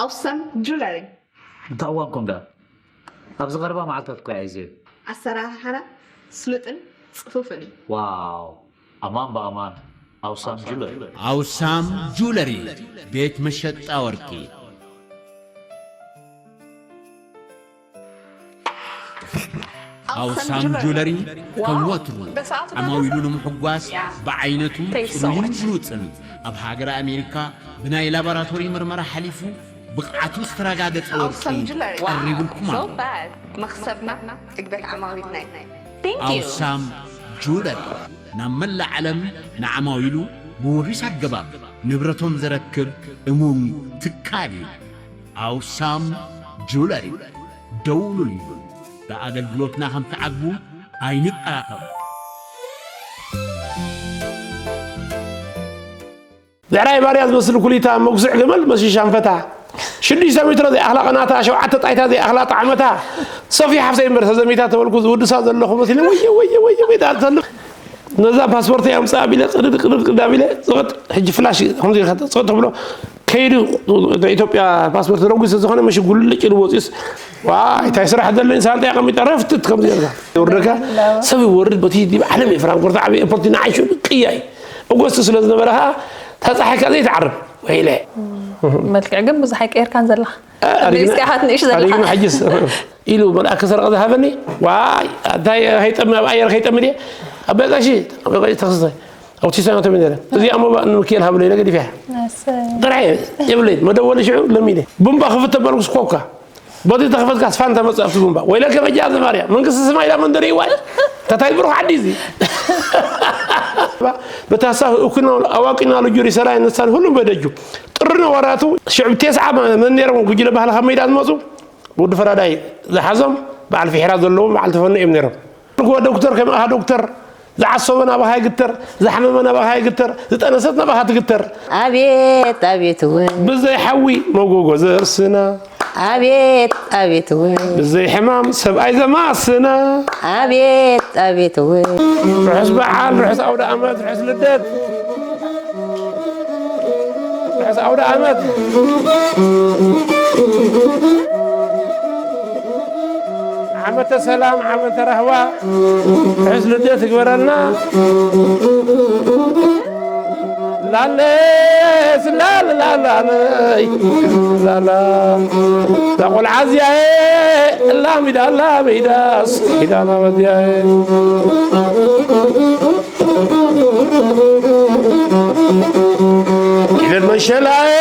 ኣውሳም ጁለሪ። እንታይ እዋንኩም ደኣ? ኣብዚ ቀረባ መዓልታት እኮ እየ ኣዝየ። ኣሰራርሓና ስሉጥን ጽፉፍን እዩ። ዋው! ኣማን ብኣማን ኣውሳም ጁለሪ። ኣውሳም ጁለሪ ቤት መሸጣ ወርቂ። ኣውሳም ጁለሪ ከም ወትሩ ዓማዊሉ ንምሕጓስ ብዓይነቱ ጽሩይን ምሩጽን ኣብ ሃገረ ኣሜሪካ ብናይ ላቦራቶሪ ምርመራ ሓሊፉ ብቕዓቱ ዝተረጋገጸ ወርቂ ቀሪቡልኩም ኣሎ። መኽሰብና ዕግበት ዓማዊልና እዩ። ኣውሳም ጁለሪ ናብ መላእ ዓለም ንዓማዊሉ ብውሑስ ኣገባብ ንብረቶም ዘረክብ እሙን ትካል እዩ። ኣውሳም ጁለሪ ደውሉሉ። ብኣገልግሎትና ከም ትዓግቡ ኣይንጠራጠሩ። ብዕራይ ባርያ ዝመስል ኩሊታ መጉስዕ ገመል መሲሻ ኣንፈታ ሽዱሽተ ሜትሮ ዘይኣኽላ ቐናታ ሸውዓተ ጣይታ ዘይኣኽላ ጣዕመታ ሶፊ ሓፍተይ እምበር ተዘሚታ ተበልኩ ዝውድሳ ዘለኹ መሲለ ወየ ወየ ወየ ወይ ዳኣ ተልፍ ነዛ ፓስፖርተይ ኣምፅኣ ቢለ ቅድድ ቅድድ ቅድድ ኣቢለ ፅቕጥ ሕጂ ፍላሽ ከምዚ ኢልካ ፅቕጥ ተብሎ ከይዱ ናይ ኢትዮጵያ ፓስፖርት ረጒ ስለዝኾነ መሽ ጉልጭ ኢሉ ወፂኡስ ዋይ እንታይ ስራሕ ዘለኒ ሳንጣ ኣቐሚጠ ረፍትት ከምዚ ጌርካ ይወርደካ ሰብ ይወርድ በቲ ዲብ ዓለም እየ ፍራንኮርት ዓብየ ኤርፖርት ንዓይ ሽዑ ቅያ እዩ ኦጎስት ስለዝነበረ ከዓ ተፃሒካ ዘይትዓርብ ወይለ መልክዕ ግን ብዙሕ ኣይቀየርካን ዘለኻ ኣሪግና- እስካሓት ንእሽ ዘለኻ ኣሪግና ሕጅስ ኢሉ መልኣክ ሰረቐ ዝሃበኒ ዋይ እንታይ ከይጠሚ ኣብ ኣየር ከይጠሚ ድየ ኣበይ ቀሺ ኣበይ ቀሺ ተኽስተ ኣውቲስታ ተመ ነረ እዚኣ ሞባ ንምክኤል ሃብሎ ኢለ ገዲፈ ጥራሕ የብለይ መደወሊ ሽዑ ለሚነ ቡምባ ክፍት ተበልኩስ ኮካ በዚ ተኸፈትካ ስፋን ተመፅእ ኣብቲ ቡምባ ወይለከ በጃ ዘማርያ መንግስቲ ሰማይ ላ መንደር ይዋል ተታይ ብሩኽ ዓዲ እዚ በታሳ እኩና ኣዋቂና ልጁ ሪሰራይ ነሳን ሁሉም በደጁ ጥሪ ነው ወራቱ ሽዕብ ቴስዓ መን ነይሮም ጉጅለ ባህልኻ ሜዳ ዝመፁ ወዲ ፈራዳይ ዝሓዞም በዓል ፍሒራ ዘለዎም በዓል ተፈኑ እዮም ነይሮም እኮ ዶክተር ከም ኣሃ ዶክተር ዝዓሰበ ናባኻ ይግተር ዝሓመመ ናባኻ ይግተር ዝጠነሰት ናባኻ ትግተር ኣቤት ኣቤት እውን ብዘይ ሓዊ መጎጎ ዘርስና ኣቤት ኣቤት እውን ብዘይ ሕማም ሰብኣይ ዘማስና ኣቤት ኣቤት እውን ርሑስ በዓል ርሑስ ኣውደ ኣመት ርሑስ ልደት ርሑስ ኣውደ ኣመት ዓመተ ሰላም ዓመተ ራህዋ ርሑስ ልደት ይግበረልና ላለ ስላለ ላላለይ ላላ እዛ ቆልዓ እዚኣ ላሚዳ ላሚዳስ ኪዳና መድያ ኢለን መሸላየ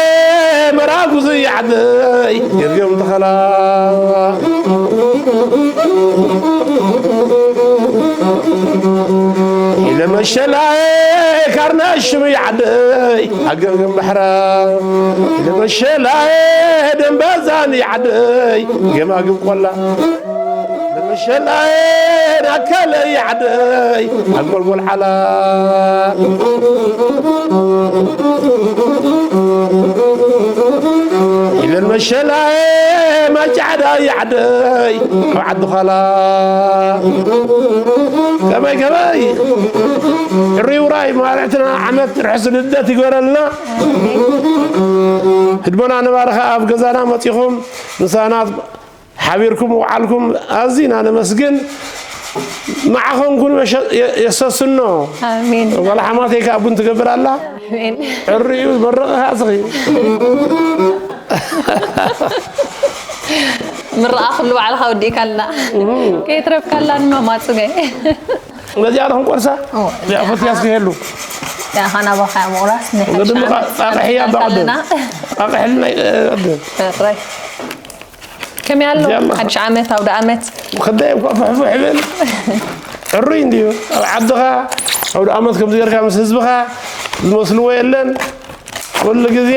መራጉዝ ይዓደይ የርገም ተኸላ ኢለ መሸላየ ካርና ሽም ይዓደይ ኣገርገም ባሕራ ኢለ መሸላየ ደንበዛን ይዓደይ ገማግም ቆላ ለመሸላየ ናከለ ይዓደይ ኣጎልጎል ዓላ ኢለን መሸላየ ማጫዕዳ ይዓደይ ኣብ ዓዲ ኻላ ከመይ ከመይ ርውራይ ማርዕትና ዓመት ርሕስ ልደት ይግበረልና ህድሞና ነባርኻ ኣብ ገዛና መፂኹም ምሳና ሓቢርኩም ውዓልኩም ኣዚና ነመስግን መዓኸንኩም የሰስኖ ኣሜን ጓል ሓማተይ ከዓ ቡን ትገብር ኣላ ኣሜን ዕርዩ መረቐ ኣስኺ ምረቓ ኩሉ ባዕልኻ ወዲእካልና ከይትረፍካላ ንመማፅገ ነዚኣ ዶ ክንቆርሳ እዚኣ ፈትያ እስኪ ሄሉ ያኻ ናባኻ ምቑራስ ናይ ሓድሽ ንድምኻ ዓመት ፃቕሕያ ከለና ፃቕሕልና ራይ ከመይ ኣሎ ያላ። ሓድሽ ዓመት ኣውደ ዓመት ከዳይ እኳ ፍሕፉሕ ይብል ዕሩይ እንድዩ ኣብ ዓድኻ ኣውደ ዓመት ከምዚ ጌርካ ምስ ህዝብኻ ዝመስልዎ የለን ኩሉ ግዜ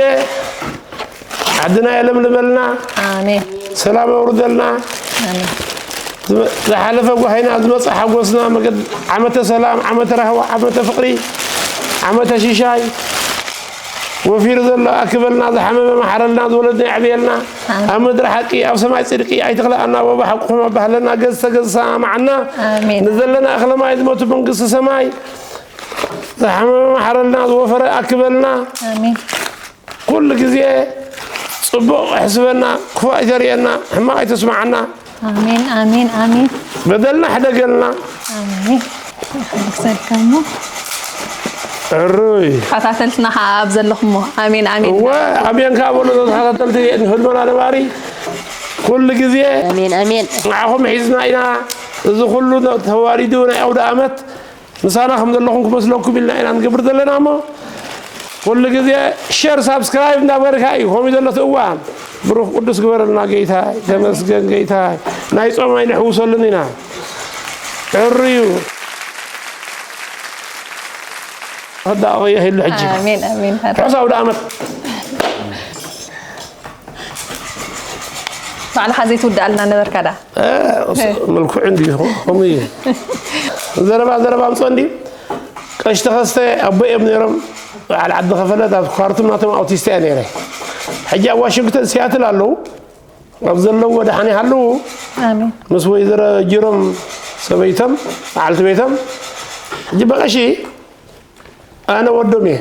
ዓድና የለምልመልና ኣሜን ሰላም ኣውርደልና ዝሓለፈ ጓሂና ዝመፀ ሓጎስና መገድ ዓመተ ሰላም ዓመተ ራህዋ ዓመተ ፍቅሪ ዓመተ ሽሻይ ወፊሩ ዘሎ ኣክበልና ዝሓመመ መሓረልና ዝወለድና የዕብየልና ኣብ ምድሪ ሓቂ ኣብ ሰማይ ፅድቂ ኣይትኽልኣና ወባ ሓቁኹም ኣባህለና ገዝ ተገዝ ሰማማዓና ኣሜን ንዘለና እኽለ ማይ ዝመቱ መንግስቲ ሰማይ ዝሓመመ መሓረልና ዝወፈረ ኣክበልና ኣሜን ኩሉ ግዜ ጽቡቕ ሕስበና፣ ክፉእ ኣይተርእየና፣ ሕማቕ ኣይተስምዓና። ኣሜን ኣሜን ኣሜን። በደልና ሕደገልና። ኣሜን። ይኽልክሰልካ እሞ ዕሩይ ተኸታተልትና ከዓ ኣብ ዘለኹሞ ኣሜን ኣሜን። እወ ኣሜን ከዓ በሉ ተኸታተልቲ ህድሞና ነባሪ ኩሉ ግዜ ኣሜን ኣሜን። ንዓኹም ሒዝና ኢና። እዚ ኩሉ ተዋሪዱ ናይ ኣውደ ኣመት ምሳና ከም ዘለኹም ክመስለኩም ኢልና ኢና ንገብር ዘለና እሞ ኩሉ ግዜ ሸር ሳብስክራይብ እንዳበርካ እዩ ከምኡ ዘሎ እቲ እዋን ብሩኽ ቅዱስ ግበረልና ጌታ ተመስገን ጌታ ናይ ጾም ኣይንሕውሰሉን ኢና ዕርዩ ከዳቕ የህሉ ሕጂ ኣሜን ኣሜን። ርሑስ ኣውደ ኣመት ባዕልኻ ዘይትውድኣልና ነበርካ ዳ መልክዑ እንዲ ከምኡ እዩ ዘረባ ዘረባ ምፅኦ እንዲ ቀሽ ተኸስተ ኣቦ እዮም ነይሮም በዓል ዓዲ ከፈለት ኣብ ካርቱም ናቶም ኣውቲስታ እየ ነይረ ሕጂ ኣብ ዋሽንግተን ሲያትል ኣለዉ ኣብ ዘለዉ ወደሓን ይሃለዉ ኣሜን። ምስ ወይዘሮ ጅሮም ሰበይቶም በዓልቲ ቤቶም ሕጂ በቐሺ ኣነ ወዶም እየ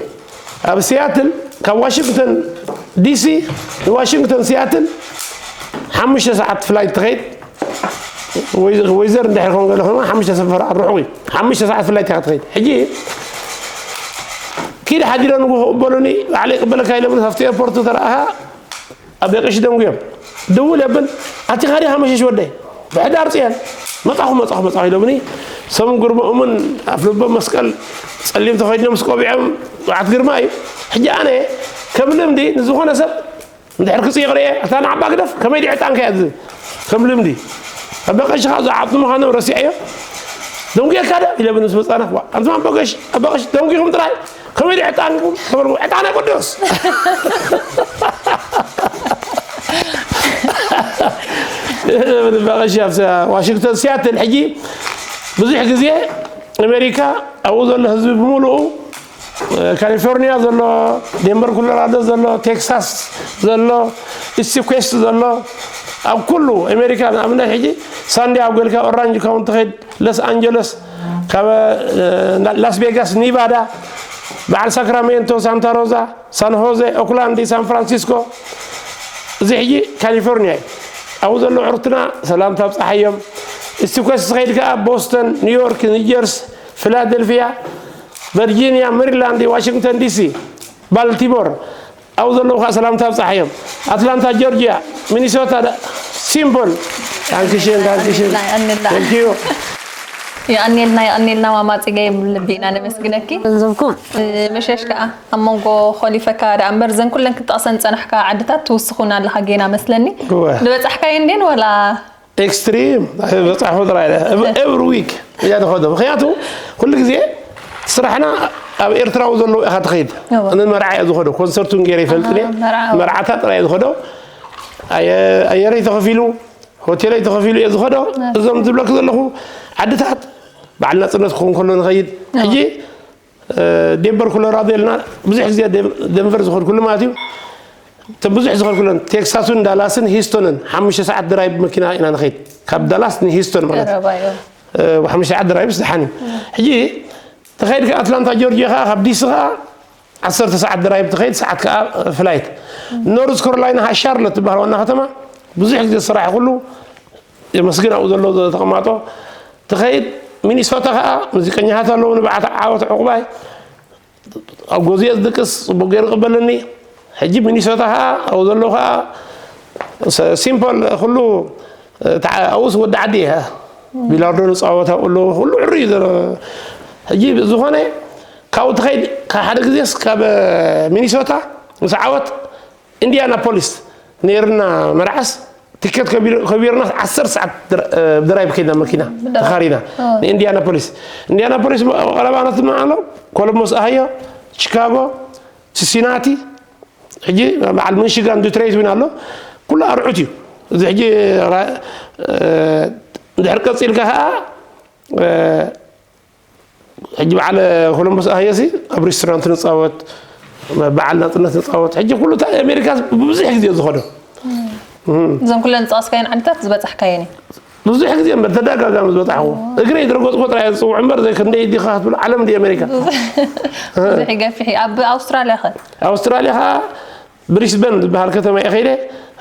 ኣብ ሲያትል ካብ ዋሽንግተን ዲሲ ንዋሽንግተን ሲያትል ሓሙሽተ ሰዓት ፍላይት ትኸይድ ወይዘር እንድሕር ከም ገለ ኮይኑ ሓሙሽተ ሰፈር ርሑቕ እዩ ሓሙሽተ ሰዓት ፍላይት እያ ትኸይድ ሕጂ ኪድ ሓዲረ ንጉ ክቕበሉኒ ባዕለ ይቕበለካ ኢለምኒ ካብቲ ኤርፖርት ተረኣኻ ኣብ የቅሽ ደንጉዮም ድውል የብል ኣቲ ካዲ ሃመሸሽ ወደይ ብሕዳር ፅየን መፃኹ መፃኹ መፃኹ ኢሎምኒ ሰም ጉርበኦምን ኣፍልቦ መስቀል ፀሊም ተኸዲኖም ስቆቢዖም በዓት ግርማ እዩ ሕጂ ኣነ ከም ልምዲ ንዝኾነ ሰብ እንድሕር ክፅይቕ ርየ እታ ንዓባ ግደፍ ከመይ ድዕጣንካ እያ ዝብል ከም ልምዲ ኣብ በቀሽኻ ዝዓጥኑ ምዃኖም ረሲዐዮ ደንጉየካ ዶ ኢለ ብንስ መፃና ኣንቱም ኣቦገሽ ኣቦገሽ ደንጉይኹም ጥራይ ከመይ ዕጣን ተበልኩ ዕጣነ ቅዱስ በቐሺ ኣብ ዋሽንግተን ሲያትል ሕጂ ብዙሕ ግዜ ኣሜሪካ ኣብኡ ዘሎ ህዝቢ ብምሉኡ ካሊፎርኒያ ዘሎ ዴንቨር ኮሎራዶ ዘሎ ቴክሳስ ዘሎ ኢስት ዌስት ዘሎ ኣብ ኩሉ ኣሜሪካ ንኣብነት ሕጂ ሳንዲያጎ ኢልካ ኦራንጅ ካውንቲ ከይድ ሎስ ኣንጀለስ ካብ ላስ ቬጋስ ኒቫዳ በዓል ሳክራሜንቶ ሳንታ ሮዛ ሳን ሆዜ ኦክላንድ ሳን ፍራንሲስኮ እዚ ሕጂ ካሊፎርኒያ እዩ ኣብኡ ዘለዉ ዕርትና ሰላምታ ኣብፀሓዮም እስቲ ኮስ ዝኸይድ ከዓ ቦስተን ኒውዮርክ ኒጀርስ ፊላደልፊያ ቨርጂኒያ ሜሪላንድ ዋሽንግተን ዲሲ ባልቲሞር ኣብኡ ዘለዉ ከዓ ሰላምታ ኣብፀሓዮም ኣትላንታ ጆርጂያ ሚኒሶታ ሲምቦል ዳንክሽን ዳንክሽን የቐንልና Thank you የቐንልና የቐንልና ማማ ፅገይ ልቢ ኢና ነመስግነኪ ገንዘብኩም መሸሽ ከዓ ኣብ መንጎ ኮሊፈካ ደኣ እምበር ዘን ኩለን ክትጠቕሰን ዝፀናሕካ ዓድታት ትውስኹና ኣለኻ ጌና መስለኒ እወ። ዝበፃሕካዮ እንዴን ወላ ኤክስትሪም በፃሕኹ ጥራይ every week እያ ንኸዶ ምክንያቱ ኩሉ ግዜ ስራሕና ኣብ ኤርትራዊ ዘለዉ ኢኻ ትኸይድ እወ። ንመርዓ እየ ዝኸዶ ኮንሰርቱን ገይረ ይፈልጥን እየ መርዓ። መርዓታት ጥራይ እየ ዝኸዶ ኣየ- ኣየረይ ተኸፊሉ ሆቴለይ ተኸፊሉ እየ ዝኸዶ እዞም ዝብለክ ዘለኹ ዓድታት በዓል ናፅነት ክኸውን ከሎ ንኸይድ ሕጂ ዴንቨር ኮሎራዶ ኢልና ብዙሕ ግዜ ዴንቨር ዝኸድኩሉ ማለት እዩ እቶም ብዙሕ ዝኸድኩለን ቴክሳስን ዳላስን ሂስቶንን ሓሙሽተ ሰዓት ድራይብ መኪና ኢና ንኸይድ ካብ ዳላስ ንሂስቶን ማለት እዩ ቀረባ እዮም ሓሙሽተ ሰዓት ድራይብ ስደሓን እዩ ሕጂ ተኸይድካ ኣትላንታ ጆርጂያ ከዓ ካብ ዲሲ ከዓ ዓሰርተ ሰዓት ድራይብ ትኸይድ ሰዓት ከዓ ፍላይት ኖርዝ ካሮላይና ሻርሎት ትበሃል ዋና ከተማ ብዙሕ ግዜ ዝስራሕ ኩሉ የመስግን ኣብኡ ዘሎ ተቐማጦ ትኸይድ ሚኒሶታ ከዓ ሙዚቀኛታት ኣለዉ ንብዓት ዓወት ዕቑባይ ኣብ ጎዝየ ዝድቅስ ፅቡቅ ገይሩ ቅበለኒ ሕጂ ሚኒሶታ ከዓ ኣብኡ ዘለዉ ከዓ ሲምፖል ኩሉ ኣብኡስ ወዲ ዓዲ እየ ቢላርዶ ንፃወት ኣብኡ ኣለዉ ኩሉ ዕሩ እዩ ዘሎ ሕጂ ዝኾነ ካብኡ ትኸይድ ካብ ሓደ ግዜስ ካብ ሚኒሶታ ምስ ዓወት ኢንዲያናፖሊስ ነይርና መርዓስ ቲኬት ከቢርና ዓሰርተ ሰዓት ብድራይቭ ከይድና መኪና ተኻሪና ንኢንዲያናፖሊስ ኢንዲያናፖሊስ ቀረባና ትማዓሎ ኮሎምቦስ ኣሃዮ ቺካጎ ሲሲናቲ ሕጂ በዓል ሚሽጋን ዲትሮይት እውን ኣሎ ኩሉ ኣርዑት እዩ እዚ ሕጂ እንድሕር ቀፂልካ ከዓ ሕጂ በዓል ኮሎምቦስ ኣህየሲ ኣብ ሬስቶራንት ንፃወት በዓል ናፅነት ንፃወት ሕጂ ኩሉ ኣሜሪካ ብዙሕ ግዜ ዝኸዶ እዞም ኩለን ዝጠቐስካየን ዓድታት ዝበፃሕካየን እዩ ብዙሕ ግዜ እምበር ተደጋጋሚ ዝበፃሕዎ እግረይ ዝረገፅኮ ጥራይ ዝፅውዕ እምበር ዘይክንደይ ዲኻ ክትብል ዓለም እንዲ ኣሜሪካ ብዙሕ ይገፊሕ እዩ ኣብ ኣውስትራልያ ኸ ኣውስትራልያ ከዓ ብሪስበን ዝበሃል ከተማ እየ ከይደ።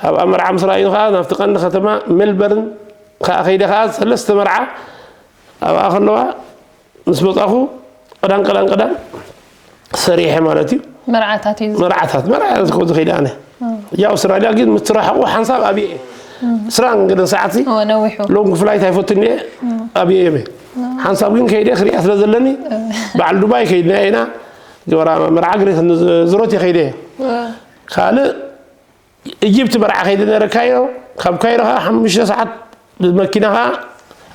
ኣብኣ መርዓ ምስ ረኣዩ ከዓ ናብቲ ቀንዲ ከተማ ሜልበርን ከዓ ከይደ። ከዓ ሰለስተ መርዓ ኣብኣ ከለዋ ምስ መጻኹ፣ ቀዳም ቀዳም ቀዳም ሰሪሐ ማለት እዩ። መርዓታት እዩ። መርዓታት መርዓታት ኮ ዝኸይደ ኣነ። ያ ኣውስትራልያ ግን ምትራሕቁ ሓንሳብ ኣብየ እየ። ስራን ገለን ሰዓት እወ፣ ነዊሑ። ሎንግ ፍላይት ኣይፈትን እየ። ኣብየ እየ። ሓንሳብ ግን ከይደ ክሪኣ ስለ ዘለኒ በዓል ዱባይ ከይድና ኢና። ግበራ መርዓ ግሬት ዝሮት ከይደ እየ። ካልእ ኢጅፕት መርዓ ከይደ ነረ ካይሮ። ካብ ካይሮ ከዓ ሓሙሽተ ሰዓት ብመኪና ከዓ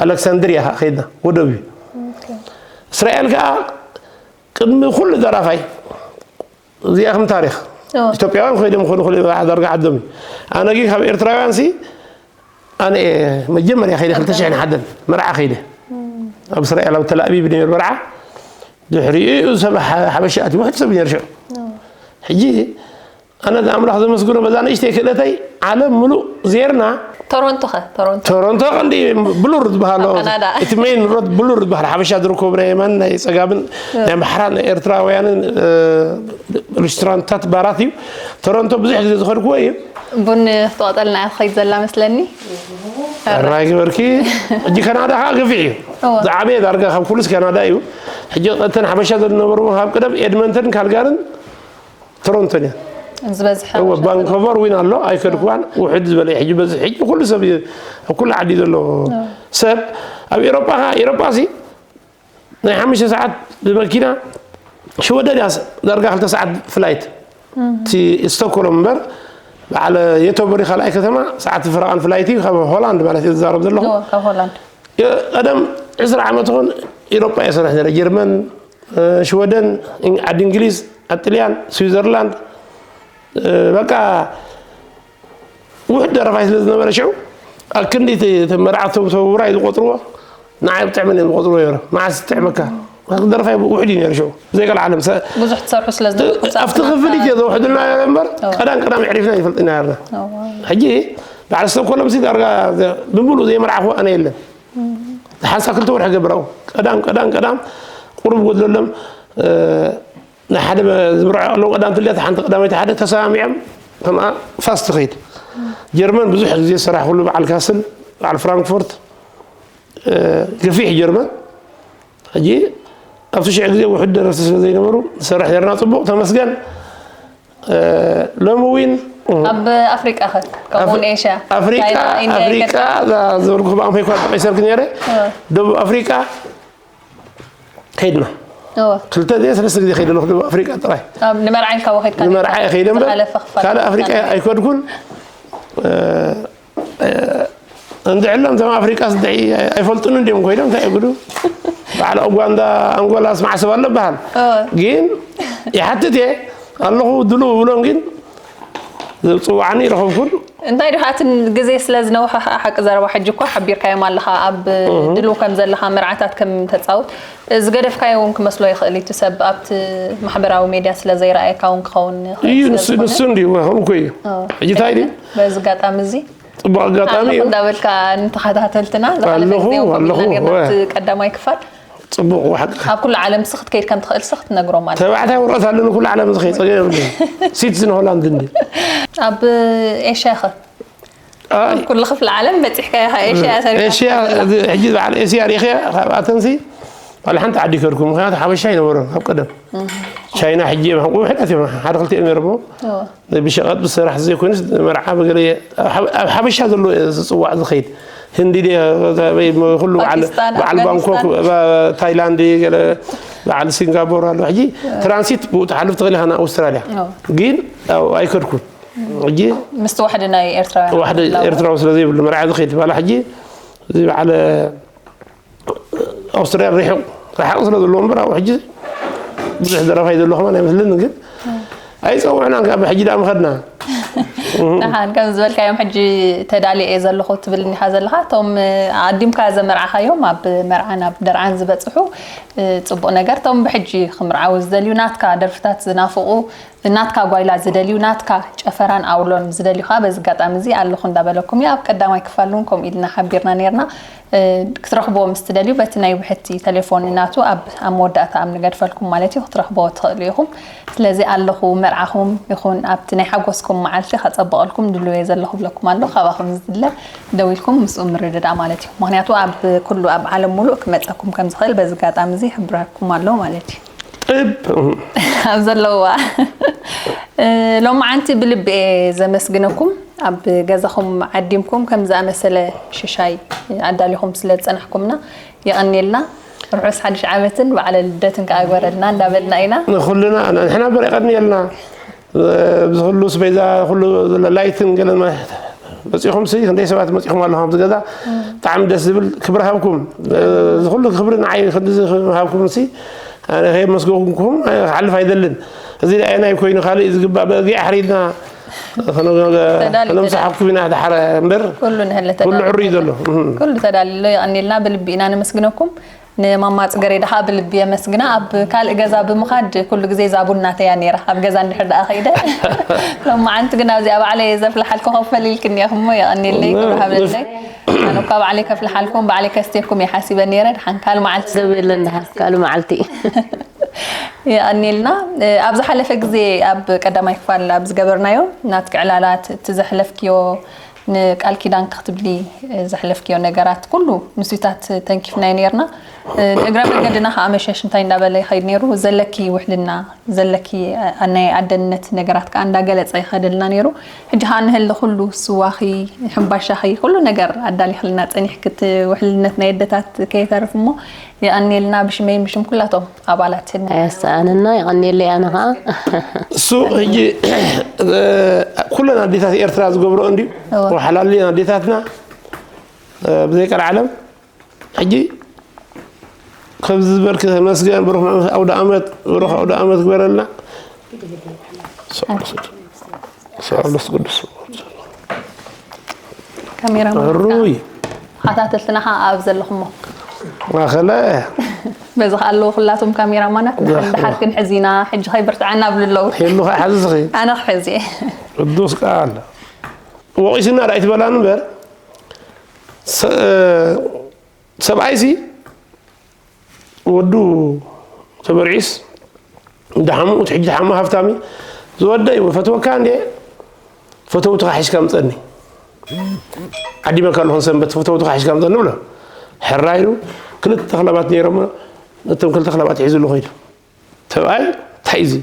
ኣሌክሳንድሪያ ከዓ ከይድና፣ ወደብ እዩ። እስራኤል ከዓ ቅድሚ ኩሉ ደራፋይ እዚኣኹም ታሪኽ። ኢትዮጵያውያን ኮይዶም ክኾኑ ክሉ ዳርጋ ዓዶም እዩ። ኣነ ግን ካብ ኤርትራውያን ሲ ኣነ እየ መጀመርያ ከይደ ክልተ ሽሕን ሓደን መርዓ ከይደ ኣብ እስራኤል ኣብ ተላኣቢብ ነይሩ መርዓ። ድሕሪኡ እዩ ሰብ ሓ- ሓበሻ ኣትዩ ውሕድ ሰብ ነይሩ ሽዑ። ሕጂ ኣነ ኣምላኽ ዘመስግኖ በዛ ንእሽተይ ክእለተይ ዓለም ምሉእ ዜርና። ቶሮንቶ ኸ? ቶሮንቶ። ቶሮንቶ ቀንዲ ብሉር ዝበሃሎ ኣብ ካናዳ። እቲ ሜን ሮድ ብሉር ዝበሃል ሓበሻ ዝርከቡ ናይ የማን ናይ ጸጋምን ናይ ኣምሓራ ናይ ኤርትራውያንን እ፣ ሬስቶራንትታት ባራት እዩ። ቶሮንቶ ብዙሕ ግዜ ዝኸድኩዎ እዩ። ቡን ክትቆጠልና እያ ትኸይድ ዘላ መስለኒ። ራይ ግበርኪ። ሕጂ ካናዳ ከዓ ገፊሕ እዩ። እወ። ዝዓበየ ዳርጋ ካብ ኩሉስ ካናዳ እዩ። ሕጂ እተን ሓበሻ ዝነበሩ ካብ ቅደም ኤድመንተን ካልጋርን ቶሮንቶን እያ። ዝበዝሐ እወ፣ ባንኮቨር ዊን ኣሎ ኣይከድኩዋን። ውሕድ ዝበለ ሕጂ በዚ ሕጂ ኩሉ ሰብ እዩ፣ ኣብ ኩሉ ዓዲ ዘሎ ሰብ ኣብ ኤሮጳ ከዓ ኤሮጳ ሲ ናይ ሓሙሽተ ሰዓት ብመኪና ሽወደን እያ ዳርጋ ክልተ ሰዓት ፍላይት። እቲ ስቶክሆልም እምበር በዓል የቶበሪ ካልኣይ ከተማ ሰዓት ፍረቓን ፍላይት እዩ። ካብ ሆላንድ ማለት እየ ዝዛረብ ዘለኹ። እወ፣ ካብ ሆላንድ። ቀደም ዕስራ ዓመት ኹን ኤሮጳ እየ ሰርሕ ነረ። ጀርመን፣ ሽወደን፣ ዓዲ እንግሊዝ፣ ዓዲ ጥልያን፣ ስዊዘርላንድ። በቃ ውሕድ ደረፋይ ስለ ዝነበረ ሽዑ ኣክንዲ መርዓቶም ሰውራይ ዝቆፅርዎ ንዓይ ብጥዕሚ እዮም ዝቆፅርዎ። የሮ መዓስ ትጥዕመካ ደረፋይ ውሕድ እዩ ነሩ ሽዑ። ዘይቀልዓለም ብዙሕ ትሰርሑ ስለ ዝነበርኩም ኣብቲ ክፍሊት እየ ዘውሕድልና ነረ እምበር ቀዳም ቀዳም ዕሪፍና ይፈልጥና ነርና። ሕጂ በዓል ስቶኮሎም ሲ ዳርጋ ብምሉእ ዘይመርዓኹ ኣነ የለን። ሓንሳብ ክልተ ወርሒ ገብራው ቀዳም ቀዳም ቀዳም ቁሩብ ጎድለሎም። ናይ ሓደ ዝምርዖ ኣለዉ ቀዳም ትልያት ሓንቲ ቀዳመይቲ ሓደ ተሰማሚዖም ከምኣ ፋስት ትኸይድ። ጀርመን ብዙሕ ግዜ ዝሰራሕኩሉ በዓል ካስል፣ በዓል ፍራንክፎርት፣ ገፊሕ ጀርመን። ሕጂ ኣብቲ ሽሕ ግዜ ውሑድ ደረፍቲ ስለ ዘይነበሩ ንሰርሕ ነርና። ጽቡቕ ተመስገን። ሎሚ ዊን ኣብ ኣፍሪቃ ኸ? ከምኡውን ኤሽያ? ኣፍሪቃ ቻይና፣ ኢንድያ ኣፍሪቃ ይገጥም? እዛ ዝበልኩ ብኣንፈይ እኳ ጠቒሰልክ ነይረ። ደቡብ ኣፍሪቃ ከይድና እወ። ክልተ ግዜ ሰለስተ ግዜ ከይደ ኣለኹ ደቡብ ኣፍሪቃ ጥራይ። ኣብ ንመርዓ ኢልካ ወኺድካ ንመርዓ እየ ከይደ እምበር ዝሓለፈ ክፋል ካልእ ኣፍሪቃ ኣይከድኩን። እንድዕሎም እቶም ኣፍሪቃ ስድዒ ኣይፈልጡን እንዲዮም ኮይዶም እንታይ የብሉ። በዓል ኡጋንዳ ኣንጎላ ስማዕ ሰብ ኣሎ በሃል። እወ። ግን ይሓትት እየ ኣለኹ ድሉ ብሎም ግን ዝፅዋዕኒ ይረኸብኩን። እንታይ ዶ እቲ ግዜ ስለ ዝነውሐ ኸዓ ሓቂ ዘረባ ሕጂ እኳ ሓቢርካዮም ኣለኻ ኣብ ድሉ ከም ዘለኻ መርዓታት ከም ተጻውት ዝገደፍካዮ እውን ክመስሎ ይኽእል እዩ። እቲ ሰብ ኣብቲ ማሕበራዊ ሜድያ ስለ ዘይረኣየካ እውን ክኸውን ይኽእል እዩ ስለ ንሱ ዝኾነ። ንሱ እንዲሁ ከምኡ እኮ እዩ። ሕጂ እንታይ ድዩ በዚ ኣጋጣሚ እዚ ፅቡቅ ኣጋጣሚ ኣለኹ እዩ። እንዳበልካ ንተኸታተልትና ዝሓለፈ ኣለኹ፣ ግዜ እውን ኣለኹ፣ ከምኡ ኢልና ነርና ወ- ኣብቲ ቀዳማይ ክፋል ፅቡቅ ሓቂ ኣብ ኩሉ ዓለም ሲ ክትከይድ ከም ትኽእል ሲ ክትነግሮም ማለት እዩ። ተባዕታይ ወረቀት ኣለኒ ኩሉ ዓለም ዝኸይ ፀገ የብሉ። ሲቲዝን ሆላንድ እንዲ ኣብ ኤሽያ ኸ ኣይ ኩሉ ክፍሊ ዓለም በፂሕካ ኢኻ ኤሽያ ሰሪሕካ ኤሽያ እዚ ሕጂ በዓል ኤስያ ሪእኽያ ካብኣተንሲ ዋላ ሓንቲ ዓዲ ከድኩ ምክንያቱ ሓበሻ ኣይነበሮን ኣብ ቀደም ቻይና ሕጂ እዮም ሕቁ ሕዳት እዮም ሓደ ክልተ እዮም ነይሮሞ እዎ። ብሸቐጥ ብስራሕ ዘይኮይኑስ መርዓ በገለ ኣብ ሓበሻ ዘሎ ዝፅዋዕ ዝኸይድ ህንዲ ድየ ኩሉ በዓል ፓኪስታን፣ በዓል ባንኮክ ኣፍጋኒስታን። ታይላንድ ገለ በዓል ሲንጋፖር ኣሎ ሕጂ ትራንሲት ብኡ ትሓልፍ ትኽእል ኢኻ ንኣውስትራልያ እዎ። ግን ኣብኡ ኣይከድኩን ሕጂ ምስቲ ዋሕዲ ናይ ኤርትራውያን ዋሕዲ ኤርትራዊ ስለ ዘይብሉ መርዓ ዝኸይድ ባላ ሕጂ እዚ በዓል ኣውስትራልያ ርሒቕ ርሓቕ ስለ ዘለዎ እምበር ኣብኡ ሕጂ ብዙሕ ደረፋይ ዘሎ ከማን ኣይመስልን ግን ኣይፀውዕናን ካብ ሕጂ ዳ ምኸድና ንሓን ከም ዝበልካዮም ሕጂ ተዳልየ እየ ዘለኹ ትብል እኒኻ ዘለኻ እቶም ኣዲምካ ዘመርዓኻዮም ኣብ መርዓን ኣብ ደርዓን ዝበፅሑ እ፣ ፅቡቅ ነገር እቶም ብሕጂ ክምርዓው ዝደልዩ ናትካ ደርፍታት ዝናፍቁ ናትካ ጓይላ ዝደልዩ፣ ናትካ ጨፈራን ኣውሎን ዝደልዩ ከዓ በዚ ኣጋጣሚ እዚ ኣለኹ እንዳበለኩም እዩ። ኣብ ቀዳማይ ክፋል እውን ከምኡ ኢልና ሓቢርና ነርና። ክትረኽብዎ ምስ ትደልዩ በቲ ናይ ብሕቲ ተሌፎን ናቱ ኣብ መወዳእታ ኣብ ንገድፈልኩም ማለት እዩ፣ ክትረኽብዎ ትኽእሉ ኢኹም። ስለዚ ኣለኹ፣ መርዓኹም ይኹን ኣብቲ ናይ ሓጎስኩም መዓልቲ ከጸብቐልኩም ድልው እየ ዘለኹ ብለኩም ኣሎ። ካባኹም ዝድለ ደዊልኩም ምስኡ ምርድዳእ ማለት እዩ። ምኽንያቱ ኣብ ኩሉ ኣብ ዓለም ሙሉእ ክመጸኩም ከም ዝኽእል በዚ ኣጋጣሚ እዚ ይሕብረኩም ኣሎ ማለት እዩ። ጥብ ኣብ ዘለዋ ሎማዓንቲ ብልቢ እየ ዘመስግነኩም። ኣብ ገዛኹም ዓዲምኩም ከም ዝኣመሰለ ሽሻይ ኣዳሊኹም ስለ ዝጸናሕኩምና የቐንየልና። ርሑስ ሓድሽ ዓመትን በዓለ ልደትን ከኣ ግበረልና እንዳበልና ኢና። ንኩልና ንሕና በር የቐንየልና። ብዚ ኩሉ ስቤዛ ኩሉ ላይትን ገለ መፂኹም ሲ ክንደይ ሰባት መፂኹም ኣለኹም ኣብዚ ገዛ። ብጣዕሚ ደስ ዝብል ክብሪ ሃብኩም። እዚ ኩሉ ክብሪ ንዓይ ክንድዚ ሃብኩም ሲ ኣነ ከየመስገንኩም ክሓልፍ ኣይደልን። እዚ ኣየናይ ኮይኑ ካልእ እዩ ዝግባእ በጊዕ ኣሕሪድና ተዳሊ- ነምሳሓኩም ኢና ድሓረ እምበር ኩሉ ንህለ ኩሉ ዕሩ እዩ ዘሎ። ኩሉ ተዳልሎ የቐኒልና ብልቢ ኢና ነመስግነኩም። ንማማ ፅገሬዳ ከዓ ብልቢ የመስግና። ኣብ ካልእ ገዛ ብምኻድ ኩሉ ግዜ እዛ ቡና ተያ ነይራ ኣብ ገዛ እንድሕር ደኣ ከይደ ሎማዓንቲ ግን ኣብዚኣ ባዕለይ ዘፍልሓልኩ ከፈል ኢልክኒ ኢኹሞ የቐኒለይ ክብሪ ሃብለለይ። ኣነ እኳ ባዕለይ ከፍልሓልኩም ባዕለይ ከስትየኩም እየ ሓሲበ ነይረ። ድሓን ካልእ መዓልቲ ገብ የለን ድሓር ካልእ መዓልቲ የቐኒልና። ኣብ ዝሓለፈ ግዜ ኣብ ቀዳማይ ክፋል ኣብ ዝገበርናዮ ናትኪ ዕላላት እቲ ዘሕለፍክዮ ንቃል ኪዳን ክትብሊ ዘሕለፍክዮ ነገራት ኩሉ ምስዩታት ተንኪፍናዮ ነርና። እግረ መንገድና ከዓ መሸሽ እንታይ እንዳበለ ይኸይድ ነይሩ ዘለኪ ውሕልና ዘለኪ ናይ ኣደነት ነገራት ከዓ እንዳገለፀ ይኸደልና ነይሩ። ሕጂ ከዓ ንህሊ ኩሉ ስዋኺ ሕምባሻኺ ኩሉ ነገር ኣዳሊኽልና ፀኒሕኪ እቲ ውሕልነት ናይ ኣደታት ከይተርፍ እሞ የቐንየልና ብሽመይን ብሽም ኩላቶም ኣባላት ኣያሰኣንና የቐንየለይ ኣነ ከዓ እሱ ሕጂ ኩለን ኣዴታት ኤርትራ ዝገብሮ እንድዩ። እወ። ወሓላሊ ኣዴታትና ብዘይ ቀልዓለም ሕጂ ከምዚ ዝበልክ ተመስገን ብሩኽ ኣውደ ኣመት ብሩኽ ኣውደ ኣመት ግበረልና። ሰዓት ቅዱስ ካሜራማን ሩይ ተኸታተልትና ከዓ ኣብ ዘለኹሞ ማኸለ በዚ ከዓ ኣለዉ ኩላቶም ካሜራማናት ንሓን ድሓር ክንሕዝ ኢና ሕጂ ከይብርትዐና ብሉ ኣለዉ። ሄሉ ከዓ ሓዝዝኺ ኣነ ክሕዝ እየ። ቅዱስ ቃል ወቒስና ዳኣ ኣይትበላን እምበር ሰ- ሰብኣይሲ ወዱ ተበርዒስ እንዳሓሙ እቲ ሕጂ ተሓሙ ሃፍታሚ ዝወደይ ፈትወካ እንዴ ፈተውትኻ ሒዝካ ምፀኒ ዓዲመካ ኣለኹን ሰንበት ፈተውትኻ ሒዝካ ምፀኒ ብሎ ሕራ ኢሉ ክልተ ክለባት ነይሮሞ ነቶም ክልተ ክለባት ሒዝሉ ከይዱ ተብኣይ እንታይ እዚ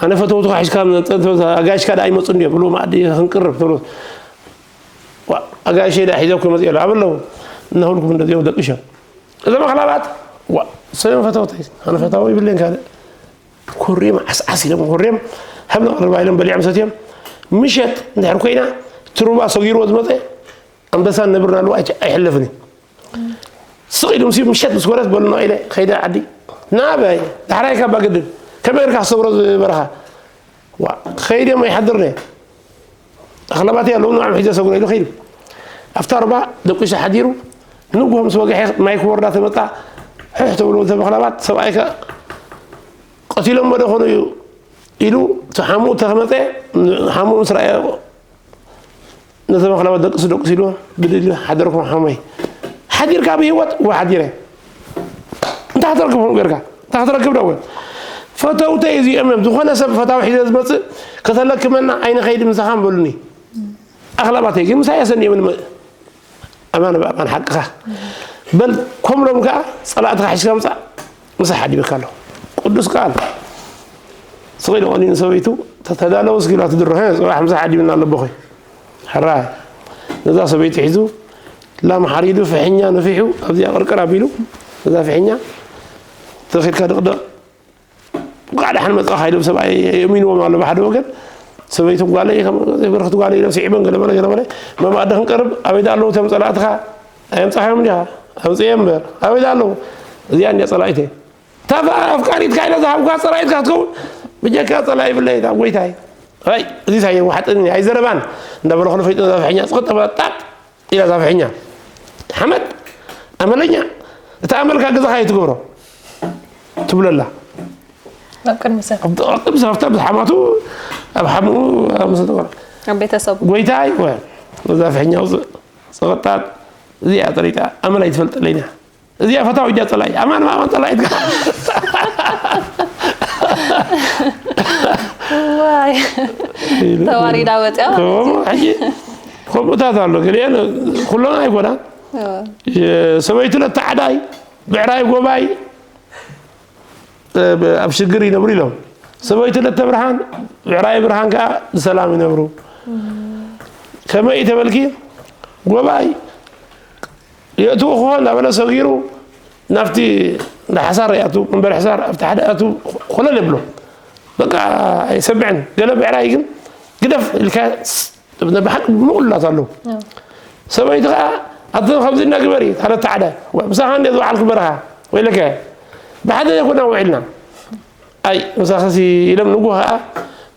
ኣነ ፈተውትኻ ሒዝካ ምፀ ኣጋይሽካ ዳ ኣይመፁ እንዲዮም ብሎ ማእዲ ክንቅርብ ተብሎ ኣጋይሸይ ዳ ሒዘኩም መፅእ ኣሎ ኣበለው እናሁልኩም እንደዚኦም ደቅሾም እዞም ኣኽላባት ዋ ሰዮም ፈተውተይ ኣነ ፈታዊ ይብለኝ ካልእ ኮሪም ዓስዓስ ኢሎም ኮሪም ሃብ ነቕርባ ኢሎም በሊዖም ሰትዮም ምሸት እንድሕር ኮይና ትሩባ ሰጊርዎ ዝመፀ ኣንበሳን ነብርን ኣለዎ ኣይሕለፍን እዩ ስቕ ኢሉ ምስ ምሸት ምስ ኮነት በሉ ነቒለ ከይደ ዓዲ ናበይ ዳሕራይ ካብ ባግድም ከመይ ጌርካ ክሰግሮ ዝበረኻ ዋ ከይደ ሞ ይሓድርነ ኣኽላባተይ ኣለዉ ንዕም ሒዘ ሰጉረ ኢሉ ከይዱ ኣብታ ሩባ ደቂሱ ሓዲሩ ንግሆ ምስ ወግሐ ማይ ክወርዳ ተመጣ ሕሕ ተብሉ ተበኽላባት ሰብኣይከ ቀቲሎሞ ዶ ኾኑ እዩ ኢሉ እቲ ሓሙኡ ተመፀ ሓሙኡ ምስ ረኣየ ነቶም ኣኽላባት ደቅሱ ደቅሱ ኢሉ ብድል ሓደርኩም ሓሞይ ሓዲርካ ብህይወት እወ ሓዲረ እንታይ ክትረክብ ጌርካ እንታይ ክትረክብ ዶ ፈተውተይ እዚኦም እዮም ዝኾነ ሰብ ፈታዊ ሒዘ ዝመፅእ ከተለክመና ኣይንኸይድ ምሳኻ በሉኒ ኣኽላባተይ ግን ምሳይ ኣሰንዮም ኣማን ብኣማን ሓቅኻ በል ከምሎም ከዓ ፀላእትኻ ሒዝካ ምፃእ ምሳይ ሓዲበካ ኣሎ ቅዱስ ቃል ስቕ ኢሉ ቀኒኡ ንሰበይቱ ተዳለዉ እስኪ ኢላ ትድርሖ ጽባሕ ምሳይ ሓዲብና ኣሎ ቦኸይ ሕራይ ነዛ ሰበይቲ ሒዙ ላም ሓሪዱ ፍሕኛ ነፊሑ ኣብዚኣ ቅርቅር ኣቢሉ ነዛ ፍሕኛ ተኺድካ ድቕደቕ እንኳዕ ደሓን መጻእኻ ኢሎም ሰብኣይ የእሚንዎም ኣሎ ብሓደ ወገን ሰበይቱ ጓለይ ብርክቲ ጓለይ ኢሎም ስዒቦም ገለመለ ገለመለ መማእዲ ክንቀርብ ኣበይ ዳ ኣለዉ እቶም ጸላእትኻ ኣየምጻኻዮም እንዲኻ ኣምጽኤ እምበር ኣበይ ዳ ኣለዉ እዚኣ እንዲያ ጸላኢተ እታ ኣፍቃሪትካ ኢለ ዝሃብኳ ጸላኢትካ ክትከውን ብጀካ ጸላኢ ይብለይ ዳ ጎይታይ ኣይ እዚ ሳየ ዋሕጥኒ ኣይዘረባን እንዳበለ ከሎ ፈይጡ ነዛ ፍሕኛ ጽቕጥ በላ ጣጥ ኢላ እዛ ፍሕኛ ሓመድ ኣመለኛ እቲ ኣመልካ ገዛኻ ኣይትገብሮ ትብለላ ኣብ ቅድሚ ሰብ። ኣብ ቅድሚ ሰብ ኣብታ ብሓማቱ ኣብ ሓምኡ ኣብ መሰተቆራ ኣብ ቤተሰቡ ጎይታይ ወ እዛ ፍሕኛው ጸቐጣት እዚኣ ጠሪጣ ኣመል ኣይትፈልጠለይና እዚኣ ፈታዊ እያ ጸላኢ ኣማን ማማን ጸላኢት ዋይ ተዋሪዳ ወፂያ ሕጂ ከምኡታት ኣሎ ገሊአን ኩሎና ኣይኮና ሰበይቱ ለተዓዳይ ብዕራይ ጎባይ ኣብ ሽግር ይነብሩ ኢሎም ሰበይቱ ለተብርሃን ብዕራይ ብርሃን ከዓ ብሰላም ይነብሩ ከመይ ተበልኪ ጎባይ የእትዎ ክኾን እናበለ ሰጊሩ ናብቲ ንሓሳር ይኣቱ መንበሪ ሕሳር ኣብቲ ሓደ ኣቱ ኮለል የብሎ በቃ ኣይሰምዕን ገለ ብዕራይ ግን ግደፍ ኢልካ ብሓቂ ምቑሉላት ኣለዉ ሰበይቲ ከዓ ኣቲ ከምዚ እናግበሪ ታለተዓደ ምሳኻ እንደ ዝበዓልኩ በረኻ ወይለከ ብሓደ ዘይኮና ውዒልና ኣይ ምሳኸሲ ኢሎም ንጎ ከዓ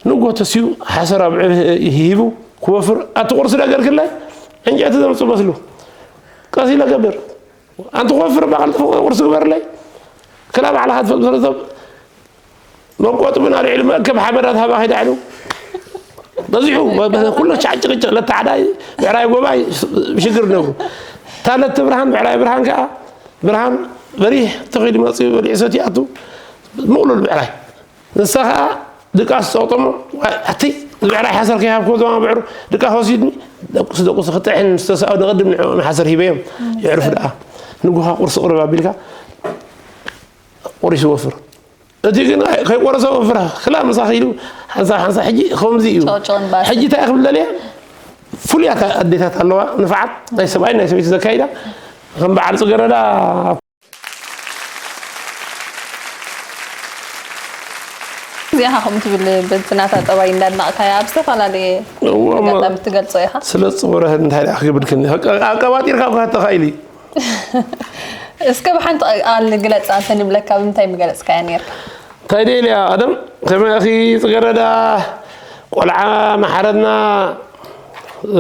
ንጎ ተስዩ ሓሰር ኣብ ሂቡ ክወፍር ኣቲ ቁርሲ ነገር ክለ ዕንጨይቲ ዘምፅእ መስሉ ቀስ ኢለ ገብር ኣንቲ ክወፍር ባቐልጥፎ ቁርሲ ግበርለይ ክላ ባዕልኻ ትፈልጥ መቆጥብን ኣልዒሉ መእከብ ሓመዳት ሃባ ከይዳ ዕሉ በዚሑ ኩሎ ቻዕጭቅጭቅ ለተዓዳይ ብዕራይ ጎባይ ሽግር ነብሩ ታለቲ ብርሃን ብዕራይ ብርሃን ከዓ ብርሃን በሪህ ተኺሉ መፅኡ በሊዑ ሰትዩ ኣቱ ምቕሉል ብዕራይ ንሳ ከዓ ድቃስ ፀቕጠሞ ኣቲ ብዕራይ ሓሰር ከይሃብክዎ ዘማ ብዕሩ ድቃስ ወሲድኒ ደቁስ ደቁስ ክጥሕን ዝተሰኣው ንቕድም ንዕኦም ሓሰር ሂበዮም የዕርፉ ደኣ ንጉኻ ቁርሲ ቅርብ ኣቢልካ ቁሪሱ ወፍር እቲ ግን ከይቆረሰ ወፍራ ክላ ምሳኺ ኢሉ ሓንሳ ሓንሳ ሕጂ ከምዚ እዩ ሕጂ እንታይ ክብል ደልየ ፍሉያት ኣዴታት ኣለዋ ንፍዓት ናይ ሰብኣይ ናይ ሰበይቲ ዘካይዳ ከም በዓል ፅገረዳ እዚኣ ከምኡ ትብል በቲ ናታ ጠባይ እንዳድነቕካያ ኣብ ዝተፈላለየ ኣጋጣሚ ትገልጾ ኢኻ ስለ ዝፅወረ እንታይ ደኣ ክገብርክኒ ኣቀባጢርካ እኳ ተኻኢሉ እስከ ብሓንቲ ቃል ግለፃ እንተንብለካ ብምንታይ ምገለፅካያ ነርካ እንታይ ደልያ ቀደም ከመይ ኣኺ ፅገረዳ ቆልዓ መሓረና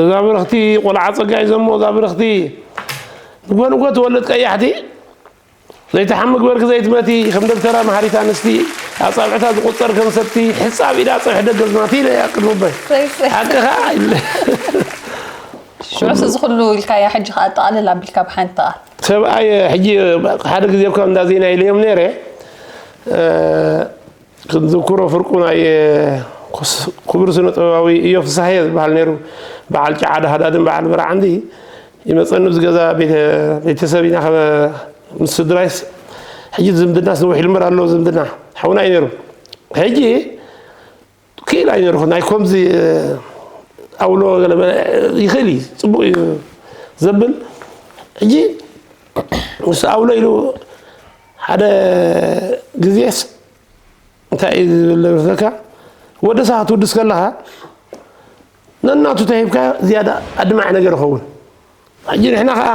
እዛ ብርኽቲ ቆልዓ ፀጋይ ዘሞ እዛ ብርኽቲ ንጎ ንጎ ትወልድ ቀያሕቲ ዘይትሓሚ ግበርኪ ዘይትመቲ ከም ደብተራ መሃሪት ኣንስቲ ኣፃብዕታ ዝቁፀር ከም ሰቲ ሕፃብ ኢዳ ፀብሒ ደገዝማቲ ኢለ እያ ቅድሚ ኣቦይ ሓቅኻ ኢለ ሽዑስ እዚ ኩሉ ኢልካያ ሕጂ ከዓ ኣጠቓልል ኣቢልካ ብሓንቲ ቃል ሰብኣይ ሕጂ ሓደ ግዜ እኳ እንዳ ዜና ኢለዮም ነይረ ክንዝክሮ ፍርቁ ናይ ክቡር ስነ ጥበባዊ እዮ ፍሳሐየ ዝበሃል ነይሩ በዓል ጫዓዳ ሃዳድን በዓል በርዓ እንዲ ይመፀኒ ኣብዚ ገዛ ቤተሰብ ኢና ምስ ስድራይስ ሕጂ ዝምድናስ ነዊሕ ልምበር ኣለዎ ዝምድና ሓውና እዩ ነይሩ ሕጂ ክኢላ እዩ ነርኹ ናይ ኮምዚ ኣውሎ ይኽእል እዩ ፅቡቅ እዩ ዘብል ሕጂ ምስ ኣውሎ ኢሉ ሓደ ግዜስ እንታይ እዩ ዝብል ለካ ወደ ሰዓት ውድስ ከለካ ነናቱ ተሂብካ ዝያዳ ኣድማዒ ነገር ይኸውን ሕጂ ንሕና ከዓ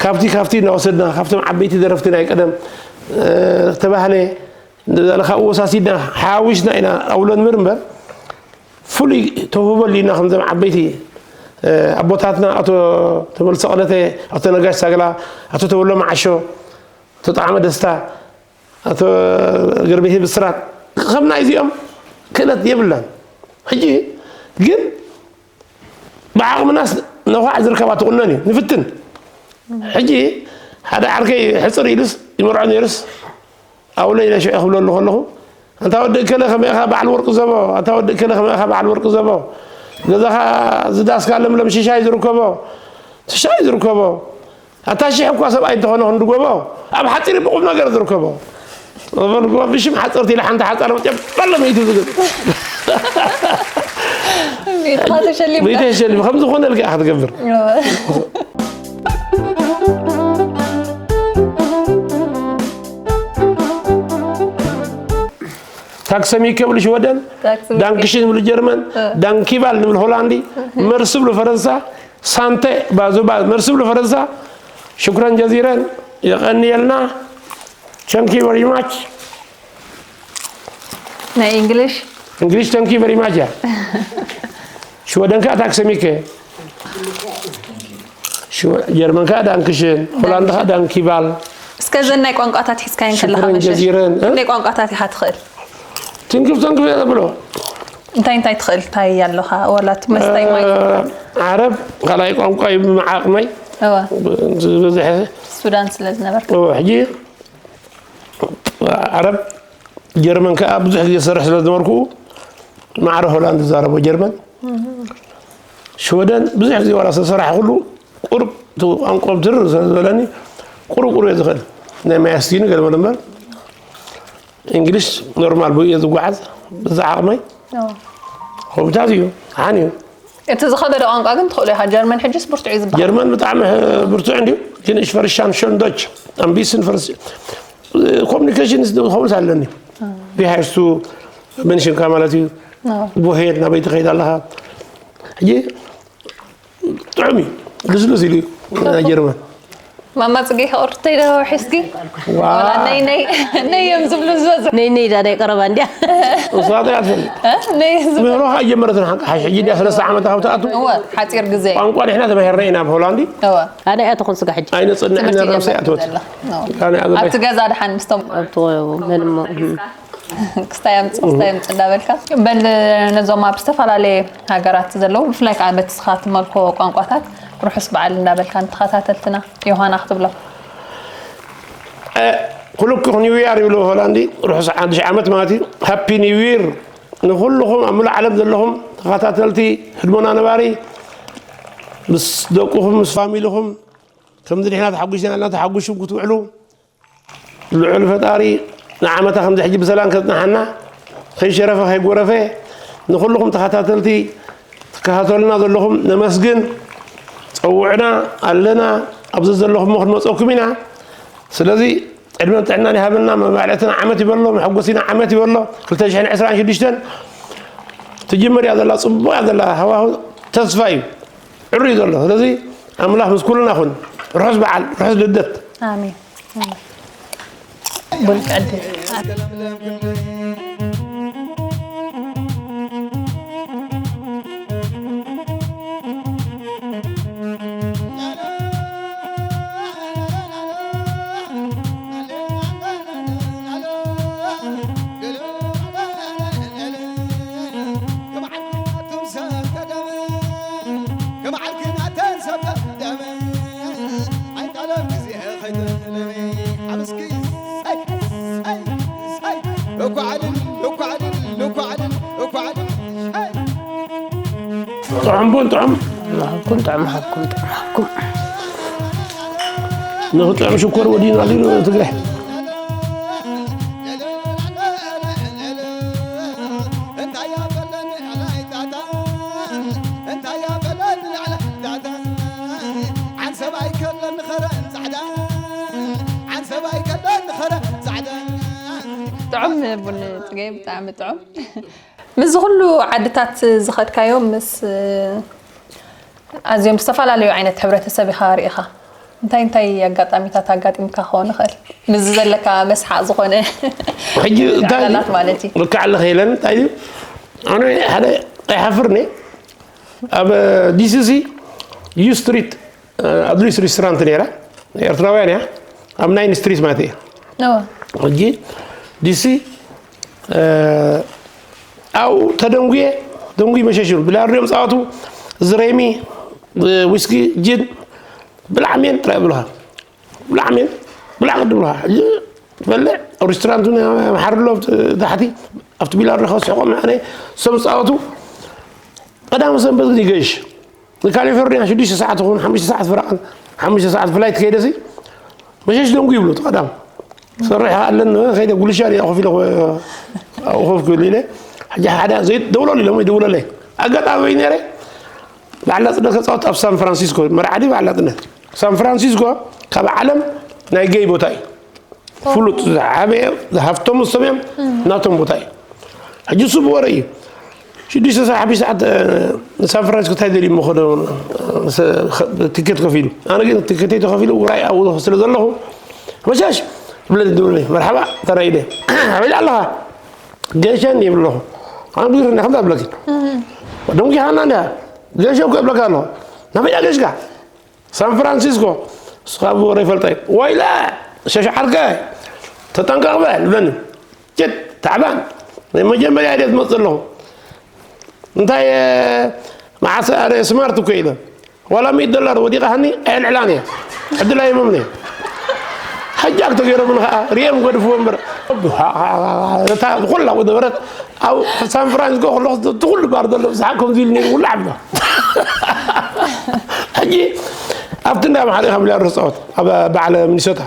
ካብቲ ካብቲ እናወሰድና ካብቶም ዓበይቲ ደረፍቲ ናይ ቀደም ተባህለ ካብኡ ወሳሲድና ሓዊስና ኢና ኣውሎ ንብር እምበር ፍሉይ ተውህቦ ኣሊና ከምዞም ዓበይቲ ኣቦታትና ኣቶ ተመልሶ ቀለተ ኣቶ ነጋሽ ሳግላ ኣቶ ተወሎ መዓሾ ኣቶ ጣዕመ ደስታ ኣቶ ገርቤሄ ብስራት ከም ናይዚኦም ክእለት የብላን ሕጂ ግን ብዓቕምናስ ነዃዕ ዝርከባ ትቑነን እዩ ንፍትን ሕጂ ሓደ ዓርከይ ሕፅር ኢሉስ ይመርዖ ነይሩስ ኣውለ ኢለ ሽዑ ክብለሉ ከለኹ ኣንታ ወዲ እከለ ከመይኻ በዓል ወርቂ ዘቦ ኣንታ ወዲ እከለ ከመይኻ በዓል ወርቂ ዘቦ ገዛኻ ዝዳስካ ለምለም ሽሻይ ዝርከቦ ሽሻይ ዝርከቦ ኣታ ሽሕ እኳ ሰብኣይ እንተኾነ ክንድጎቦ ኣብ ሓፂር ብቁም ነገር ዝርከቦ በልጎ ብሽም ሓፀርቲ ኢለ ሓንቲ ሓፃር መፅያ በለመይቱ ዝግብ ቤትኻ ተሸሊምካ ቤተ ሸሊም ከም ዝኾነ ልክኣ ክትገብር ታክሰሚከ ብሉ ሽወደን ዳንክሽን ብሉ ጀርመን ዳንኪባል ንብል ሆላንዲ መርሲ ብሉ ፈረንሳ ሳንተ ባዙባ መርሲ ብሉ ፈረንሳ ሽኩረን ጀዚረን የቐንየልና ቸንኪ በሪማች ናይ እንግሊሽ እንግሊሽ ቸንኪ በሪማች ያ ሽወደን ከዓ ታክሰሚከ ጀርመን ከዓ ዳንክሽን ሆላንድ ከዓ ዳንኪባል እስከ ዘን ናይ ቋንቋታት ሒዝካየን ከለካ ሽኩረን መሸሽ ጀዚረን ክንደይ ቋንቋታት ኢኻ ትኽእል ትንክፍ ተንክፍ እየ ዘብሎ። እንታይ እንታይ ትኽእል? እንታይ ኣለኻ? ዋላ እቲ መስታይ ማይ? ዓረብ ካልኣይ ቋንቋ እዩ ብመዓቕመይ። እወ፣ ዝበዝሐ ሱዳን ስለ ዝነበርካ። ሕጂ ዓረብ፣ ጀርመን ከዓ ብዙሕ ግዜ ዝሰርሕ ስለ ዝነበርኩ፣ ማዕረ ሆላንድ ዝዛረቦ ጀርመን። ሽወደን ብዙሕ ግዜ ዋላ ዝተሰራሕ ኩሉ ቁሩብ እቲ ቋንቋ ብትርር ስለ ዝበለኒ፣ ቁሩብ ቁሩብ እየ ዝኽእል። ናይ ማያስቲኒ ገለ መለ እምበር፣ እንግሊሽ ኖርማል ብኡ እየ ዝጓዓዝ። ብዛ ዓቕመይ እወ። ከምታት እዩ ሓን እዩ። እቲ ዝኸበደ ቋንቋ ግን ትኽእሎ ኢኻ። ጀርመን ሕጅስ ብርቱዕ እዩ ዝበሃል። ጀርመን ብጣዕሚ ብርቱዕ እንድዩ፣ ግን እሽ ፈርሻን ሸን ዶች ኣምቢስን ፈርስ ኮሚኒኬሽን ዝኸውን ኣለኒ። ቢሃይስቱ መንሽንካ ማለት እዩ። አዎ። ቦሄድ ናበይ ትኸይድ ኣለኻ? ሕጂ ጥዑም እዩ፣ ልስሉስ ኢሉ እዩ ናይ ጀርመን። ማማ ጽጌ ከቕርተይ ዶ ሒዝኪ? ዋ። ዋላ ነይ ነይ ነይ እዮም ዝብሉ ዝበዝሑ። ነይ ነይ ዳ ናይ ቀረባ እንድያ። እሳት እያ ትፈልጥ። እ? ነይ ዝብሉ። ምህሮኻ ጀመረትን ሓቂ ሓሽ ሕጂ ድያ ሰለስተ ዓመት ካብ ትኣቱ። እወ፣ ሓጺር ግዜ። ቋንቋ ንሕና ተማሂርና ኢና ኣብ ሆላንዲ። እወ። ኣነ እያ ትኾን ስጋ ሕጂ። ኣይነጽንዕን ትምህርቲ ረብሰ ጀመርኩ ኣትወት ዘላ። እወ። ካነ ኣገባሽ ኣብቲ ገዛ ድሓን ምስቶም ኣብቲ ምን ክስታይ ኣምጽእ ክስታይ ኣምጽእ እንዳበልካ በል ነዞም ኣብ ዝተፈላለየ ሃገራት ዘለዉ ብፍላይ ከዓ በቲ ስኻ ትመልኮ ቋንቋታት ርሑስ በዓል እንዳበልካ ንተኸታተልትና ዮሃና ክትብሎ ኩልኩ ኒው ያር ይብሉ ሆላንዲ ርሑስ ሓድሽ ዓመት ማለት እዩ። ሃፒ ኒው ይር ንኩልኹም ኣብ ምሉእ ዓለም ዘለኹም ተኸታተልቲ ህድሞና ነባሪ ምስ ደቁኹም ምስ ፋሚልኹም ከምዚ ንሕና ተሓጒስና ኣለና ተሓጒስኩም ክትውዕሉ ልዑል ፈጣሪ ንዓመታ ከምዚ ሕጂ ብሰላም ከጽንሓና ከይሸረፈ ከይጎረፈ ንኩልኹም ተኸታተልቲ ትከታተሉና ዘለኹም ነመስግን። ጸውዕና ኣለና ኣብዚ ዘለኹም ክንመጸኩም ኢና። ስለዚ ዕድመን ጥዕናን ይሃበና። መባዕለትና ዓመት ይበሎ መሐጎሲና ዓመት ይበሎ። ክልተ ሽሕን ዕስራን ሽዱሽተን ትጅምር እያ ዘላ ጽቡቕ እያ ዘላ ሃዋሁ ተስፋ እዩ። ዕሩ እዩ ዘሎ። ስለዚ ኣምላኽ ምስ ኩልና ኩን። ርሑስ በዓል ርሑስ ልደት። ኣሜን። ቡን ቀድም። ጥዑም ቡን ጥዑም ሃብኩም ጥዑም ሃብኩም ጥዑም ሃብኩም። ንኽጥዕም ሽኮር ወዲና ሊሉ ትግረ ጥዑም ቡን ጽገይ ብጣዕሚ ጥዑም። ምስ ኩሉ ዓድታት ዝኸድካዮ ምስ ኣዝዮም ዝተፈላለዩ ዓይነት ሕብረተሰብ ኢኻ ርኢኻ። እንታይ እንታይ ኣጋጣሚታት ኣጋጢምካ ክኸውን ይኽእል? ምስዚ ዘለካ መስሓቕ ዝኾነ ሕጂ እንታይ ቃላት ማለት እዩ። ልክዕ ኣለኸ ኢለን እንታይ እዩ ኣነ ሓደ ኣይሓፍርኒ ኣብ ዲሲሲ ዩ ስትሪት ኣድሊስ ሪስቶራንት ነይራ ኤርትራውያን እያ ኣብ ናይን ስትሪት ማለት እየ እወ። ሕጂ ዲሲ ኣብኡ ተደንጉየ ደንጉይ መሸሽ ይብሉ ብላርዮም ፃወቱ ዝሬሚ ዊስኪ ጅን ብላዕሜን ጥራይ ብልኻ ብላዕሜን ብላዕ ቅድም ብልኻ ትበልዕ ሬስቶራንት መሓር ኣሎ ታሕቲ ኣብቲ ቢላርዶ ከስሕቆም ኣነ ሰም ፃወቱ ቀዳም ሰንበት ግን ይገሽ ንካሊፎርኒያ ሽዱሽተ ሰዓት ኹን ሓሙሽተ ሰዓት ፍራቕን ሓሙሽተ ሰዓት ፍላይት ከይደሲ መሸሽ ደንጉ ይብሉ እቲ ቀዳም ሰሪሕ ኣለኒ ከይደ ጉልሻ ዲኣ ኮፍ ኢለ ኮፍ ክብል ኢለ ሕጂ ሓደ ዘይደውለሉ ኢሎም ይደውለለይ ኣጋጣሚ ወይ ነረ ባዕላ ጽነት ከጻወት ኣብ ሳን ፍራንሲስኮ መርዓዲ ባዕላ ጽነት ሳን ፍራንሲስኮ ካብ ዓለም ናይ ገይ ቦታ እዩ ፍሉጥ ዝዓበየ ዝሃፍቶም ንሶም እዮም ናቶም ቦታ እዩ ሕጂ እሱ ብወረ እዩ ሽዱሽተ ሰዓት ሓሙሽተ ሰዓት ሳን ፍራንሲስኮ እንታይ ደልዩ ምኾነ ቲኬት ከፊሉ ኣነ ግን ቲኬተይ ተኸፊሉ ውራይ ኣብኡ ስለ ዘለኹ መሻሽ ብለ ድብለ መርሓባ ተራኢደ ኣበይ ኣለኻ ገሸን ይብለኹ ኣነ ብዙሕ እና ከምዛ ብለኪ ደንጉ ሃና እንዳ ገሸ እኮ ይብለካ ኣለኹ ናበይ ገሽካ ሳን ፍራንሲስኮ ንስኻ ብወረ ይፈልጠ ወይለ ሸሽ ዓርከ ተጠንቀቕ በል ይብለኒ ጭት ታዕባን ናይ መጀመርያ እየ ዝመፅእ ኣለኹ። እንታይ መዓስ ኣነ ስማርት እኮ ኢለ ዋላ ሚእቲ ዶላር ወዲቓ ሃኒ ኣየልዕላን እየ። ዕድል ኣይህቦምን እየ። ሓጃክ ተገይሮምን ከዓ ሪኦም ገድፍዎ እምበር እታ ኩላ ዝነበረት ኣብ ሳን ፍራንሲስኮ ከለኹ እቲ ኩሉ ባር ዘሎ ብዝሓ ከምዚ ኢሉ ነይሩ ኩሉ ዓብዶ። ሕጂ ኣብቲ እንዳ ኣምሓሩ ኢኻ ቢላርዶ ዝፃወት ኣብ በዓል ሚኒሶታ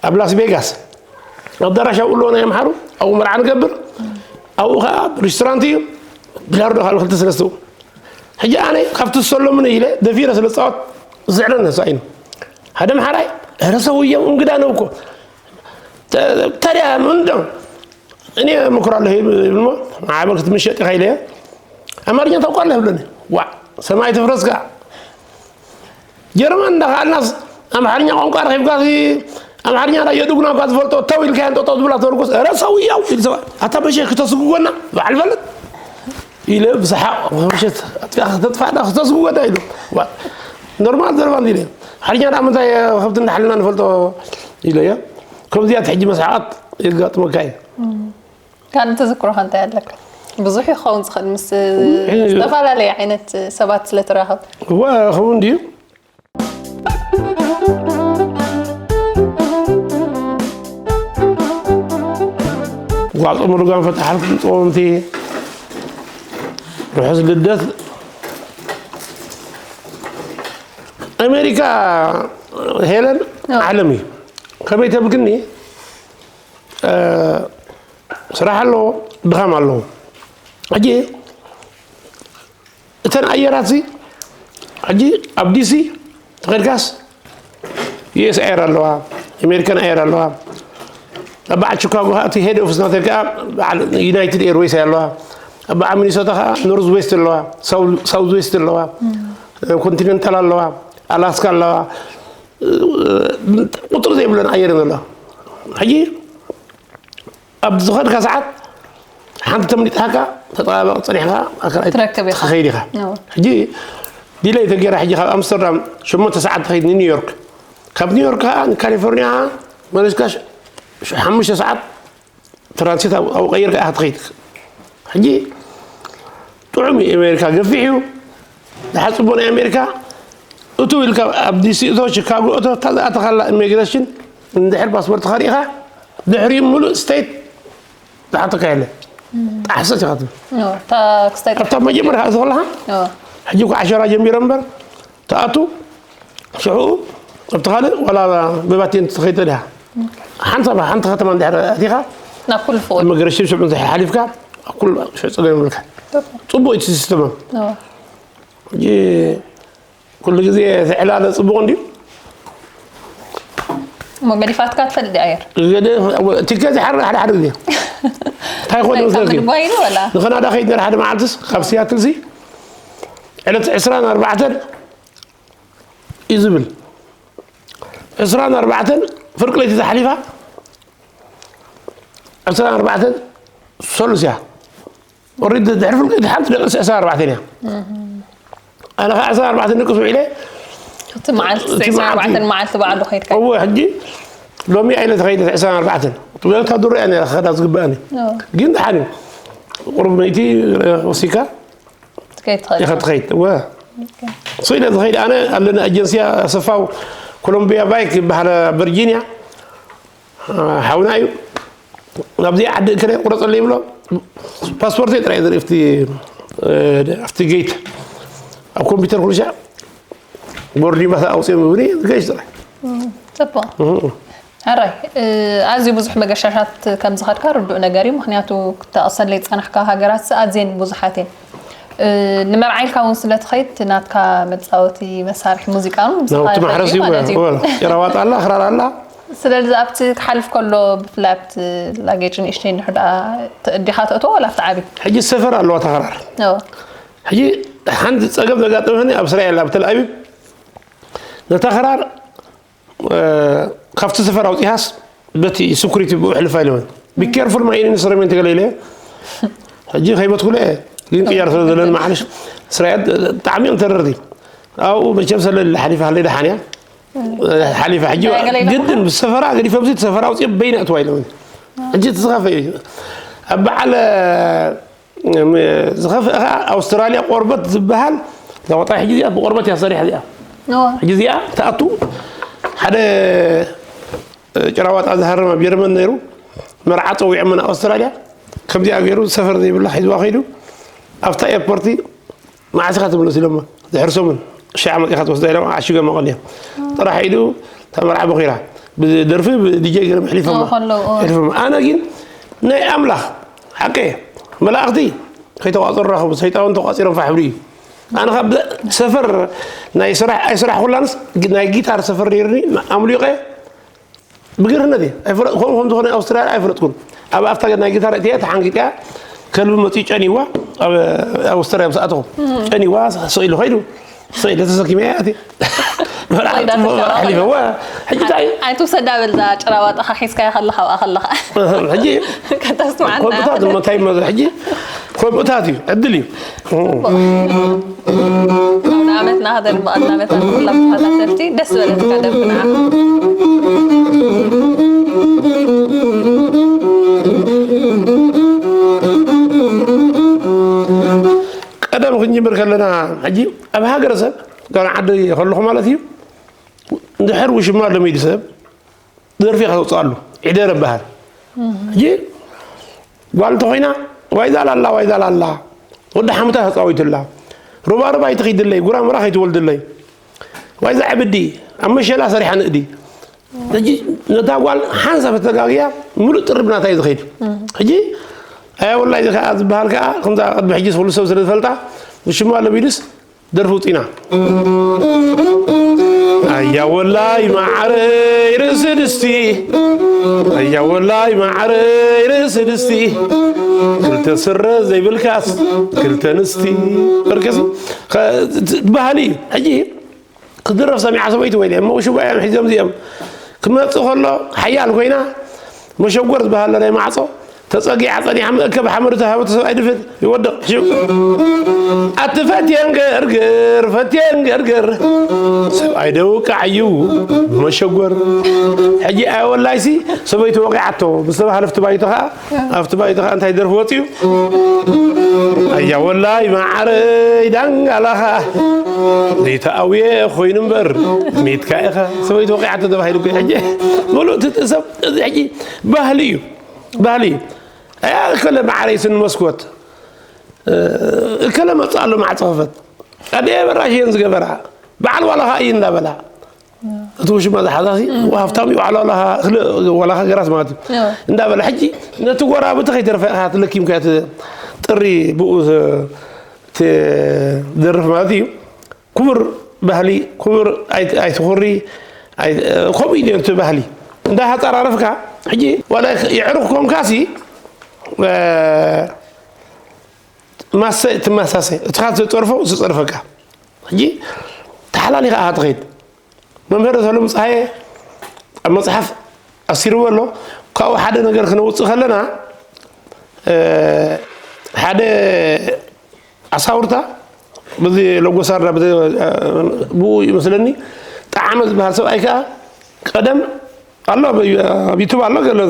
ኣብ ላስ ቬጋስ ኣዳራሽ ኣብኡ ኣለዎ ናይ ኣምሓሩ ኣብኡ መርዓ ንገብር ኣብኡ ከዓ ሬስቶራንት እዩ። ቢላርዶ ከዓ ክልተ ሰለስተ ሕጂ ኣነ ካብቲ ዝሰሎምኒ ኢለ ደፊረ ስለ ዝፃወት ዝስዕረኒ ንሳ ኢሉ ሓደ ኣምሓራይ ኧረ ሰውየው እንግዳ ነው እኮ ታዲያ ምንድነው እኔ እመክራለሁ ይብል እሞ ማዕበል ክትምሸጥ ኢኻ ኢለዮ ኣማርኛ ታውቃለህ ብለኒ ዋ ሰማይ ትፍረስካ ጀርመን እንዳኸኣልናስ ኣምሓርኛ ቋንቋ ረኺብካ ኣምሓርኛ ራዮ ድጉና እኳ ዝፈልጦ ተው ኢልካ እንጠጠው ዝብላ ተርኩስ ረ ሰውየው ኢል ሰብኣይ ኣታ በሸ ክተስጉጎና በዓል ፈልጥ ኢለ ብሰሓቕ መሸት ኣጥፊኣ ከተጥፋእና ክተስጉጎና ኢሉ ኖርማል ዘረባ እንዲ ኢለ ሓርኛ ዳ ምንታይ ከብቲ እንዳሓልና ንፈልጦ ኢለዮ ከምዚያት ሕጂ መስሓቓት የጋጥመካ እዩ ካልእ ተዘክሮኻ እንታይ ኣለካ? ብዙሕ ይኸውን ዝኽእል ምስ ዝተፈላለዩ ዓይነት ሰባት ስለ ትራኸብ። እወ ክኸውን ድዩ? ጓል ጥሙር ጋንፈ ተሓልኩም ጸወምቲ ርሑስ ልደት ኣሜሪካ ሄለን ዓለም እዩ ከመይ ተብልክኒ ስራሕ ኣለዎ ድኻም ኣለዎ ሕጂ እተን ኣየራት ሕጂ ኣብ ዲሲ ተኸድካስ ዩኤስ ኤር ኣለዋ ኣሜሪካን ኤር ኣለዋ ኣብ በዓል ቺካጎ እቲ ሄድ ኦፊስ ናተካ በዓል ዩናይትድ ኤርዌይስ ኣለዋ ኣብ በዓል ሚኒሶታ ከዓ ኖርዝ ዌስት ኣለዋ ሳውዝ ዌስት ኣለዋ ኮንቲኔንታል ኣለዋ ኣላስካ ኣለዋ ቁፅሪ ዘይብለን ኣየር ዘለዋ ሕጂ ኣብ ዝኸድካ ሰዓት ሓንቲ ተምሊጥካ ተጠባበቕ ፀኒሕካ ኣካል ትረክብ ኢኻ። ትኸይድ ኢኻ ኣዎ። ሕጂ ዲለይ ተገይራ ሕጂ ካብ ኣምስተርዳም ሸሞንተ ሰዓት ትኸይድ ንኒውዮርክ ካብ ኒውዮርክ ከዓ ንካሊፎርኒያ መለስካ ሽ- ሽ- ሓሙሽተ ሰዓት ትራንሲት ኣብኡ ኣብኡ ቀይርካ ኢኻ ትኸይድ ሕጂ ጥዑም እዩ ኣሜሪካ ገፊሕ እዩ ድሓር ፅቡቅ ናይ ኣሜሪካ እቱ ኢልካ ኣብ ዲሲ እቶ ቺካጎ እቶ እታ ዝኣተኻላ ኢሚግሬሽን እንድሕር ፓስፖርት ኸሪእኻ ድሕሪኡ ሙሉእ ስቴት ዝሓተካ የለ ጣሕሰት ኢኻ ትብል እታ ክስታይ ኣብታ መጀመርያ እቶ ከለኻ ሕጂ እኮ ዓሸራ ጀሚረ እምበር ትኣቱ ሽዑ ኣብቲ ካልእ ዋላ ብባቴን ትኸይድ ዲኻ ሓንሳብ ሓንቲ ከተማ እንድሕር ኣቲኻ ናብ ኩሉ ፍቑድ ኢሚግሬሽን ሽዑ እንተ ሓሊፍካ ኩሉ ሽዑ ፀገም የብልካ ፅቡቅ እቲ ሲስተም ሕጂ ኩሉ ግዜ እቲ ዕላለ ፅቡቅ እንድዩ እሞ ገዲፋትካ ትፈልጥ ድያ ኣየር ቲኬት ይሓርር ሓደ ሓደ ግዜ እንታይ ኮነ ካብ መስለኪ ምድጓይኑ ወላ ንኸናዳ ከይድ ነር ሓደ መዓልትስ ካብ ሲያትል ሲ ዕለት ዕስራን ኣርባዕተን እዩ ዝብል ዕስራን ኣርባዕተን ፍርቂ ለይቲ ተሓሊፋ ዕስራን ኣርባዕተን ሰሉስ እያ ኦሬዲ ድሕሪ ፍልቂ ሓንቲ ደቂ ዕስራን ኣርባዕተን እያ ኣነ ከዓ ዕስራን ኣርባዕተን ደቂ ስውዒለ እቲ መዓልቲ እቲ መዓልቲ። ዕስራን ኣርባዕተን መዓልቲ በዓሉ ከይድካ እወ ሕጂ ሎሚ ኣይለ ተኸይደ ዕስራን ኣርባዕተን ጥበታ ዱሮ እያ ነራ ክኸዳ ዝግበኣኒ ግን ድሓን እዩ ቁሩብ ምእቲ ወሲካ ትከይድ ትኸይድ ኢኻ ትኸይድ እወ ሶ ኢለ ዝኸይድ ኣነ ኣለኒ ኣጀንስያ ኣሰፋው ኮሎምቢያ ባይክ ይበሃል ቨርጂኒያ ሓውና እዩ ናብዚ ዓዲ እከለ ቁረፀለ ይብሎ ፓስፖርተይ ጥራይ ዘርኢ ኣብቲ ኣብቲ ጌት ኣብ ኮምፒውተር ኩሉ ሻዕ ቦርዲንግ ፓስ ኣውፅኦም ይብኒ ገሽ ጥራይ ፅቡቅ ሕራይ ኣዝዩ ብዙሕ መገሻሻት ከም ዝኸድካ ርዱእ ነገር እዩ ምክንያቱ ክተቕሰለይ ዝፀናሕካ ሃገራት ኣዝየን ብዙሓት እየን ንመርዓ ኢልካ እውን ስለ ትኸይድ ናትካ መፃወቲ መሳርሒ ሙዚቃ እውን ናውቲ ማሕረስ እዩ ማለት እዩ ጭራዋጣ ኣላ ክራር ኣላ ስለዚ ኣብቲ ክሓልፍ ከሎ ብፍላይ ኣብቲ ላጌጅ ንእሽተይ እንድሕር ደኣ ዲኻ ተእትዎ ወላ ኣብቲ ዓብዪ ሕጂ ሰፈር ኣለዋ ተኸራር ሕጂ ሓንቲ ፀገም ዘጋጠመኒ ኣብ እስራኤል ኣብ ተልኣቢብ ነታ ኸራር ካብቲ ሰፈር ኣውፂኻስ በቲ ስኩሪቲ ብኡ ሕልፍ ኣይለውን ቢኬርፉል ማይ ኢንስትሩሜንት ገለ ኢለ ሕጂ ከይበትኩለ ግን ቅያር ስለ ዘለኒ ማዓለሽ እስራኤል ብጣዕሚ እዮም ተረርቲ ኣብኡ መቸም ሰለ ሓሊፋ ሃለይ ደሓንያ ሓሊፋ ሕጂ ግድን ብሰፈራ ገዲፈ ብዚ ሰፈራ ኣውፅኦ በይነ እትዋ ኢለውን ሕጂ እቲ ዝኸፈ እዩ ኣብ በዓል ዝኸፍእ ከዓ ኣውስትራልያ ቆርበት ዝበሃል እዛ ወጣ ሕጂ እዚኣ ብቆርበት እያ ሰሪሕ እዚኣ። ሕጂ እዚኣ ትኣቱ ሓደ ጭራዋጣ ዝሃረመ ጀርመን ነይሩ። መርዓ ፀዊዖም ኣውስትራልያ ከምዚኣ ገይሩ ሰፈር ዘይብላ ሒዝዋ ከይዱ ኣብታ ኤርፖርቲ መዓስ ኢኻ ትምለስ ኢሎሞ። ድሕሪ ሰሙን ሻዕ መፂኻ ትወስዳ ኢሎም ዓሽገ መቐልዮ ጥራሕ ኢሉ ተመርዓ በኺራ ብደርፊ ብዲጀ ገይሮም ሕሊፎማ። ሕሊፎማ ኣነ ግን ናይ ኣምላኽ ሓቂ መላእኽቲ ከይተቋፀሩ ራኸቡ ሰይጣውን ተቋፂሮም ፋሕ ብሉ እዩ። ኣነ ካብ ሰፈር ናይ ስራሕ ኣይስራሕ ኩላንስ ናይ ጊታር ሰፈር ነይርኒ ኣምሊቐ ብግርህነት እየ ኣይፈለጥኩም ከም ዝኾነ ኣውስትራልያ ኣይፈለጥኩም። ኣብ ኣፍታ ናይ ጊታር እትያ ተሓንጊጥያ ከልቢ መፂኡ ጨኒዋ ኣብ ኣውስትራልያ ምስ ኣተኹ ጨኒዋ ስቕ ኢሉ ኸይዱ ስቕ ኢለ ተሰኪመ እያ ኣትየ። መርዓ ጽቡቕ መርዓ ሓሊፈዋ። ሕጂ እንታይ እዩ? ኣይትውሰዳ በል እዛ ጭራዋጣኻ ሒዝካያ ከለኻ ኣብኣ ከለኻ ሕጂ ከተስምዓና ከምኡታት እሞ እንታይ እሞ ሕጂ ከምኡታት እዩ ዕድል እዩ። ጽቡቕ። ኣውደ ዓመትና ክደምቕ ኣላመታ ንኹሎም ተኸታተልቲ ደስ ዝበለትካ ደርፊ ንዓኹም። ቀደም ክንጅምር ከለና ሕጂ ኣብ ሃገረሰብ ጋና ዓዲ ከለኹ ማለት እዩ። እንድሕር ውሽማ ለሚዱ ሰብ ደርፊ ከተውፅኣሉ ዒደር ይበሃል። ሕጂ ጓል እንተኾይና ዋይዛ ላላ ዋይዛ ላላ ወዲ ሓሙታ ተፃዊቱላ ሩባሩባ ኣይትኺድለይ ጉራምራ ከይትወልድለይ ዋይዛ ዕብዲ ኣብ መሸላ ሰሪሓ ንእዲ ሕጂ ነታ ጓል ሓንሳብ ተጋግያ ሙሉእ ጥርብ ናታ እዩ ዝኸይድ። ሕጂ ኣያ ወላይ እዚ ከዓ ዝበሃል ከዓ ከምዛ ቅድሚ ሕጂ ኩሉ ሰብ ስለ ዝፈልጣ ውሽማ ለሚዱስ ደርፊ ውፂና ኣያ ወላይ መዓረይ ርእሲ ድስቲ ኣያ ወላይ መዓረይ ርእሲ ድስቲ ክልተ ስረ ዘይብልካስ ክልተ ንስቲ በርከሲ ባህሊ እዩ። ሕጂ ክድረፍ ሰሚዓ ሰበይቲ ወይለ እሞ ሽቦ እዮም ሒዞም እዚኦም ክመፅእ ከሎ ሓያል ኮይና መሸጎር ዝበሃል ናይ ማዕፆ ተጸጊዓ ጸኒሓ መእከብ ሓመዱ ተሃበ እቲ ሰብኣይ ድፍት ይወድቕ ሽው ኣቲ ፈትየን ገርግር ፈትየን ገርግር ሰብኣይ ደውቃዕ እዩ ብመሸጎር ሕጂ ኣይ ወላይሲ ሰበይቱ ወቂዓቶ ምስ ተባህለ ኣብቲ ባይቶ ኸዓ ኣብቲ ባይቶ ኸዓ እንታይ ደርፊ ወፅዩ ኣያ ወላይ መዓረይ ዳንጋላኻ ዘይተኣውየ ኮይኑ እምበር ሚትካ ኢኻ ሰበይቱ ወቂዓቶ ተባሂሉ እኮ ሕጂ ሙሉእ እቲ ሰብ እዚ ሕጂ ባህሊ እዩ ባህሊ እዩ። ኣያ እከለ ማዕረይ ስኒ መስኮት እከለ መፅእ ኣሎ ማዕፀ ክፈት ኣደየ በራሽ እየን ዝገበራ በዓል ዋላኻ እዩ እንዳበላ እቲ ውሽማ ዝሓዛሲ ሃፍታም እዩ በዓል ዋላኻ እኽሊ ዋላኻ ገራስ ማለት እዩ እንዳበላ ሕጂ ነቲ ጎራብቲ ከይተረፈ ኢኻ ትለኪምካ እቲ ጥሪ ብኡ ትደርፍ ማለት እዩ። ክቡር ባህሊ ክቡር ኣይትኹሪ ከምኡ እዩ እቲ ባህሊ እንዳ ሃፀራረፍካ ሕጂ ዋላ የዕሩኽ ኮንካሲ ማሰ ትመሳሰ እትኻ ዝፀርፎ ዝፀርፈካ ሕጂ ተሓላሊኻ ኢኻ ትኸይድ መምህር ተሎም ፀሃየ ኣብ መፅሓፍ ኣሲርዎ ኣሎ ካብኡ ሓደ ነገር ክነውፅእ ከለና ሓደ ኣሳውርታ በዚ ለጎሳርና ብኡ ይመስለኒ ጠዓመ ዝበሃል ሰብኣይ ከዓ ቀደም ኣሎ ኣብ ዩቱብ ኣሎ ገለ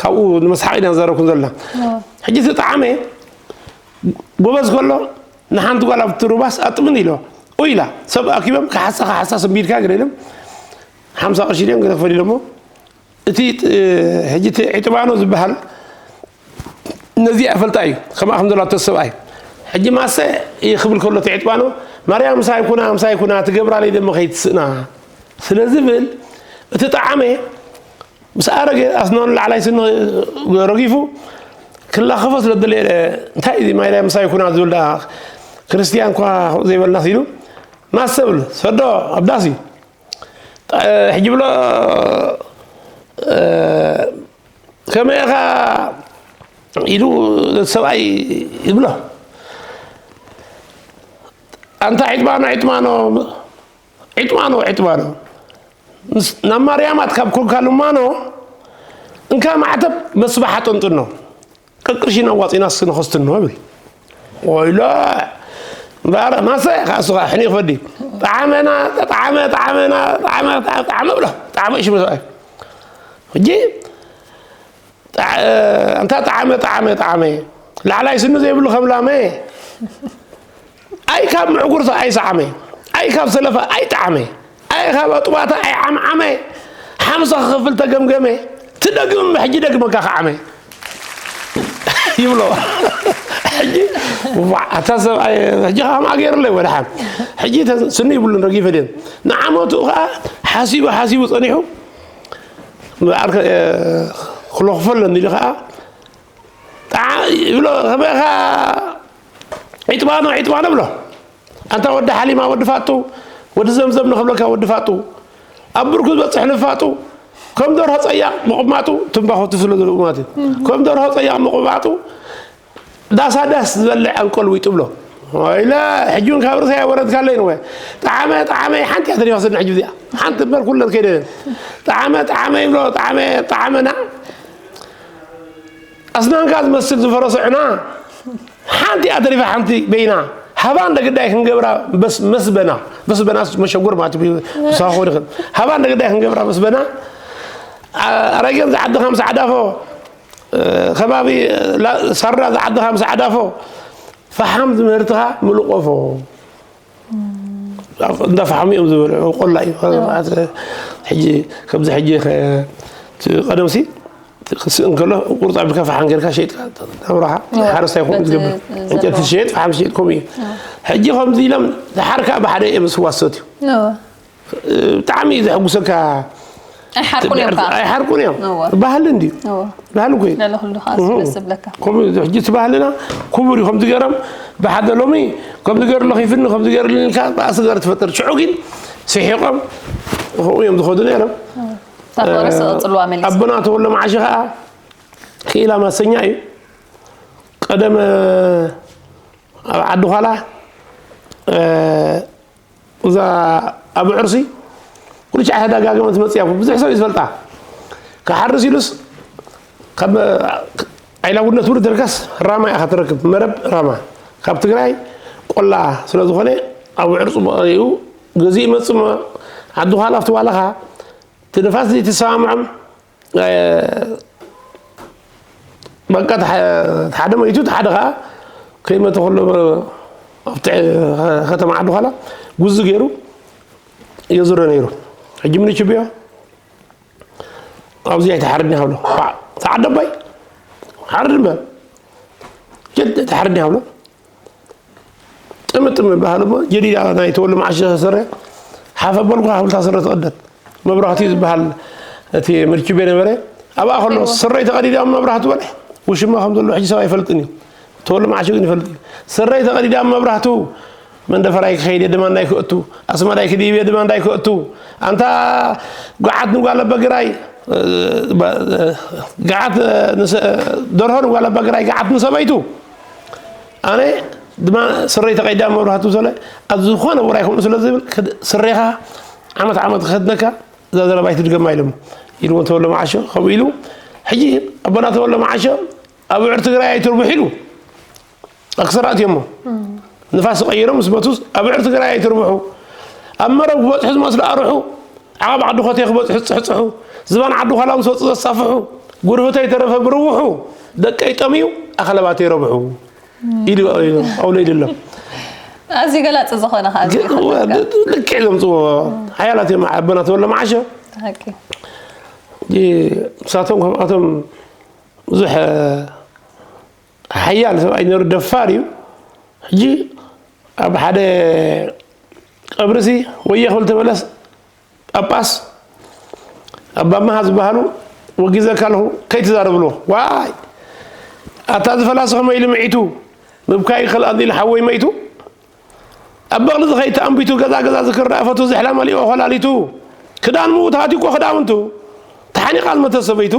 ካብኡ ንመስሓቅ ኢና ዘረብኩም ዘለና ሕጂ እቲ ጠዓመ ጎበዝ ከሎ ንሓንቲ ጓል ኣብቲ ሩባስ ኣጥምን ኢሎ ኢላ ሰብ ኣኪቦም ካሓሳ ካሓሳ ስንቢድካ ገለ ኢሎም ሓምሳ ቅርሺ ድዮም ገለ ክፈል ኢሎሞ እቲ ሕጂ እቲ ዕጥባኖ ዝበሃል ነዚ ኣይፈልጣ እዩ ከምኣ ከም ዘላቶ ሰብኣይ ሕጂ ማሰ ክብል ከሎ እቲ ዕጥባኖ ማርያም ምሳይ ኩና ምሳይ ኩና ትገብራለይ ደሞ ከይትስእና ስለ ዝብል እቲ ጣዓመ ምስ ኣረገ ኣስናኑ ላዕላይ ስኒ ረጊፉ ክላኸፎ ስለ ደለየ እንታይ እዚ ማርያም ምሳይ ኩና ዝብል ደኣ ክርስትያን እኳ ዘይበልናስ ኢሉ ማሰ ብል ሰዶ ኣብ ዳስ እዩ ሕጂ ብሎ ከመይ ኢኻ ኢሉ ሰብኣይ ይብሎ ኣንታ ዒጥማኖ ዒጥማኖ ዒጥማኖ ዒጥማኖ ናብ ማርያማት ካብ ኮንካ ልማኖ እንካ ማዕተብ መስባሕ ኣጠንጥኖ ቅቅርሽና ዋፂና እስኪ ንኸስትኖ ይብል ወይሎ እምበኣር ማሰ ካስኻ ሕኒ ክፈዲ ጣዕመና ጣዕመ ጣዕመና ጣዕመ ጣዕመ ብሎ ጣዕመ እሺ መስኣይ ሕጂ ኣንታ ጠዓመ ጠዓመ ጠዓመ፣ ላዕላይ ስኒ ዘይብሉ ከም ላመ። ኣይ ካብ ምዕጉርታ ኣይሰዓመ፣ ኣይ ካብ ሰለፋ ኣይጠዓመ፣ ኣይ ካብ ኣጡባታ ኣይዓምዓመ። ሓምሳ ክኸፍል ተገምገመ፣ ትደግም ሕጂ ደግመካ ከዓመ ይብሎ። ሕጂ ዋዕ፣ ኣታ ሰብኣይ፣ ሕጂ ከኣ ከምኣ ገይሩለይ ወድሓን። ሕጂ ስኒ ይብሉን ረጊፈ ድየን። ንዓመቱ ከኣ ሓሲቡ ሓሲቡ ጸኒሑ፣ ክለኽፈለን ኢሉ ከኣ ይብሎ። ከመኻ ዒጥባኖ ዒጥባኖ ብሎ። ኣንታ ወዲ ሓሊማ፣ ወዲ ፋጡ፣ ወዲ ዘምዘም ንኽብለካ፣ ወዲ ፋጡ፣ ኣብ ብርኩ ዝበጽሕ ንፋጡ፣ ከም ደርሆ ጸያቕ ምቕማጡ፣ ትንባኾ ትፍለ ዘለኡ ማለት እዩ። ከም ደርሆ ጸያቕ ምቕማጡ፣ ዳሳ ዳስ ዝበልዕ ኣንቀል ዊጡ ብሎ። ወይለ፣ ሕጂ እውን ካብ ርእሰይ ኣይወረድካለይ ንወ። ጠዓመ፣ ጠዓመ፣ ሓንቲ እያ ተሪፋ ስኒ ሕጂ እዚኣ። ሓንቲ እምበር ኩለን ከይደን። ጠዓመ፣ ጠዓመ ይብሎ፣ ጠዓመ፣ ጠዓመና። ኣስናንካ ዝመስል ዝፈረሰ ዑና፣ ሓንቲ እያ ተሪፋ፣ ሓንቲ በይና። ሃባ እንደ ግዳይ ክንገብራ በስ መስበና። በስበናስ መሸጎር ማለት እዩ። ምሳኻ ወዲኽን። ሃባ እንደ ግዳይ ክንገብራ በስበና። ኣ-፣ ኣረጌን ዝዓድኻ ምስ ዓዳፎ፣ እ፣ ከባቢ ላ-፣ ሳራ ዝዓድኻ ምስ ዓዳፎ፣ ፈሓም ዝምህርትኻ ምሉእ ቆፎ። እንዳ ፈሓሙ እዮም ዝበልዑ፣ ቆላ እዩ። ሕጂ፣ ከምዚ ሕጂ ኸ-፣ እቲ ቀደምሲ፣ ክስእ እንከሎ፣ ቁርጣ ኣቢልካ ፈሓም ጌርካ ሸይጥካ፣ ናብራኻ፣ እዋ፣ ሓረስታይ ኮም በቲ ዝገብር። ዘለዎ። ዕንጨይቲ ዝሸየጥ፣ ፈሓም ዝሸየጥ ከምኡ እዩ። እዋ። ሕጂ ከምዚ ኢሎም፣ ዝሓርካ ብሓደ እዮም ስዋ ዝሰትዩ። እዋ። ብጣዕሚ እዩ ዘሐጉሰካ። ኣይሓርቁን እዮም ከዓ። ኣይሓርቁን እዮም። እወ። ባህሊ እንድዩ። እወ። ባህሊ እኮ እዩ። ልዕሊ ኩሉ ከዓ እህ። ደስ ዝብለካ። ከምኡ እዩ። ሕጂ እቲ ባህልና ክቡር እዩ። ከምዚ ገይሮም ብሓደ ሎሚ ከምዚ ገይሩ ለኺፍኒ፣ ከምዚ ገይሩ ኢልካ ባእሲ ገይሩ ትፈጥር። ሽዑ ግን ስሒቖም ከምኡ እዮም ዝኸዱ ነይሮም። እታ ፈረስ እ፣ ዝቕጽልዋ መሊስ። ኣቦና ተወልደ መዓሾ ከዓ ክኢላ ማሰኛ እዩ። ቀደም ኣብ ዓዲ ዃላ፣ እ፣ እዛ ኣብ ዕርሲ ኩሉ ሻዕ ተደጋገመት መፅያ፣ ብዙሕ ሰብ እዩ ዝፈልጣ። ክሓርስ ኢሉስ ካብ ዓይላውነት ውርድ ተልካስ ራማ ኢኻ ትረክብ፣ መረብ ራማ። ካብ ትግራይ ቆላ ስለ ዝኾነ ኣብ ውዕር ፅቡቕ እዩ። ገዚእ ይመፅእ እሞ ዓዲ ዃላ ኣብቲ ዋላኻ እቲ ንፋስ ዘይተሰማምዖም፣ እ፣ በቃ ተሓ-፣ ሓደ መይቱ፣ እቲ ሓደ ኸዓ ከይመተ ከሎ ኣብቲ ከተማ ዓዲ ዃላ ጉዚ ገይሩ የዙረ ነይሩ። ሕጂ ምን ይችብዮ? ኣብዚ ኣይትሓርድኒ ሃብሎ። ባ-፣ ተዓደባይ ሓርድ እምበር። ጀድ ኣይትሓርድኒ ሃብሎ። ጥምጥም ይበሃል እሞ፣ ጀዲዳ ናይ ተወልደ መዓሾ ስረ፣ ሓፍ ኣበልኩ፣ ሓፍልታ ስረ ትቐደድ። መብራህቱ ዝበሃል እቲ ምርችቤ ነበረ። ኣብኣ ከሎ፣ እዎ። ስረይ ተቐዲዳ መብራህቱ በለ። ውሽማ ከም ዘሎ ሕጂ ሰብ ኣይፈልጥን እዩ። ተወልደ መዓሾ ግን ይፈልጥ እዩ። ስረይ ተቐዲዳ መብራህቱ፣ መንደፈራይ ክኸይድ እየ፣ ደማ እንዳይ ክእቱ፣ ኣስመራይ ክድይብ እየ፣ ደማ እንዳይ ክእቱ። ኣንታ፣ ገዓት ንጓል ኣባግራይ፣ እ፣ ባ-፣ እ፣ ገዓት፣ እ፣ ንሰ-፣ ደርሆ ንጓል ኣባግራይ፣ ገዓት ንሰበይቱ። ኣነ ድማ ስረይ ተቐይዳ መብራህቱ ስለ ኣብ ዝኾነ ውራይ ከምኡ ስለ ዝብል ክድ-፣ ስሬኻ ዓመት ዓመት ክኸድነካ እዛ ዘረባ ኣይትድገማ ኢሎም ኢልዎ ተወልደ መዓሾ ከምኡ ኢሉ። ሕጂ ኣቦና ተወልደ መዓሾ ኣብ ውዕር ትግራይ ኣይትርብሑ ኢሉ ኣክሰራት እዮሞ ንፋስ ቀይሮም ምስ መቱስ ኣብ ውዕር ትግራይ ኣይትርብሑ ኣብ መረብ ክበፅሑ ዝመስሉ ኣርሑ ዓቐብ ዓዲ ኮቴ ክበጽሑ ዝጽሕጽሑ፣ ዝባን ዓዲ ዃላ ምስ ወጹ ዘሳፍሑ፣ ጉርብተይ ተረፈ ብርውሑ፣ ደቀይ ጠምዩ ኣኸለባተይ ረብሑ ኢሉ ኣውሎ ኢሉ ኣሎ። ኣዝዩ ገላጺ ዝኾነ ኸኣ ኣዝዩ ግን እወ፣ ይፈትወካ። ድ-፣ ድ-፣ ልክዕ ዘምጽዎ ሓያላት እዮም ኣቦና ተወልደ መዓሾ። ሓቂ። እ፣ ንሳቶም ከምኣቶም ብዙሕ ሓያል ሰብኣይ ነይሩ፣ ደፋር እዩ። ሕጂ ኣብ ሓደ ቀብርሲ ወየ ክብል ተመለስ ጳጳስ ኣባ መሃ ዝበሃሉ ወጊዘካ ኣለኹ ከይትዛረብሉ። ዋይ! ኣታ እዚ ፈላሲ ከመይ ኢሉ ምዒቱ? ምብካይ ይኽእል ኣንዲሉ ሓወይ መይቱ? ኣብ በቕሊ ዝኸይድ ተኣንቢቱ፣ ገዛ ገዛ ዝክር ደኣ ፈቱ፣ ዝሕላ መሊኡ ኾላሊቱ። ክዳን ምዉት ሃትዩኮ ክዳውንቱ፣ ተሓኒቓ ዝመተት ሰበይቱ።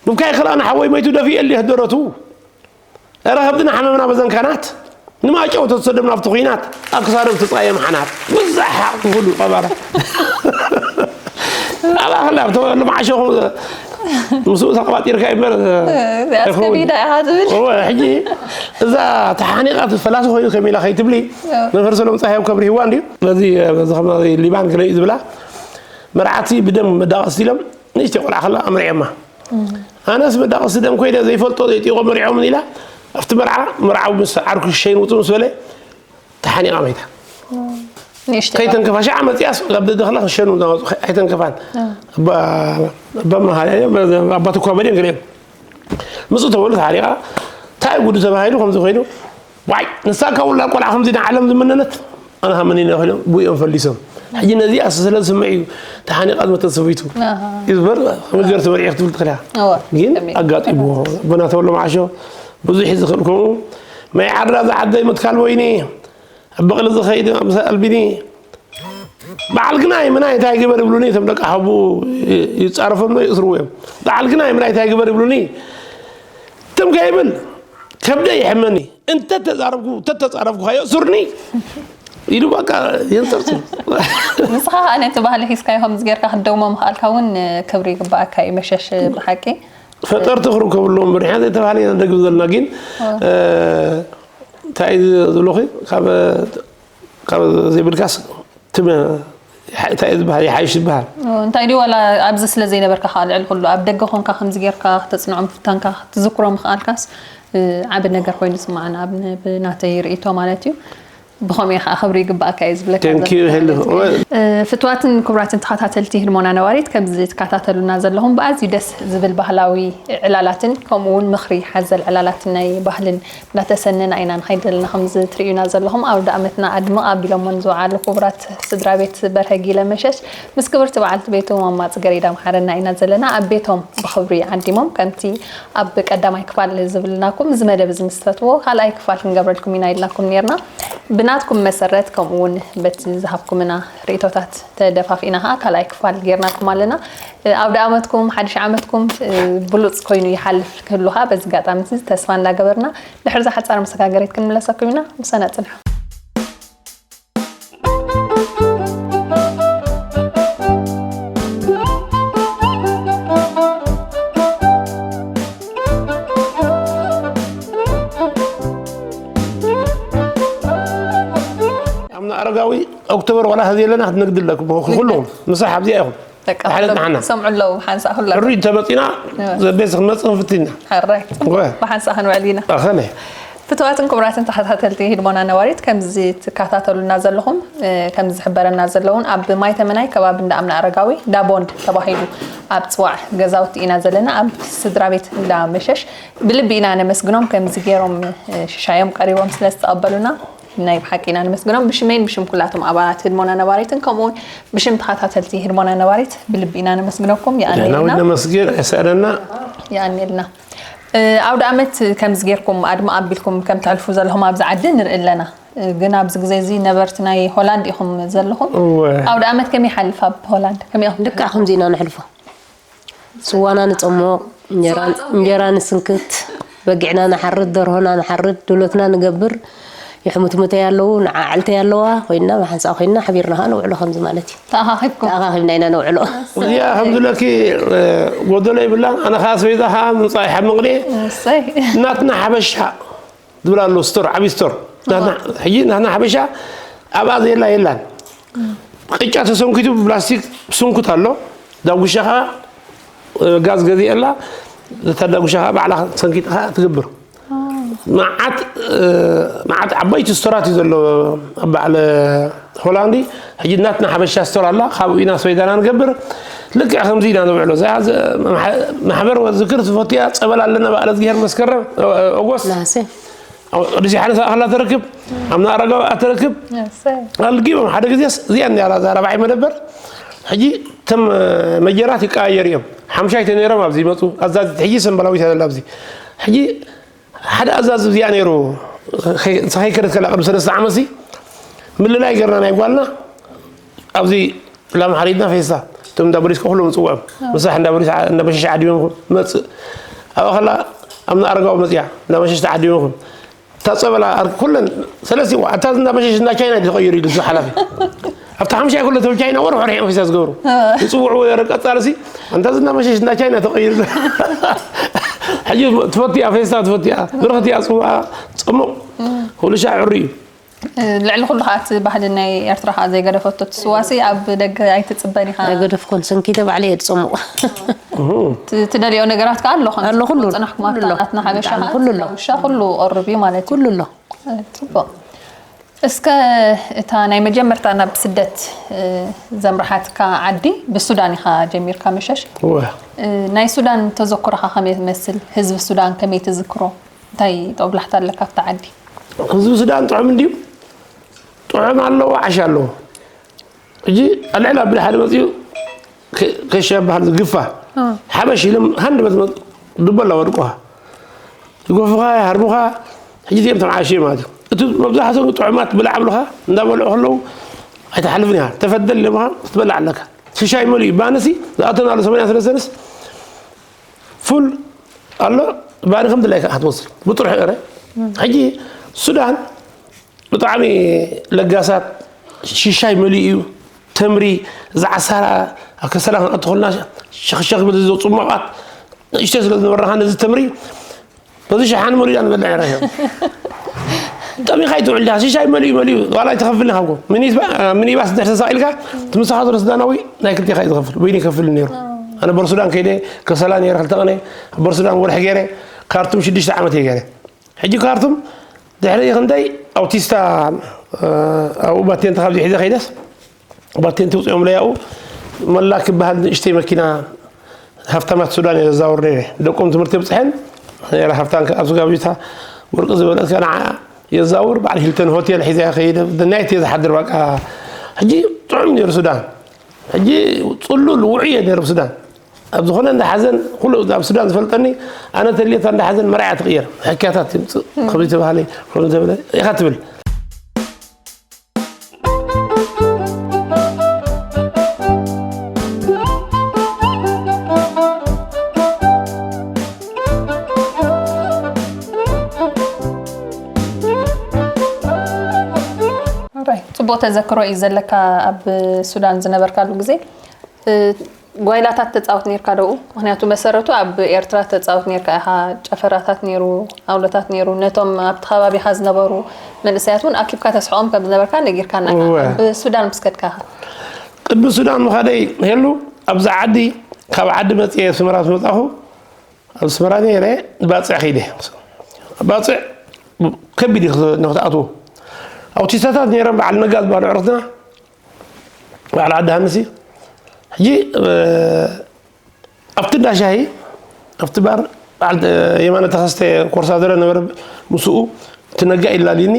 ምብካይ ይኽእል ኣነ ሓወይ መይቱ፣ ደፊኤ እልየት ደረቱ። ኧረ ከብድና ሓመምና በዘን ካናት፣ ንማጨው ተሰደምና ኣብቲ ኹናት፣ ኣብ ክሳዶም ተጻየም ሓናት። ብዛሕ ሓቕ ክፍሉ ቀባራ። ኣብ ኣኽላ፣ ኣብ ተወ-፣ ልማዓሾ ኹ-፣ ምስኡ ተቐባጢርካ እዩ እምበር፣ እዚኣስ ኣይኸውን። ከቢዳ ኢኻ ትብል። እወ፣ ሕጂ እዛ ተሓኒቓ ፈላሲ ኮይኑ ከሚላ ከይትብሊ፣ እወ። መምህር ሰሎም ጸሃዮም ከብርህዋ እንድዩ። በዚ፣ በዚ ኸማዚ ሊባን ገለ እዩ ዝብላ። መርዓቲ ብደም መዳቐስቲ ኢሎም፣ ንእሽተይ ቆልዓ ከላ ኣምሪዐማ። ኣነስ መዳቕሲ ደም ኮይደ ዘይፈልጦ ዘይጥቆ መሪዖምን ኢላ ኣብቲ መርዓ መርዓዊ ምስ ዓርኩ ሸይን ውፁ ምስ በለ ተሓኒቓ መይታ። ንእሽተይ ከይተንከፋሻ መፅያስ ኣብ ደደኽላ ክሸኑ እናወፁ ኣይተንከፋን። ኣባ መሃርያ ኣባት እኳ በልዮም ገለ ምስ ተበሉ ተሓሪቓ እንታይ ጉዱ ተባሂሉ ከምዚ ኮይኑ ዋይ ንሳ ካብ ውላድ ቆልዓ ከምዚ ንዓለም ዝመነነት ኣነ ሃመኒ ኢና ኮይኖም ብኦም ፈሊሶም። ሕጂ ነዚኣ ስለ ዝስምዕ እዩ ተሓኒቓ ዝመተት ሰበይቱ ይዝበር ከምገር ትበልዒ ክትብል ትኽእልያ ግን ኣጋጢምዎ ኣቦና ተበሎ መዓሾ ብዙሕ እዩ ዝኽእል ከምኡ ማይ ዓድራ ዝዓደይ መትካል ወይኒ ኣብ በቕሊ ዝኸይድ ኣምሳ ኣልቢኒ በዓል ግናይ ምናይ እንታይ ግበር ይብሉኒ እቶም ደቂ ሓቡ ይፃረፈም ዶ ይእስርዎ እዮም። በዓል ግናይ ምናይ እንታይ ግበር ይብሉኒ ትም ከይብል ከብደ ይሕመኒ እንተተዛረብኩ እንተተፃረፍኩ ካየእሱርኒ ኢሉ በቃ የንፀርፅሩ። ንስኻ ከኣ ነቲ ባህሊ ሒዝካዮ ከምዚ ጌርካ ክትደግሞ ምኽኣልካ እውን ክብሪ ይግባኣካ እዩ መሸሽ ብሓቂ። ፈጠርቲ ክርከብሉ እምበር ንሕና ዘይተባህለ ኢና ንደግም ዘለና ግን እንታይ ዝብለኹ ካብ ካብ ዘይብልካስ ትም እንታይ እዩ ዝበሃል ይሓይሽ ዝበሃል። እንታይ ድዩ ዋላ ኣብዚ ስለ ዘይነበርካ ከዓ ልዕሊ ኩሉ ኣብ ደገ ኮንካ ከምዚ ጌርካ ክተፅንዖ ምፍታንካ ክትዝክሮ ምኽኣልካስ ዓቢ ነገር ኮይኑ ዝስማዓና ኣብ ብናተይ ርእይቶ ማለት እዩ። ብኸምኡ ከዓ ክብሪ ይግባኣካ እዩ ዝብለካ ዘለኹ ማለት እዩ። ፍትዋትን ክቡራትን ተኸታተልቲ ህድሞና ነባሪት ከምዚ ትከታተሉና ዘለኹም ብኣዝዩ ደስ ዝብል ባህላዊ ዕላላትን ከምኡ እውን ምኽሪ ሓዘል ዕላላትን ናይ ባህልን እናተሰነና ኢና ንኸይድ ዘለና ከምዚ ትርእዩና ዘለኹም ኣውደ ኣመትና ኣድምቕ ኣቢሎሞን ዝወዓሉ ክቡራት ስድራ ቤት በርሀ ጊለ መሸሽ ምስ ክብርቲ በዓልቲ ቤቱ ማማ ጽገሬዳ መሓረና ኢና ዘለና ኣብ ቤቶም ብኽብሪ ዓዲሞም ከምቲ ኣብ ቀዳማይ ክፋል ዝብልናኩም እዚ መደብ እዚ ምስ ትፈትዎ ካልኣይ ክፋል ክንገብረልኩም ኢና ኢልናኩም ነርና ብናትኩም መሰረት ከምኡ እውን በቲ ዝሃብኩምና ርእቶታት ተደፋፊእና ከዓ ካልኣይ ክፋል ጌርናልኩም ኣለና ኣውደ ኣመትኩም ሓድሽ ዓመትኩም ብሉፅ ኮይኑ ይሓልፍ ክህሉ ከዓ በዚ ኣጋጣሚ እዚ ተስፋ እንዳገበርና ድሕሪ እዛ ሓፃር መሰጋገሪት ክንምለሰኩም ኢና ምሳና ፅንሑ ኣምና ኣረጋዊ ኦክቶበር ዋላ ሀዚ የለና ክትነግድ ኣለኩም ኩልኩም ምሳሕ ኣብዚኣ ኢኹም ሓለት ንሓና ሰምዑ ኣለዉ ሓንሳእ ኩላ ሕሩይ እንተመፂና ዘቤት ክንመፅእ ክንፍትና ሓራይ ብሓንሳእ ክንውዕል ኢና ኣኸመይ ፍትዋትን ክቡራትን ተኸታተልቲ ህድሞና ነባሪት ከምዚ ትከታተሉና ዘለኹም ከምዚ ዝሕበረና ዘለውን ኣብ ማይ ተመናይ ከባቢ እንዳ ኣምና ኣረጋዊ ዳቦንድ ተባሂሉ ኣብ ፅዋዕ ገዛውቲ ኢና ዘለና ኣብ ስድራ ቤት እንዳ መሸሽ ብልቢ ኢና ነመስግኖም ከምዚ ገይሮም ሽሻዮም ቀሪቦም ስለ ዝተቐበሉና ናይ ብሓቂ ኢና ነመስግኖም ብሽመይን ብሽም ኩላቶም ኣባላት ህድሞና ነባሪትን ከምኡ እውን ብሽም ተኸታተልቲ ህድሞና ነባሪት ብልቢ ኢና ነመስግነኩም የኣንልና ነመስግን ኣይሰኣነና የኣንልና ኣውደ ኣመት ከምዚ ጌርኩም ኣድማ ኣቢልኩም ከም ተሕልፉ ዘለኹም ኣብዚ ዓዲ ንርኢ ኣለና ግን ኣብዚ ግዜ እዚ ነበርቲ ናይ ሆላንድ ኢኹም ዘለኹም ኣውደ ኣመት ከመይ ይሓልፍ ኣብ ሆላንድ ከመይ ኢኹም ልክዕ ከምዚ ኢና ነሕልፎ ስዋና ንፀሞቕ፣ እንጀራ ንስንክት፣ በጊዕና ንሓርድ፣ ደርሆና ንሓርድ፣ ድሎትና ንገብር፣ የሕሙትሙተይ ኣለዉ፣ ንዓዕልተይ ኣለዋ ኮይንና ብሓንሳእ ኮይንና ሓቢርና ከዓ ነውዕሎ ከምዚ ማለት እዩ። ተኣኻኺብኩም? ተኣኻኺብና ኢና ነውዕሎ። እዚኣ ከም ዝብለኪ ጎደሎ የብላን፣ ኣነ ከዓ ኣስቤዛ ከዓ ምምፃእ ይሓምቕኒ። እሰይ። ናትና ሓበሻ ዝብል ኣሎ ስቶር ዓብዪ ስቶር ናትና ሕጂ ናትና ሓበሻ ኣብኣ ዘየላ የላን ቅጫ ተሰንኪቱ ብፕላስቲክ ስንኩት ኣሎ ዳጉሻ ከዓ ጋዝ ገዚአ ኣላ እታ ዳጉሻ ከዓ ባዕላ ሰንኪታ ከዓ ትገብር መዓት መዓት ዓበይቲ ስቶራት እዩ ዘሎ ኣብ በዓል ሆላንዲ ሕጂ ናትና ሓበሻ ስቶር ኣላ ካብኡ ኢና ስወይዳና ንገብር ልክዕ ከምዚ ኢና ንውዕሎ እዛ ማሕበር ዝክር ትፈትያ ፀበል ኣለና በዓል እግዚኣብሔር መስከረም ኦጎስት ነሐሴ ቅዱስ ዮሓንስ ኣኸላ ትረክብ ኣምና ኣረጋዊ ትረክብ ኣልጊቦም ሓደ ግዜስ እዚኣ እንዲያ ዛ ረባዒ መደበር ሕጂ ተም መጀራት ይቀያየር እዮም ሓምሻይተ ነይሮም ኣብዚ ይመፁ ኣዛዚት ሕጂ ሰንበላዊት ያለ ኣብዚ ሕጂ ሓደ ኣዛዚ እዚኣ ነይሩ ንኸይከደት ከላ ቅድሚ ሰለስተ ዓመት ምልላይ ገርና ናይ ጓልና ኣብዚ ላም ሓሪድና ፌስታ እቶም እንዳ ቦሊስ ከ ኩሎም ንፅውዖም ምሳሕ እንዳ ቦሊስ እንዳ መሸሽ ዓዲሞም መፅእ ኣብኣ ከላ ኣብ ንኣረጋዊ መፅያ እንዳ መሸሽ ተዓዲሞም እታ ፀበላ ኩለን ሰለስቲዋ ኣታ እንዳ መሸሽ እንዳ ቻይና እዩ ተቐይሩ ኢሉ ሓላፊ ኣብቲ ሓምሻይ ኩለ ተብ ቻይና ወርሑ ርሒቕ ፌስታ ዝገብሩ ይፅውዕዎ የረ ቀፃልሲ ኣንታ እንዳ መሸሽ እንዳ ቻይና ተቐይሩ ሕጂ ትፈትያ ፌስታ ትፈትያ ብርኽትያ ፅውዓ ፅሙቕ ኩሉ ሻዕ ዕሩ እዩ ልዕሊ ኩሉ ከዓ እቲ ባህሊ ናይ ኤርትራ ከዓ ዘይገደፈቶ እቲ ስዋሲ ኣብ ደገ ኣይትፅበን ኢኻ። ኣይገደፍኩን፣ ሰንኪተ ባዕለይ እየ ዝፀምቕ። ትደልዮ ነገራት ከዓ ኣሎ። ኣሎ ኩሉ። ፅናሕኩም ኣብታ ናትና ሓበሻ ከዓ ኩሉ ኣሎ። ውሻ ኩሉ ቀርብ እዩ ማለት እዩ። ኩሉ ኣሎ። ፅቡቕ። እስከ እታ ናይ መጀመርታ ናብ ስደት ዘምርሓትካ ዓዲ ብሱዳን ኢኻ ጀሚርካ መሸሽ። ናይ ሱዳን ተዘክሮኻ ከመይ ትመስል? ህዝቢ ሱዳን ከመይ ትዝክሮ? እንታይ ጦብላሕታ ኣለካ ኣብታ ዓዲ? ህዝቢ ሱዳን ጥዑም እንድዩ። ጥዑም ኣለዎ፣ ዓሽ ኣለዎ። ሕጂ ኣልዕል ኣብል ሓደ መፅኡ ከሻ በሃል ዝግፋ ሓበሽ ኢሎም ሃንድ በት ዱበላ ወድቁኻ ይጎፉኻ፣ ይሃርሙኻ። ሕጂ እዚኦም ተመዓሽ ማለት እዩ። እቲ መብዛሕትኦም ጥዑማት ብላዕ ብሉኻ እንዳበልዑ ከለዉ ኣይትሓልፍን ኢኻ። ተፈደል ኢሎምኻ ክትበልዕ ኣለካ። ሽሻይ መሊኡ ባንሲ ዝኣተናሉ ሰማንያ ሰለስተንስ ፉል ኣሎ። ባኒ ከም ድላይካ ክትወስድ ብጥርሑ ረ። ሕጂ ሱዳን ብጣዕሚ ለጋሳት፣ ሽሻይ መሊኡ እዩ። ተምሪ፣ እዚ ዓሳራ ኣብ ከሰላ ክንኣቱ ከለና ሸኽሸኽ ዝብል፣ እዚ ጽሟቓት ንእሽተይ ስለ ዝነበርና ነዚ ተምሪ በዚ ሸሓኒ መሊኡ ኢና ንበልዕ ነይርና። ጠሚኻ ኣይትውዕል ዲኻ? ሽሻይ መሊኡ መሊኡ ዋላ ኣይትኸፍልን ኢኻ እኮ። ሚኒባ-፣ ሚኒባስ እንድሕር ተሳቒልካ እቲ ምሳኻ ዘሎ ሱዳናዊ ናይ ክልቴኻ እዩ ዝኸፍል፣ በይኑ ይከፍል ነይሩ። ኣነ በርሱዳን ከይደ፣ ከሰላ ነይረ ክልተ ቐነ፣ በርሱዳን ወርሒ ገይረ፣ ካርቱም ሽዱሽተ ዓመት እየ ገይረ። ሕጂ ካርቱም ድሕሪ ክንደይ ኣውቲስታ፣ እ፣ ኣብኡ ባቴንት ካብዚ ሒዘ ከይደስ፣ ባቴንት ውፅኦም ለያኡ መላ ክበሃል ንእሽተይ መኪና ሃፍታማት ሱዳን እየ ዘዛውር ነይረ። ደቆም ትምህርቲ ብፅሐን ነይረ። ሃፍታም ከ-፣ ኣብ ስጋቢታ ወርቂ ዝበለትካ ንዓ የዛውር፣ በዓል ሂልተን ሆቴል ሒዘ ከይደ፣ ናይት እየ ዝሓድር። በቃ ሕጂ ጥዑም ነይሩ ሱዳን። ሕጂ ጽሉል ውዑይ እየ ነይሩ ኣብ ሱዳን። ኣብ ዝኾነ እንዳ ሓዘን፣ ኩሉ ኣብ ሱዳን ዝፈልጠኒ፣ ኣነ ተልየታ እንዳ ሓዘን መርዓ ትቕየር። ሕክያታት ይምጽእ። ከምዚ ተባህለ፣ ከምዚ ተብለ ኢኻ ትብል። ጽቡቕ ተዘክሮ እዩ ዘለካ ኣብ ሱዳን ዝነበርካሉ ግዜ። እ፣ ጓይላታት ተጻወት ኔርካ ዶ? ምኽንያቱ መሰረቱ ኣብ ኤርትራ ተጻወት ኔርካ ኢኻ። ጨፈራታት ኔሩ፣ ኣውሎታት ኔሩ። ነቶም ኣብቲ ከባቢኻ ዝነበሩ መንእሰያት እውን ኣኪብካ ተስሕቖም ከም ዝነበርካ ነጊርካና ኢኻ። እወ። ኣብ ሱዳን ምስ ከድካ ኸ? ቅድሚ ሱዳን ምኻደይ ሄሉ፣ ኣብዚ ዓዲ፣ ካብ ዓዲ መጽየ ኣስመራ ምስ መጻኹ፣ ኣብ ኣስመራ ነይረ፣ ባጽዕ ከይደ። ባጽዕ ከቢድ እዩ ንኽትኣትዎ። ኣውቲስታታት ነይሮም፣ በዓል ነጋ ዝበሃሉ ኣዕሩኽትና፣ በዓል ዓዲ ሃንሲ። ሕጂ፣ እ፣ ኣብቲ እንዳ ሻሂ፣ ኣብቲ ባር፣ በዓል፣ እ፣ የማነ ተኸስተ ኮርሳደረ ነበረ፣ ምስኡ እቲ ነጋ ይላልዩኒ።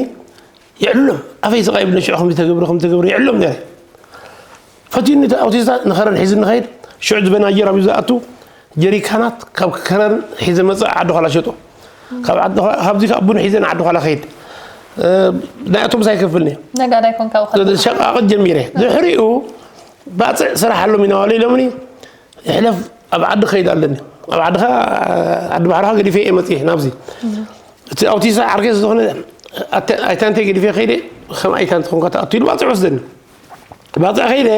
ይዕልሎም፣ ኣፈይ ስቓይ ይብለኒ፣ ሽዑ ከምዚ ተገብረ፣ ከምዚ ተገብረ፣ ይዕልሎም ነይረ። ፈትዩኒ፣ እቲ ኣውቲስታ ንኸረን ሒዙ ንኸይድ፣ ሽዑ ዝበናጀር ኣብዩ ዝኣቱ፣ ጀሪካናት ካብ ከረን ሒዘ መጽእ ዓዲ ዃላ ሸጦ። ካብ ዓዲ ዃ-፣ ካብዚ ካብ ቡን ሒዘ ንዓዲ ዃላ ከይድ። እ፣ ናይ ኣውቶቡስ ኣይከፍልን እየ። ነጋዳይ ኮንካ ብኸ-? ሸቃቕት ጀሚረ። ድሕሪኡ ባጽዕ ስራሕ ኣሎ ሚናዋለ ኢሎምኒ፣ ይሕለፍ ኣብ ዓዲ ከይድ ኣለኒ። ኣብ ዓድኻ፣ ዓዲ ባሕርኻ ገዲፈ እየ መጽእ ናብዚ። እቲ ኣውቲስታ ዓርከይ ዝኾነ ኣተ-፣ ኣይታንተይ ገዲፈ ከይደ፣ ከም ኣይታንተ ኮንካ ትኣቱ ኢሉ ባጽዕ ወስደኒ። ባጽዕ ከይደ፣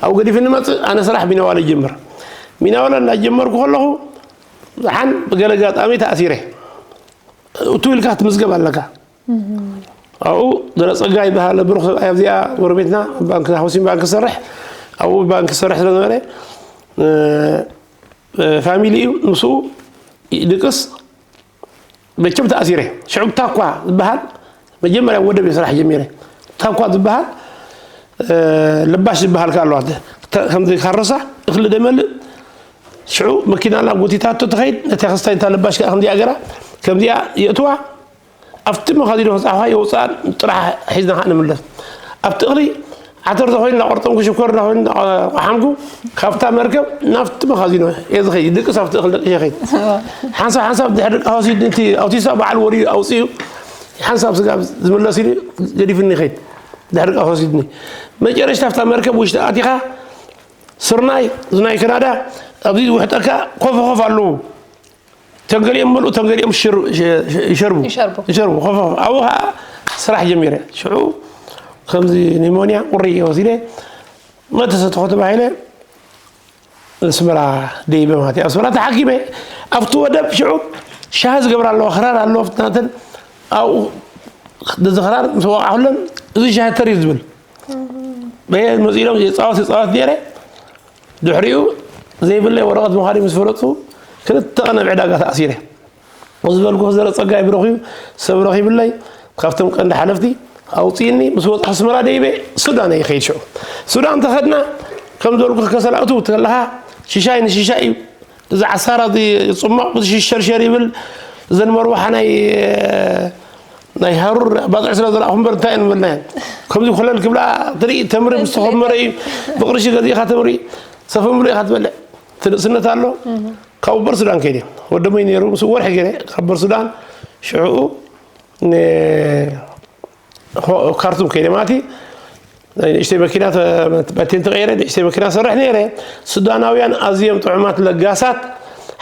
ኣብኡ ገዲፈኒ መጽእ፣ ኣነ ስራሕ ሚናዋለ ይጀምር። ሚናዋለ እንዳጀመርኩ ከለኹ፣ ደሓን ብገለ ኣጋጣሚ ተኣሲረ። እቱ ኢልካ ክትምዝገብ ኣለካ። ኣብኡ ደረ ጸጋይ ዝበሃለ ብሩኽ ሰብኣይ ኣብዚኣ ጎረቤትና ባንክ፣ ሃውሲንግ ባንክ ዝሰርሕ፣ ኣብኡ ባንክ ዝሰርሕ ስለ ነበረ፣ እ፣ እ፣ ፋሚሊ እዩ፣ ምስኡ ይድቅስ፣ መቸም ተኣሲረ። ሽዑ ታኳ ዝበሃል መጀመርያ ወደብ እየ ስራሕ ጀሚረ። ታኳ ዝበሃል፣ እ፣ ለባሽ ዝበሃል ከኣ ኣለዋ። ተ-፣ ከምዚ ካሮሳ እኽሊ ደመልእ፣ ሽዑ መኪና ናብ ጎቲታቶ ትኸይድ፣ ነታ ክስታይ እታ ለባሽ ከኣ ከምዚኣ ገራ፣ ከምዚኣ የእትዋ፣ ኣብቲ መኻዚኖ ከጻሕኻ የውጽኣን ጥራሕ ሒዝና ከኣ ንምለስ። ኣብቲ እኽሊ ዓተር ተኾይኑ እናቆርጠምኩ፣ ሽኮር እናኾይኑ እናቆሓምኩ፣ ካብታ መርከብ ናብቲ መኻዚኖ እየ ዝኸይድ። ድቅስ ኣብቲ እኽሊ ደቂሰ ይኸይድ። ሓንሳብ ሓንሳብ ድሕሪ ደቂቃ ወሲድኒ እቲ ኣውቲስታ በዓል ወርዩ ኣውጺኡ፣ ሓንሳብ ስጋብ ዝምለስ ኢሉ ገዲፍኒ ይኸይድ። ድሕሪ ደቂቃ ወሲድኒ። መጨረሽታ ኣብታ መርከብ ውሽጢ ኣቲኻ፣ ስርናይ፣ እዚ ናይ ካናዳ፣ ኣብዚ ዝውሕጠካ ኮፍ ኮፍ ኣለዉ። ተንገሊኦም መልኡ፣ ተንገሊኦም ሽር-፣ ሽ-፣ ሽ-፣ ይሸርቡ። ይሸርቡ። ይሸርቡ፣ ኮፍ ኮፍ። ኣብኡ ኸዓ ስራሕ ጀሚረ። ሽዑ ከምዚ ኒሞንያ ቁሪ እየ ወሲደ፣ መተሰተኹ ተባሂለ፣ ኣስመራ ደይበ ማለት እዩ። ኣስመራ ተሓኪመ፣ ኣብቲ ወደብ ሽዑ ሻሂ ዝገብራ ኣለዋ፣ ክራር ኣለዋ፣ ፍትናተን ኣብኡ እዚ ክራር ምስ ወቕዓ ኩለን፣ "እዚ ሻህተር እዩ" ዝብል። በየ መፂሎም የፃወት የፃወት ነይረ። ድሕሪኡ ዘይብለይ ወረቐት ምዃኑ ምስ ፈለጡ፣ ክልተ ቀን ኣብ ዕዳጋ ተኣሲረ። እዚ ዝበልኩ ዘረ ጸጋይ ብረኺቡ፣ ሰብ ረኺብለይ፣ ካብቶም ቀንዲ ሓለፍቲ ኣውፅእኒ። ምስ ወፃ ኣስመራ ደይበ ሱዳን እየ ከይድ። ሽዑ ሱዳን ተኸድና፣ ከም ዝበልኩ ከሰላእቱ ከለኻ ሽሻይ ንሽሻይ እዩ። እዚ ዓሳራ እዚ ጽሟቕ እዚ ሽሸርሸር ይብል። እዘን መርዋሓ ናይ፣ ናይ ሃሩር ባጽዕ ስለ ዝረኣኹ እምበር እንታይ እየን ምበልናየን። ከምዚ ኮለል ክብላ ትርኢ፣ ተምሪ ምስ ተኾመረ እዩ። ብቕርሺ ገዚእኻ ተምሪ ሰፈ ምሉእ ኢኻ ትበልዕ። እቲ ንእስነት ኣሎ። ካብኡ በር ሱዳን ከይደ። ወደመይ ነይሩ፣ ምስ ወርሒ ገይረ ካብ በር ሱዳን ሽዕኡ ን-፣ ሆ-፣ ካርቱም ከይደ ማለት እዩ። ናይ ንእሽተይ መኪና ተ-፣ ባቴን ተቐይረ፣ ንእሽተይ መኪና ሰርሕ ነይረ። ሱዳናውያን ኣዝዮም ጥዑማት፣ ለጋሳት፣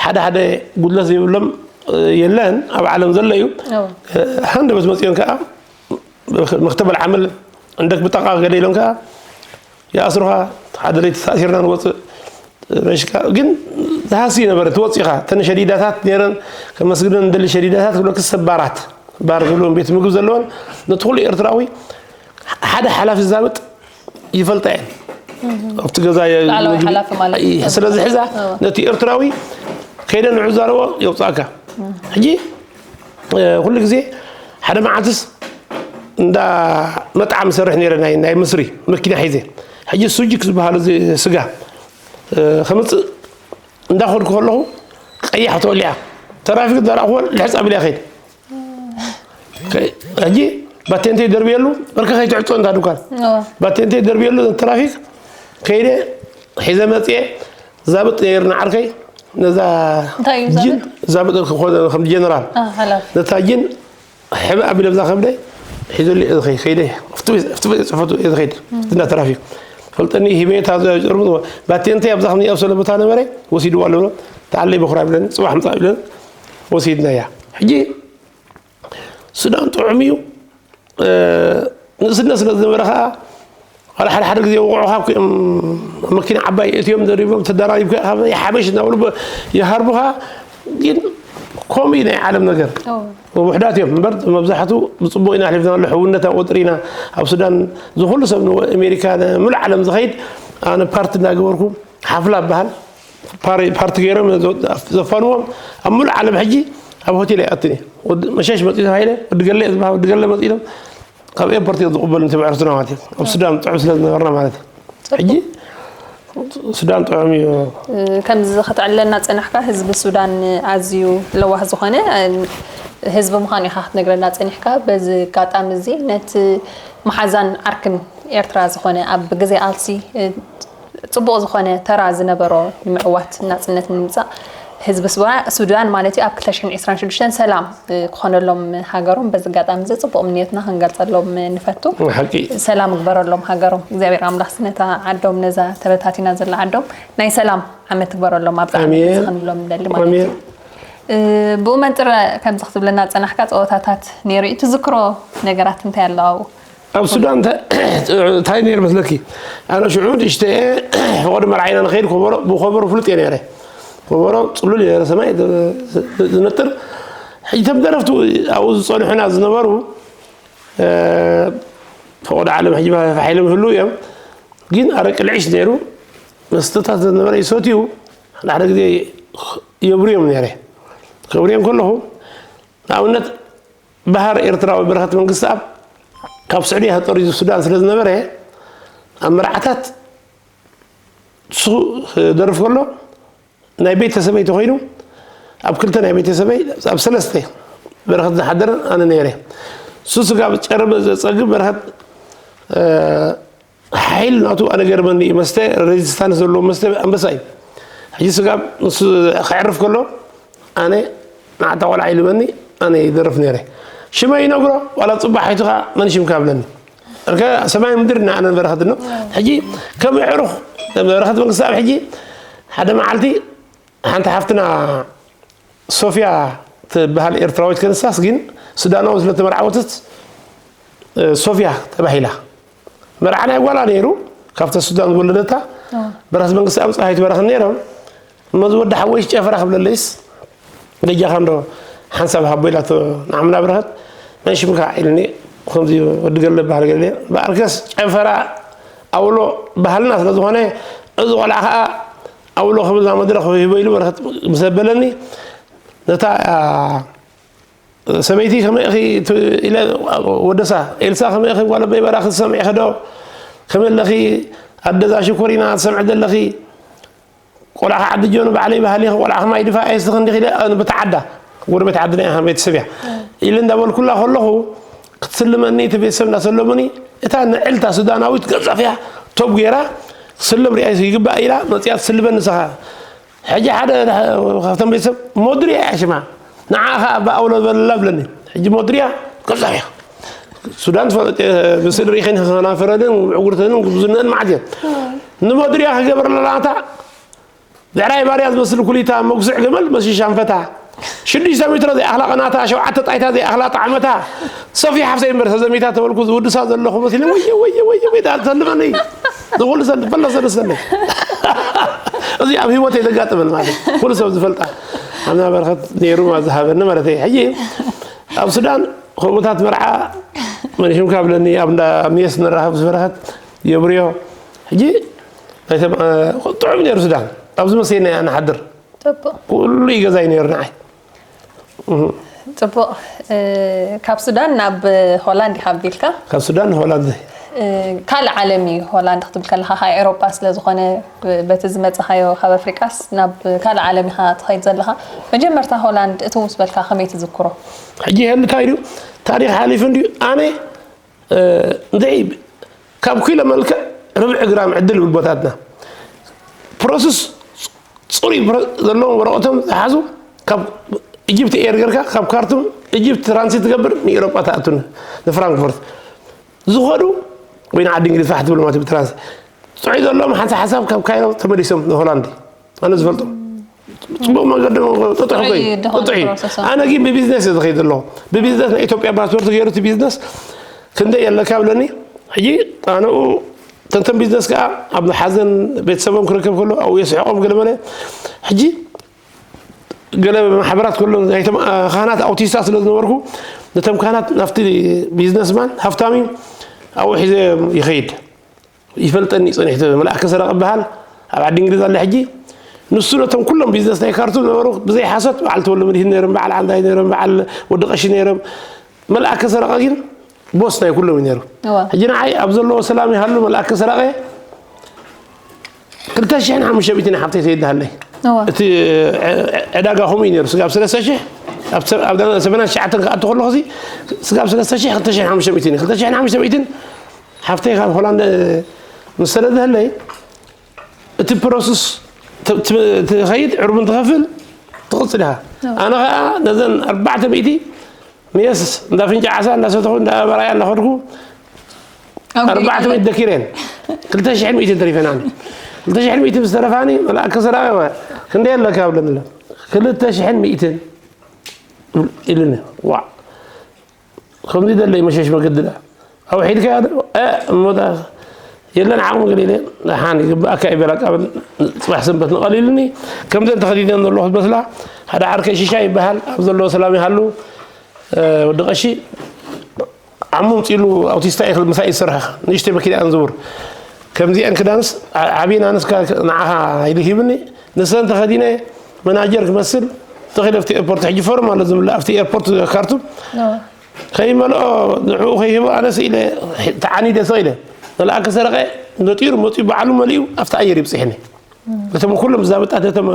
ሓደ ሓደ ጉድለት ዘይብሎም፣ እ፣ የለን ኣብ ዓለም ዘሎ እዩ። ኣዎ። እ፣ ሃንደበት መጽዮም ከኣ መክተበል ዓመል እንደክ ብጣቃ ገለ ኢሎም ከኣ ይኣስሩኻ። ሓደ ለይቲ ተኣሲርና ንወፅእ መሽካ ግን ዝሃሲ ነበረ። ትወፅኢኻ፣ እተን ሸዲዳታት ነይረን፣ ከመስግነን እንደሊ ሸዲዳታት ክብለክ ሰባራት ባር ዝብለውን ቤት ምግብ ዘለወን፣ ነቲ ኩሉ ኤርትራዊ ሓደ ሓላፊ ዛብጥ ይፈልጣ እየን። ኣብቲ ገዛ የ-፣ ላዕለዋይ ምግቢ ሓላፊ ማለት እዩ። ስለ ዝሕዛ፣ እዎ። ነቲ ኤርትራዊ ከይደ ንዑ ዛረቦ የውፅኣካ። ሕጂ፣ እ፣ ኩሉ ግዜ ሓደ መዓልትስ እንዳ መጥዓም ይሰርሕ ነይረ፣ ናይ፣ ናይ ምስሪ መኪና ሒዘ። ሕጂ ሱጂክ ዝበሃል እዚ ስጋ፣ እ፣ ከምፅእ እንዳኸድኩ ከለኹ ቀያሕ ተወሊዓ። ተራፊክ ዘራእኽዎ ልሕፅ ኣቢለ ከይድ። ከ-፣ ሕጂ ባቴንተይ ደርብየሉ፣ በርከ ከይትዕጾ እንታ ድኳን። እዎ። ባቴንተይ ደርብየሉ፣ ትራፊክ ከይደ ሒዘ መጽየ። ዛብጥ ነይርና ዓርከይ፣ ነዛ እንታይ እዩ ጅን ዛብጥ? ዛብጥ ክኾነ ከም ጀነራል። አ፣ ሓላፊ። ነታ ጅን ሕበ ኣቢለ ብዛ ከብደይ ሒዘሉ እየ ዝኸይድ፣ ከይደ ፍትፍ፣ ፍትፍ ጽሕፈቱ እየ ዝኸይድ። እም። እና ትራፊክ ፈልጠኒ ሂበ፣ እታ ዘ-፣ ጭርሙ ባቴንተይ ኣብዛ ከምዚ ኣብ ሰለ ቦታ ነበረ፣ ወሲድዋ ኣሎ ብሎ፣ ተዓለይ በኹራ ይብለኒ፣ ጽባሕ ምጻእ ይብለኒ፣ ወሲድናያ። ሕጂ ሱዳን ጥዑም እዩ። እ፣ ንእስነት ስለ ዝነበረ ኸዓ፣ ዋላ ሓደ ሓደ ግዜ ይወቕዑኻ እኮ እዮም፣ መኪና ዓባይ እትዮም ዘሪቦም፣ ተደራሪብካ ኢኻ፣ ይሓበሽ እናበሉ በ-፣ ይሃርቡኻ። ግን ከምኡ እዩ ናይ ዓለም ነገር። ኦ። ውሑዳት እዮም እምበር፣ መብዛሕቱ ብጽቡቕ ኢና ኣሕሊፍናሉ። ሕውነት ኣብ ቁጥሪ ኢና። ኣብ ሱዳን ዝኹሉ ሰብ፣ ንኣሜሪካ፣ ንምሉእ ዓለም ዝኸይድ፣ ኣነ ፓርቲ እናገበርኩ፣ ሓፍላ በሃል፣ ፓሪ-፣ ፓርቲ ገይሮም ዘ-፣ ዘፋንዎም፣ ኣብ ምሉእ ዓለም ሕጂ ኣብ ሆቴል ኣይኣትን እየ። ወዲ መሸሽ መጺኡ ተባሂለ፣ ወዲ ገለ እየ ዝበሃል፣ ወዲ ገለ መጺኡ ኢሎም፣ ካብ ኤርፖርት እዮም ዝቕበሉ፣ ነቲ ብዕርሱና ማለት እዩ። ኣብ ሱዳን ጥዑም ስለ ዝነበርና ማለት እዩ። ጽቡቅ። ሕጂ ሱዳን ጥዑም እዩ። እ፣ ከምዚ ከተዕልለና ጸናሕካ፣ ህዝቢ ሱዳን ኣዝዩ ለዋህ ዝኾነ፣ እ፣ ህዝቢ ምዃኑ ኢኻ ክትነግረና ጸኒሕካ። በዚ ኣጋጣሚ እዚ ነቲ መሓዛን ዓርክን ኤርትራ ዝኾነ ኣብ ግዜ ቃልሲ፣ እ፣ ጽቡቕ ዝኾነ ተራ ዝነበሮ ንምዕዋት ናጽነት ንምምጻእ ህዝቢ ሱዳ-፣ ሱዳን ማለት እዩ ኣብ ክልተ ሽሕን ዕስራን ሽዱሽተን ሰላም፣ እ፣ ክኾነሎም ሃገሮም በዚ ኣጋጣሚ እዚ ጽቡቕ ምንዮትና ክንገልጸሎም ንፈቱ። ሓቂ። ሰላም ይግበረሎም ሃገሮም። እግዚኣብሔር ኣምላኽ ነታ ዓዶም ነዛ ተበታቲና ዘላ ዓዶም ናይ ሰላም ዓመት ትግበረሎም ኣብዛ ዓመት ኣሜን። እዚ ክንብሎም ንደሊ ማለት እዩ። ኣሜን። እ፣ ብኡ መንጥር ከምዚ ክትብለና ዝጸናሕካ ጸወታታት ነይሩ እዩ። ትዝክሮ ነገራት እንታይ ኣሎ ኣብኡ? ኣብ ሱዳን እንታይ፣ እንታይ ነይሩ መስለኪ? ኣነ ሽዑ ንእሽተየ ፈቐዶ መርዓ ኢና ንኸይድ፣ ኮበሮ፣ ብኮበሮ ፍሉጥ እየ ነይረ። ኮበሮ ጽሉል እየ ነይረ፣ ሰማይ ዝ-፣ ዝ-፣ ዝነጥር። ሕጂ እቶም ደረፍቱ ኣብኡ ዝጸንሑና ዝነበሩ፣ እ፣ ፈቐዶ ዓለም ሕጂ ፋሕ ኢሎም ይህልዉ እዮም። ግን ኣረቂ ልዒሽ ነይሩ፣ መስተታት ዝነበረ ይሰትዩ፣ ሓደ ሓደ ግዜ የብርዮም ነይረ። ከብርዮም ከለኹ፣ ንኣብነት፣ በሃር ኤርትራዊ በረኸት መንግስትኣብ ካብ ስዑድያ ተጠሪዙ ሱዳን ስለ ዝነበረ፣ ኣብ መርዓታት ንሱ ክደርፍ ከሎ ናይ ቤተሰበይ ተኾይኑ፣ ኣብ ክልተ ናይ ቤተሰበይ፣ ኣብ ሰለስተ በረኸት ዝሓደረ ኣነ ነይረ። ንሱ ስጋብ ጨረበ ዘጸግብ በረኸት፣ እ፣ ሓይል ናቱ ኣነ ገርመኒ እዩ። መስተ፣ ሬዚስታንስ ዘለዎ መስተ ኣንበሳ እዩ። ሕጂ ስጋብ ንሱ ከዕርፍ ከሎ፣ ኣነ ንዓታ ቆልዓ ኢልበኒ፣ ኣነ ይደርፍ ነይረ። ሽመይ ይነግሮ፣ ዋላ ጽባሕ ኣይትኻ መን ሽምካ ብለኒ። እርከ ሰማይ ምድር እና ኣነ በረኸት ነው። ሕጂ ከም የዕሩኽ በረኸት መንግስቲ ኣብ ሕጂ ሓደ መዓልቲ ሓንቲ ሓፍትና ሶፊያ ትበሃል ኤርትራዊት ከንሳስ ግን ሱዳናዊ ስለ ተመርዓወትት፣ እ፣ ሶፊያ ተባሂላ። መርዓ ናይ ጓላ ነይሩ፣ ካብታ ሱዳን ዝወለደታ። ኣዎ። በረኸት መንግስቲ ኣምጻ ኣይትበረኽን ነይሮም። እሞ ዝወዲ ሓወይስ ጨፈራ ክብለለይስ፣ በጃኻ እንዶ ሓንሳብ ሃቦ ኢላቶ ንዓምና በረኸት። መን ሽምካ ኢልኒ፣ ከምዚ ወዲ ገለ በሃል ገለ በኣርከስ ጨንፈራ ኣውሎ ባህልና ስለ ዝኾነ፣ እዚ ቆልዓ ከዓ ኣውሎ ክብል ናብ መድረኽ ሂቦ ኢሉ በረኸት ምስ ኣበለኒ፣ ነታ ሰበይቲ ከመይ ኢኺ ኢለ፣ ወደሳ፣ ኤልሳ ከመይ ኢኺ ጓል ኣቦይ በራኺ ትሰምዒ ዶ? ከመይ ኣለኺ? ኣደዛ ሽኮሪና ትሰምዒ ዘለኺ? ቆልዓ ዓዲ ጆን ባዕለይ ባህሊ ቆልዓ ከማይ ድፋ ኣይስኽ እንዲኺ ኢለ፣ ኣነ ብተዓዳ፣ ጎረቤት ዓድና እያ፣ ቤተሰብ እያ ኢለ እንዳበልኩላ ከለኹ፣ ክትስልመኒ እቲ ቤተሰብ እንዳሰለሙኒ፣ እታ ንዕልታ ሱዳናዊት ገጻፍያ ቶብ ገይራ፣ ስልም ሪኣይ ይግባእ ኢላ መጽያ ትስልመኒ ንስኻ። ሕጂ ሓደ ካብቶም ቤተሰብ ሞድርያ እያ ሽማ፣ ንዓ ኸኣ ኣባ ኣውሎ በለላ ብለኒ። ሕጂ ሞድርያ ገጻፍያ ሱዳን ትፈልጥ፣ ብስእሊ ርኢኸን ከናፈረንን ዕጉርተንን ጉብዝነን መዓት እየን። ንሞድርያ ክገብረላ ናታ ብዕራይ ባርያ ዝመስል ኩሊታ፣ መጉስዕ ገመል መሲል ሻንፈታ፣ ሽዱሽተ ሜትሮ ዘይኣኽላ ቅናታ፣ ሸውዓተ ጣይታ ዘይኣኽላ ጣዕመታ፣ ሰፊ ሓፍሰይ እምበር ሰዘሚታ ተበልኩ ዝውድሳ ዘለኹ መሲሉ፣ ወየ፣ ወየ፣ ወየ፣ ወየ፣ ዳኣ ትሰልመኒ። ንኹሉ ሰብ፣ በላ ሰብ ሰለ። እዚ ኣብ ህይወተይ ዘጋጠመን ማለት እዩ። ኩሉ ሰብ ዝፈልጣ። ኣብና በረኸት ነይሩ ዝሃበኒ ማለት እዩ። ሕጂ ኣብ ሱዳን ከምኡታት መርዓ መን ሽምካ ብለኒ፣ ኣብ እንዳ ሜስ ንራኸብ ዝበረኸት የብርዮ። ሕጂ ናይቶም፣ እ፣ ጥዑም ነይሩ ሱዳን። ኣብዚ መሰየና ኢና ንሓድር። ጽቡቕ። ኩሉ እዩ ገዛይ ነይሩ ንዓይ። እህ። ጽቡቕ። እ፣ ካብ ሱዳን ናብ ሆላንድ ኢኻ ኣቢልካ? ካብ ሱዳን ንሆላንድ። እ፣ ካልእ ዓለም እዩ ሆላንድ ክትብል ከለኻ፣ ካብ ኤውሮጳ ስለ ዝኾነ፣ ብ-፣ በቲ ዝመጻኻዮ ካብ ኣፍሪቃስ ናብ ካልእ ዓለም ኢኻ ትኸይድ ዘለኻ። መጀመርታ ሆላንድ እትው ምስ በልካ ከመይ ትዝክሮ? ሕጂ ይህል እንታይ ድዩ? ታሪኽ ሓሊፉ እንድዩ። ኣነ እ፣ እንታይ ካብ ኪሎ መልክዕ ርብዒ ግራም ዕድል ይብል ቦታትና። ፕሮሰስ ጽሩይ ፕሮ-፣ ዘለዎም ወረቐቶም ዝሓዙ ካብ ኢጅፕት ኤር ጌርካ ካብ ካርቱም ኢጅፕት ትራንሲት ትገብር ንኤውሮጳ ትኣቱ ን-፣ ንፍራንክፎርት ዝኸዱ ወይ ንዓዲ እንግሊዝ ፋሕ ትብል ማለት እዩ ብትራንስ-፣ ጽዑይ ዘለዎም ሓንሳብ ሓንሳብ ካብ ካይሮ ተመሊሶም ንሆላንድ። ኣነ ዝፈልጦ ጽቡቕ መንገዲ ጥጡሕ ጥዑይ ኮይኑ፣ ድኾነ ጥጡሕ እዩ። ፕሮሰስ። ኣነ ግን ብቢዝነስ እየ ዝኸይድ ዘለኹ። ብቢዝነስ ናይ ኢትዮጵያ ፓስፖርት ገይሩ እቲ ቢዝነስ ክንደይ የለካ ብለኒ። ሕጂ ኣነኡ ተንተን ቢዝነስ ከኣ ኣብ ሓዘን ቤተሰቦም ክረከብ ከሎ ኣብኡ የስሕቖም ገለ መለ። ሕጂ ገለ ማሕበራት ከሎ ናይቶም፣ አ፣ ካህናት ኣውቲስታ ስለ ዝነበርኩ ነቶም ካህናት ናብቲ ቢዝነስማን ሃፍታም እዩ ኣብኡ ሒዘ ይኸይድ። ይፈልጠኒ ጸኒሕቲ መልኣከ ሰረቐ በሃል ኣብ ዓዲ እንግሊዝ ኣለ ሕጂ። ንሱ ነቶም ኩሎም ቢዝነስ ናይ ካርቱም ነበሩ ብዘይ ሓሶት በዓል ተወልደ መድህን ነይሮም፣ በዓል ዓንዳይ ነይሮም፣ በዓል ወዲ ቀሺ ነይሮም። መልኣከ ሰረቐ ግን ቦስ ናይ ኩሎም እዩ ነይሩ። እዋ። ሕጂ ንዓይ ኣብ ዘለዎ ሰላም ይሃሉ መልኣከ ሰረቐ ክልተ ሽሕን ሓሙሽተ ሚእትን ሓብተይ ተይድሃለይ። እዋ። እቲ ዕ-፣ ዕዳጋ ከምኡ እዩ ነይሩ። ስጋብ ሰለስተ ሽሕ ኣብ ሰ-፣ ኣብ ሰበና ትሽዓተ ክኣቱ ከለኹ እዚ ስጋብ ሰለስተ ሽሕ ክልተ ሽሕን ሓሙሽተ ሚእትን እዩ። ክልተ ሽሕን ሓሙሽተ ሚእትን ሓፍተይ ካብ ሆላንድ ምስ ሰደደህለይ፣ እቲ ፕሮሰስ ት-፣ ት-፣ ትኸይድ፣ ዕርቡን ትኸፍል፣ ትቕጽል ኢኻ። ኣዎ። ኣነ ኸኣ ነዘን ኣርባዕተ ሚእቲ ሜስ እንዳ ፍንጫ ዓሳ እንዳሰተኹ፣ እንዳ በራያ እንዳኸድኩ፣ ኣብ ኣርባዕተ ሚእቲ ገሊለ። ደኪረን። ክልተ ሽሕን ሚእትን ተሪፈን ኣነ። ክልተ ሽሕን ሚእትን ዝተረፋኒ፣ መልኣከ ሰራቂ፣ "ክንደይ ኣለካ?" ብለኒ ኣሎ። "ክልተ ሽሕን ሚእትን" ኢሉኒ። ዋዕ። ከምዚ ደለይ መሸሽ መገዲ ደኣ ኣውሒድካዮ ዶ? እ፣ እሞ ደኣ የለን ዓቕሚ ገለ ኢለ፣ ደሓን ይግብኣካ እዩ በላ ቃብል ጽባሕ ሰንበት ንቐሊልኒ። ከምዘን ተኸዲነን ዘለኹ ዝመስላ፣ ሓደ ዓርከይ ሽሻ ይበሃል፣ ኣብ ዘለዎ ሰላም ይሃሉ። እ፣ ወዲ ቀሺ ዓሙ ምጺሉ ኣውቲስታ እዩ፣ ምሳይ ዝሰርሕ፣ ንእሽተይ መኪና እየን ዝውር። ከምዚአን ክዳንስ ዓ-፣ ዓብየን ኣነስ ካ-፣ ንዓኻ ኢሉ ሂብኒ። ንሰን ተኸዲነ መናጀር ክመስል ተኺለ ኣብቲ ኤርፖርት፣ ሕጂ ፎርም ኣሎ ዝምልእ ኣብቲ ኤርፖርት ካርቱም። ኣዎ። ከይመልኦ ንዕኡ ከይህቦ ኣነ ስኢለ ተዓኒደ ስቕ ኢለ። መልኣከ ሰረቐ ነጢሩ መፂኡ ባዕሉ መሊኡ ኣብቲ ኣየር ይብፅሕኒ። እቶም ኩሎም ዛብጣት እቶም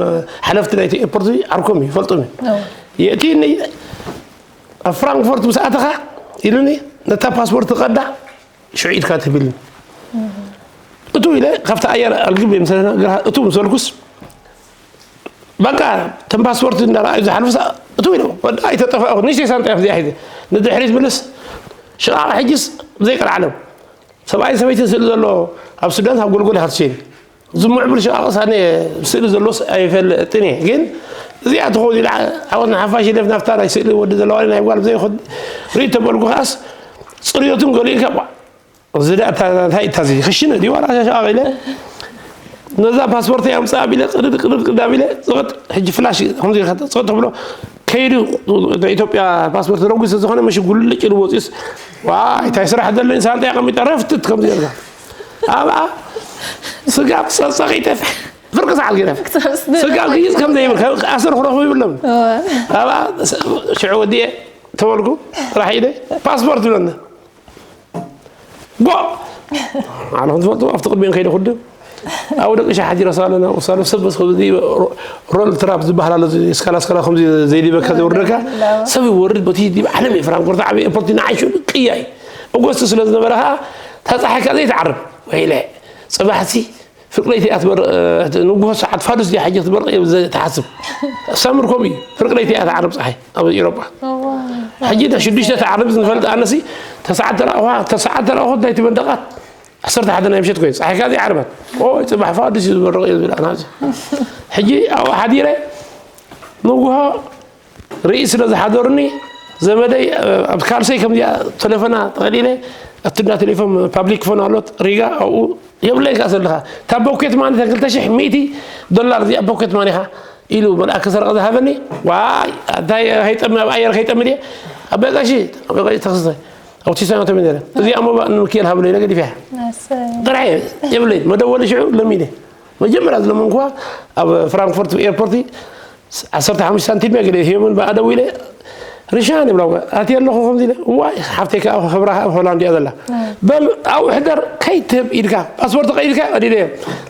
ሓለፍቲ ናይቲ ኤርፖርት ዓርኮም እዩ፣ ይፈልጦም እዩ። ኣዎ። የእትይኒ ኣብ ፍራንክፎርት ምስ ኣተኻ ኢሉኒ፣ ነታ ፓስፖርት ትቐዳ ሽዑ ኢድካ ትህብልኒ። እቱ ኢለ ካብቲ ኣየር ኣልግብ ምስ እቱ ምስ በልኩስ በቃ፣ ተን ፓስፖርት እንዳረኣዩ ዝሓልፉ ሰ-፣ እትው ኢሎም፣ ወዲ ኣይተጠፋእኹ፣ ንእሽተይ ሳንጣ እያ እዚኣ ሒዘ። ንድሕሪት ምልስ፣ ሽቓቕ ሕጅስ ብዘይ ቀልዓለም። ሰብኣይን ሰበይትን ስእሊ ዘሎ ኣብ ሱዳን ኣብ ጎልጎል ኢኻ ትሸይን። ዝሙዕቡል ሽቓቕ ሳነ ስእሊ ዘሎስ ኣይፈልጥን እየ። ግን እዚኣ ትኸውን ኢላ ዓወት ንሓፋሽ ኢለ ናብታ ናይ ስእሊ ወዲ ዘለዋ ናይ ጓል ብዘይ ኹድ ሪድ ተበልኩ ከኣስ፣ ጽርዮቱን ገሊኡ ኢልካ፣ ቧ፣ እዚ ደኣ እታ፣ እንታይ እታ እዚ ክሽነ ድዩ ዋላ ሻሻ ኢለ፣ ነዛ ፓስፖርተይ ኣምጽእ ኣቢለ፣ ቅድድ፣ ቅድድ፣ ቅድድ ኣቢለ፣ ጽቕጥ፣ ሕጂ ፍላሽ ከምዚ ኢልካ ጽቕጥ ተብሎ፣ ከይዱ ናይ ኢትዮጵያ ፓስፖርት ረጒ ስለዝኾነ መሽ ጉልጭ ኢሉ ወፂኡስ፣ ዋይ እንታይ ስራሕ ዘለኒ ሳንጣ ኣቐሚጠ ረፍትት ከምዚ ጌርካ ኣብኣ ስጋብ ፀፀቒጠ ፍርቂ ሰዓት ገይረ ስጋብ ክይዝ ከም ዘይብል ኣሰር ክረኽቡ ይብሎም። ኣብኣ ሽዑ ወዲኤ ተበልኩ ጥራሕ ኢለ ፓስፖርት ብለና ጎ ኣነ ከም ትፈልጡ ኣብቲ ቅድሚኦም ከይደ ኩድም ኣብኡ ደቂ ሻሓት ይረሳ ኣለና ውሳነ ሰብ በስ ከምዚ ሮል ትራፕ ዝበሃል ኣሎ እዚ ስካላ ስካላ ከምዚ ዘይዲበካ ዘውርደካ ሰብ ይወርድ በቲ ዲብ ዓለም እየ ፍራንኮርት ዓብ ኤርፖርት ንዓይሹ ቅያይ ኦጎስቱ ስለ ዝነበረ ከዓ ተፃሓይካ ዘይትዓርብ ወይለ ፅባሕሲ ፍርቂ ለይቲ እያ ትበርቕ ንጉሆ ሰዓት ፋዱስ ድያ ሕጂ ክትበርቕ እየ ትሓስብ ሳምር ከምኡ እዩ ፍርቂ ለይቲ እያ ትዓርብ ፀሓይ ኣብ ኤሮጳ ሕጂ ሽዱሽተ ትዓርብ ዝንፈልጥ ኣነሲ ተስዓተ ተራእኹ ተስዓተ ተራእኹ እንታይ ትመደቓት ዓሰርተ ሓደ ናይ ምሸት ኮይኑ ፀሓይ ካዚ ዓርባት ኦይ ፅባሕ ፋዱስ እዩ ዝበርቕ እዩ ዝብል ኣናዚ ሕጂ ኣብኡ ሓዲረ ንጉሆ ርኢ ስለ ዝሓደሩኒ ዘመደይ ኣብ ካልሰይ ከምዚኣ ተሌፎና ጠቕሊለ ኣብቲ እንዳ ቴሌፎን ፓብሊክ ፎን ኣሎት ሪጋ ኣብኡ የብለይ ከኣ ዘለኻ እታ ቦኬት ማኒ እተን ክልተ ሽሕ ሚእቲ ዶላር እዚኣ ቦኬት ማኒኻ ኢሉ መልኣክ ሰረቐ ዝሃበኒ ዋይ እንታይ ከይጠሚ ኣብ ኣየር ከይጠሚ ድየ ኣበይ ቀሺ ኣበይ ቀሺ ተኽስተ ኣውቲስታ ተመይ ነረ እዚኣ ሞባ ንምክኤል ሃብለይ ኢለ ገዲፈያ ጥራሕ የብለይ መደወሊ ሽዑ ለሚነ መጀመርያ ዝለመንኩዋ ኣብ ፍራንክፎርት ኤርፖርት ዓሰርተ ሓሙሽተ ሳንቲም እያ ገለ ሂቦምን ብኣ ደዊለ ርሻን ይብላ ኣትየ ኣለኹ ከምዚ ኢለ እዋይ ሓፍተይ ከዓ ክብራ ኣብ ሆላንድ እያ ዘላ በል ኣብኡ ሕደር ከይትህብ ኢድካ ፓስፖርት ቀይድካ ቀዲደ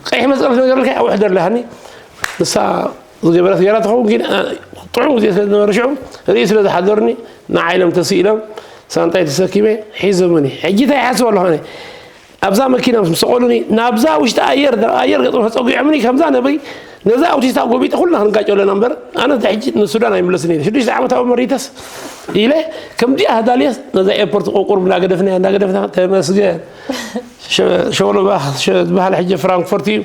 ቀይሕ መስቀል ነገርልካ ኣብኡ ሕደር ለሃኒ ንሳ ዝገበረት ገይራ ትኸውን ግን ጥዑም ግዜ ስለ ዝነበረ ሽዑ ርኢ ስለ ዝሓደሩኒ ንዓይሎም ተስኢሎም ሳንጣይ ተሰኪመ ሒዞምኒ ሕጂ እንታይ ይሓስብ ኣለኹ ኣነ ኣብዛ መኪና ምስ ሰቐሉኒ ናብዛ ውሽጢ ኣየር ኣየር ገጾም ተጸጒዖምኒ ከምዛ ነብሪ ነዛ ኣውቲስታ ጎቢጠ ኩልና ክንጋጨው ኣለና እምበር ኣነ ሕጂ ንሱዳን ኣይምለስን እየ ሽዱሽተ ዓመት ኣብ መሪተስ ኢለ ከምዚኣ ህዳልየስ ነዛ ኤርፖርት ቁርቁር እናገደፍና እናገደፍና ተመስገን ሸወሎባ ዝበሃል ሕጂ ፍራንክፎርት እዩ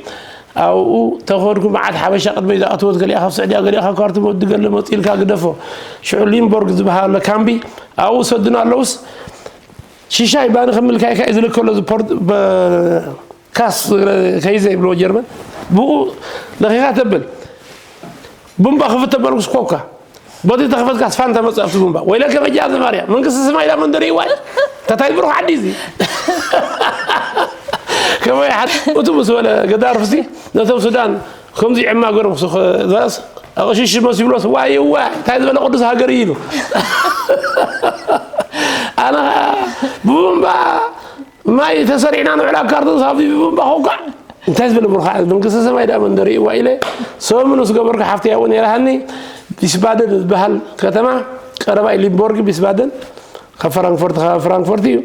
ኣብኡ ተኸድኩ መዓት ሓበሻ ቅድመይ ዝኣተወት ገሊኣ ካብ ስዕድያ ገሊኣ ካብ ካርቱም ወዲ ገለ መፂልካ ግደፎ ሽዑ ሊምቦርግ ዝበሃል ካምቢ ኣብኡ ሰዱና ኣለውስ ሽሻይ ባኒ ከምልካይ ካይ ዝልከሎ ዝፖርት ካስ ከይዘ ይብልዎ ጀርመን ብኡ ለኺኻ ተብል ቡምባ ክፍት ተበልኩስ ኮካ በቲ ተኸፈትካስ ፋንታ መፅእ ኣብቲ ቡምባ ወይለከ በጃ ዘማርያ መንግስቲ ሰማይ ዳ መንደር ይዋይ ተታይ ብሩኽ ዓዲ እዚ ከመይ ሓ እቱ ምስ በለ ገዳርፍሲ ነቶም ሱዳን ከምዚ ዕማ ገሮም ክስኸዛስ ኣቕሽሽ መስ ይብሎስ ዋይ ዋይ እንታይ ዝበለ ቅዱስ ሃገር እዩ ኢሉ ኣነ ብቡምባ ማይ ተሰሪዕና ንውዕል ኣብ ካርቶን ሳቢ ብቡምባ ከውካዕ እንታይ ዝበለ ብሩኻ መንግስተ ሰማይ ዳ መንደር እዋ ኢለ ሰሙኑ ዝገበርኩ ሓፍቲ ያው ነይራሃኒ ቢስባደን ዝበሃል ከተማ ቀረባይ ሊምቦርግ ቢስባደን ካብ ፍራንክፎርት ካብ ፍራንክፎርት እዩ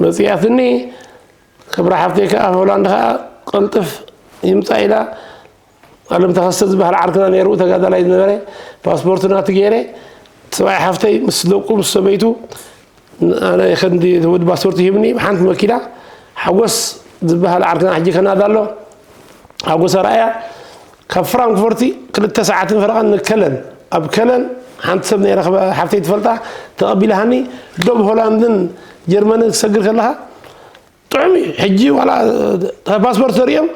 መፅያትኒ ክብራ ሓፍተይ ከዓ ሆላንድ ከዓ ቅልጥፍ ይምፃ ኢላ ኣለም ተኸስተ ዝበሃል ዓርክና ነይሩ ተጋዳላይ ዝነበረ ፓስፖርቱ ናቱ ገይረ ሰብኣይ ሓፍተይ ምስ ደቁ ምስ ሰበይቱ ኣነ ከንዲ ወዲ ፓስፖርት ሂብኒ ሓንቲ መኪና ሓጎስ ዝበሃል ዓርክና ሕጂ ከናዳ ኣሎ ሓጎስ ኣርኣያ ካብ ፍራንክፎርቲ ክልተ ሰዓትን ፈረቓን ንከለን ኣብ ከለን ሓንቲ ሰብ ናይ ረኸበ ሓፍተይ ትፈልጣ ተቐቢላሃኒ ዶብ ሆላንድን ጀርመንን ክሰግር ከለኻ ጥዑም እዩ ሕጂ ዋላ ፓስፖርት ዘርእዮም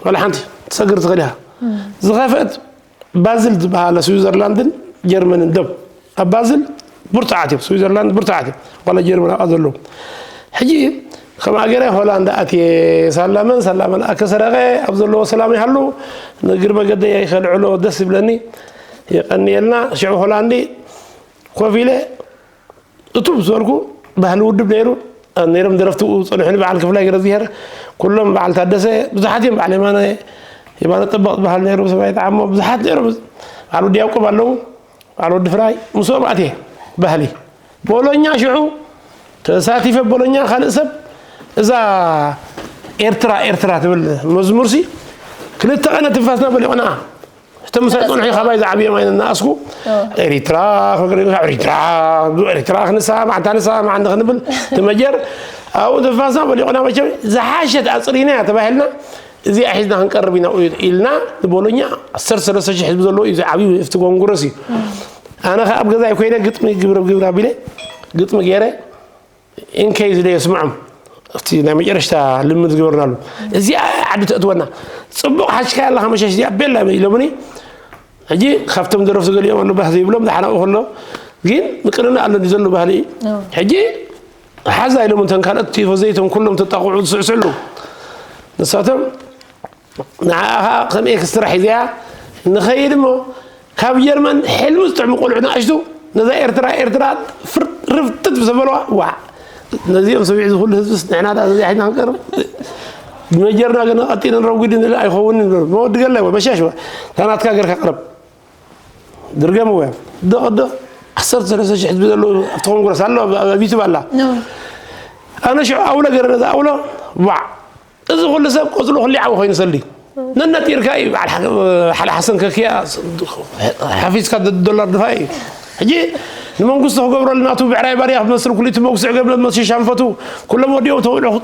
ዋላ ሓንቲ ትሰግር ትኽእል ኢኻ ዝኸፍአት ባዝል ዝበሃለ ስዊዘርላንድን ጀርመንን ደብ ኣብ ባዝል ብርቱዓት እዮም ስዊዘርላንድ ብርቱዓት እዮም ዋላ ጀርመን ኣብኣ ዘለዉ ሕጂ ከምኣ ገይረ ሆላንድ ኣትየ ሳላመን ሳላመን ኣከሰረቀ ኣብ ዘለዎ ሰላም ይሃሉ ንግሪ መገደይ ከልዕሎ ደስ ይብለኒ የቀንየልና ሽዑ ሆላንዲ ኮፍ ኢለ እቱ ዝበልኩ ባህሊ ውድብ ነይሩ ነይሮም ደረፍቲ ፀንሑኒ በዓል ክፍላይ ገረዝግሄር ኩሎም በዓል ታደሰ ብዙሓት እዮም በዓል የማነ የማነ ጠበቕ ዝበሃል ነይሩ ሰብኣይ ጣዓሞ ብዙሓት ነይሮም በዓል ወዲ ያዕቆብ ኣለዉ በዓል ወዲ ፍራይ ምስኦም ኣትየ ባህሊ ቦሎኛ ሽዑ ተሳቲፈ ቦሎኛ ካልእ ሰብ እዛ ኤርትራ ኤርትራ ትብል መዝሙርሲ ክልተ ቀነ ትንፋስና በሊቑና እቶም ምሳይ ጸንሑ ካባይ ዝዓብዮም ኣይነ እናኣስኩ ኤሪትራ ክግሪካ ኤሪትራ ኤሪትራ ክንሰማማዕ እንታ ንሰማማዕ እንተ ክንብል ትመጀር ኣብኡ ትንፋስና በሊቑና መቸም ዝሓሸት ኣጽሪና እያ ተባሂልና እዚኣ ሒዝና ክንቀርብ ኢና ኢልና ንቦሎኛ ዓሰርተ ሰለስተ ሽሕ ህዝቢ ዘለዎ እዩ ዝዓብዩ እቲ ኮንግረስ እዩ ኣነ ከ ኣብ ገዛይ ኮይነ ግጥሚ ግብረ ግብረ ኣቢለ ግጥሚ ገይረ ኢንከይ ዝደ የስምዖም እቲ ናይ መጨረሽታ ልምድ ዝገበርናሉ እዚኣ ዓዲ ተእትወና ፅቡቕ ሓሽካያ ኣለኻ መሸሽ እዚኣ ቤላ ኢሎምኒ ሕጂ ካብቶም ደረፍቲ ገሊኦም ኣሎ፣ ባህዚ ይብሎም ዝሓናቑ ከሎ ግን ምቅንና ኣሎ እንዲ ዘሎ ባህሊ እዩ። ሕጂ ሓዛ ኢሎም እንተን ካልኦት ቲፎዘይቶም ኩሎም ተጣቕዑ ዝስዕስዕሉ ንሳቶም ንዓኻ ከም ኤክስትራ ሒዝያ ንኸይድ እሞ ካብ ጀርመን ሕልሚ ዝጥዕሙ ቆልዑ ንኣሽቱ ነዛ ኤርትራ ኤርትራ ርፍጥጥ ብዘበለዋ ዋ ነዚኦም ሰሚዕ ዝኩሉ ህዝብስ ንሕና ዳ ነዚኣ ሒዝና ክንቀርብ መጀርና ግን ቀጢነ ረጉዲ ንብል ኣይኸውን ንብል መወዲ ገለ መሻሽ ታናትካ ገርካ ቅረብ ድርገም ወ ደቕ ደቕ ዓሰርተ ሰለስተ ሽሕ ህዝቢ ዘለዎ ኣብቲ ኮንግረስ ኣሎ ኣብ ዩቱብ ኣላ ኣነ ሽዑ ኣውሎ ገረ ነዛ ኣውሎ ዋ እዚ ኩሉ ሰብ ቆጽሉ ክሊዓዊ ኮይኑ ሰልዲ ነነጢርካ እዩ በዓል ሓደ ሓሰን ከክያ ሓፊዝካ ዶላር ድፋ እዩ ሕጂ ንመንግስቱ ክገብረሉ ናቱ ብዕራይ ባርያ ክመስል ኩሊቱ መጉስዕ ገብረ መስሽ ኣንፈቱ ኩሎም ወዲኦም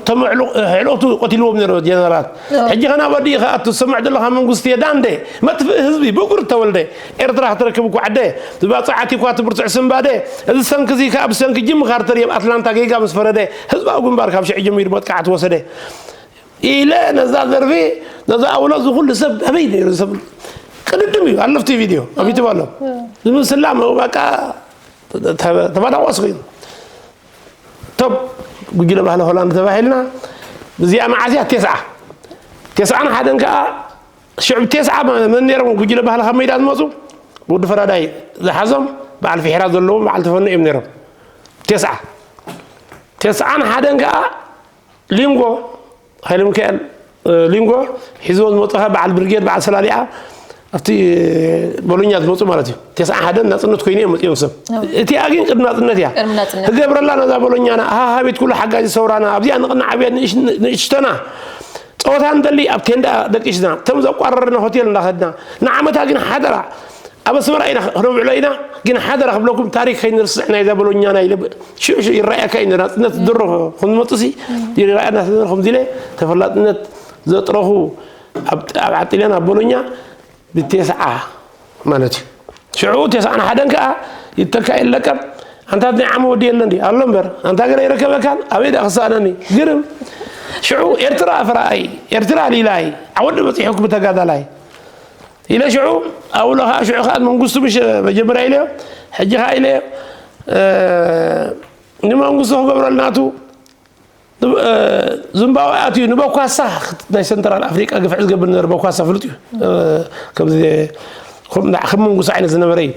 ተምዕልኦቱ ቆቲልዎም ነረ ጀነራላት ሕጂ ከና ወዲ ከኣቱ ዝሰምዕ ዘለካ መንግስቲ የዳንደ መጥፍእ ህዝቢ ብጉር ተወልደ ኤርትራ ክትረክብ እኳ ዓደ ዝባፅዓት እኳ ትብርትዕ ስንባደ እዚ ሰንኪ እዚ ከኣ ብሰንኪ ጅም ካርተር የብ ኣትላንታ ጌጋ ምስ ፈረደ ህዝባዊ ግንባር ካብ ሽዑ ጀሚሩ መጥቃዕቲ ወሰደ ኢለ ነዛ ዘርፊ ነዛ ኣውሎ ዝኩሉ ሰብ ኣበይ ነይሩ ሰብ ቅድድም እዩ ኣለፍቲ ቪድዮ ኣብ ዩቱብ ኣሎ ዝምስላ በቃ ተባዳቆስ ኮይኑ ቶብ ጉጅለ ባህሊ ሆላንድ ተባሂልና ብዚኣ መዓዝያ ቴስዓ ቴስዓን ሓደን ከዓ ሽዑ ቴስዓ መን ነይሮም ጉጅለ ባህሊ ካብ ሜዳ ዝመፁ ወዲ ፈራዳይ ዝሓዞም በዓል ፍሒራ ዘለዎም በዓል ተፈኑ እዮም ነይሮም ቴስዓ ቴስዓን ሓደን ከዓ ሊንጎ ሃይለ ሚካኤል ሊንጎ ሒዝዎ ዝመፁ ከዓ በዓል ብርጌድ በዓል ሰላሊዓ ኣብቲ ቦሎኛ ዝመፁ ማለት እዩ ተስዓ ሓደን ናፅነት ኮይኑ እዮም መፅኦም ሰብ እቲኣ ግን ቅድሚ ናፅነት እያ ክገብረላ ነዛ ቦሎኛና ሃሃቤት ኩሉ ሓጋዚ ሰውራና ኣብዚኣ ንቕና ዓብያ ንእሽተና ፀወታ ንደሊ ኣብ ቴንዳ ደቂስና እቶም ዘቋረርና ሆቴል እንዳኸድና ንዓመታ ግን ሓደራ ኣብ ኣስመራ ኢና ክነብዕሎ ኢና ግን ሓደራ ክብለኩም ታሪክ ከይንርስዕ ናይዛ ቦሎኛና ኢለ ሽዑ ሽዑ ይረኣየካ እዩ ናፅነት ድሮ ክንመፅሲ ይረኣየና ስለ ከምዚ ኢለ ተፈላጥነት ዘጥረኹ ኣብ ዓጢለን ኣብ ቦሎኛ ብቴስዓ ማለት እዩ ሽዑ ቴስዓን ሓደን ከዓ ይተካ ይለቀም ኣንታት ናይ ዓመ ወዲ የለን ኣሎ እምበር ኣንታ ገለ ይረከበካን ኣበይ ዳ ክሳኣነኒ ግርም ሽዑ ኤርትራ ፍራኣይ ኤርትራ ሊላይ ዓወዲ በፂሑክ ብተጋዳላይ ኢለ ሽዑ ኣውሎ ከዓ ሽዑ ከዓ መንግስቱ ምሽ መጀመርያ ኢለዮ ሕጂ ከዓ ኢለዮ ንመንግስቱ ክገብረልናቱ ዝምባዊ ኣትዩ ንበኳሳ ናይ ሰንትራል ኣፍሪቃ ግፍዕ ዝገብር ነበር በኳሳ ፍሉጥ እዩ ከምዚ ከም መንጉስ ዓይነት ዝነበረ እዩ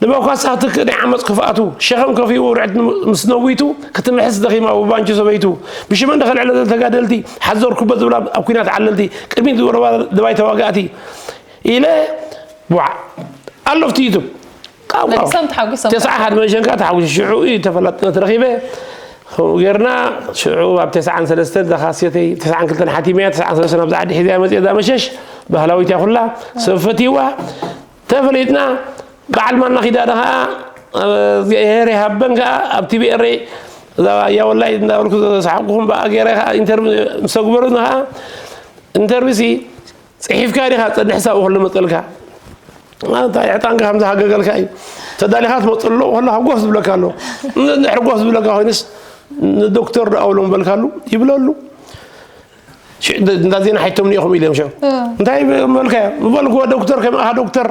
ንበኳሳ ክትክእ ናይ ዓመፅ ክፍኣቱ ሸኸም ከፊኡ ውርዕት ምስ ነዊቱ ክትምሕስ ደኺማ ብባንቹ ሰበይቱ ብሽመን ደኸልዕለ ተጋደልቲ ሓዘርኩበት ዝብላ ኣብ ኩናት ዓለልቲ ቅድሚት ዝወረባ ድባይ ተዋጋእቲ ኢለ ቡዓ ኣሎ ኣብቲ ዩቱብ ተስዓ ሓደ መሸንካ ተሓጉሱ ሽዑ እዩ ተፈላጥነት ረኺበ ከምኡ ጌርና ሽዑ ኣብ ተስዓን ሰለስተን ዛኻስዮተይ ተስዓን ክልተን ሓቲመያ ተስዓን ሰለስተን ኣብዚ ዓዲ ሒዘያ መፅእ እዛ መሸሽ ባህላዊት እያ ኩላ ሰብ ፈትይዋ ተፈሊጥና በዓል ማና ኪዳነ ከዓ እግዚኣብሔር ይሃበን ከዓ ኣብ ቲቪ ኤረይ እዛ ያወላይ እንዳበልኩ ዝሰሓቅኹም ብኣ ገይረ ከዓ ኢንተርቪ ምስ ተግበሩና ከዓ ኢንተርቪ ሲ ፅሒፍካ ዲኻ ፀንሕ ሳብኡ ከሎ መፀልካ እንታይ ዕጣንካ ከም ዝሃገገልካ እዩ ተዳሊኻ ትመፅእ ኣሎ ከሎ ሃጎስ ዝብለካ ኣሎ እንድሕር ጎስ ዝብለካ ኮይኑስ ንዶክተር ዶ ኣውሎም በልካሉ ይብለሉ እንዳ ዜና ሓይቶም ኒኢኹም ኢለ ምሸ እንታይ መልካ ምበልክዎ ዶክተር ከም ኣኻ ዶክተር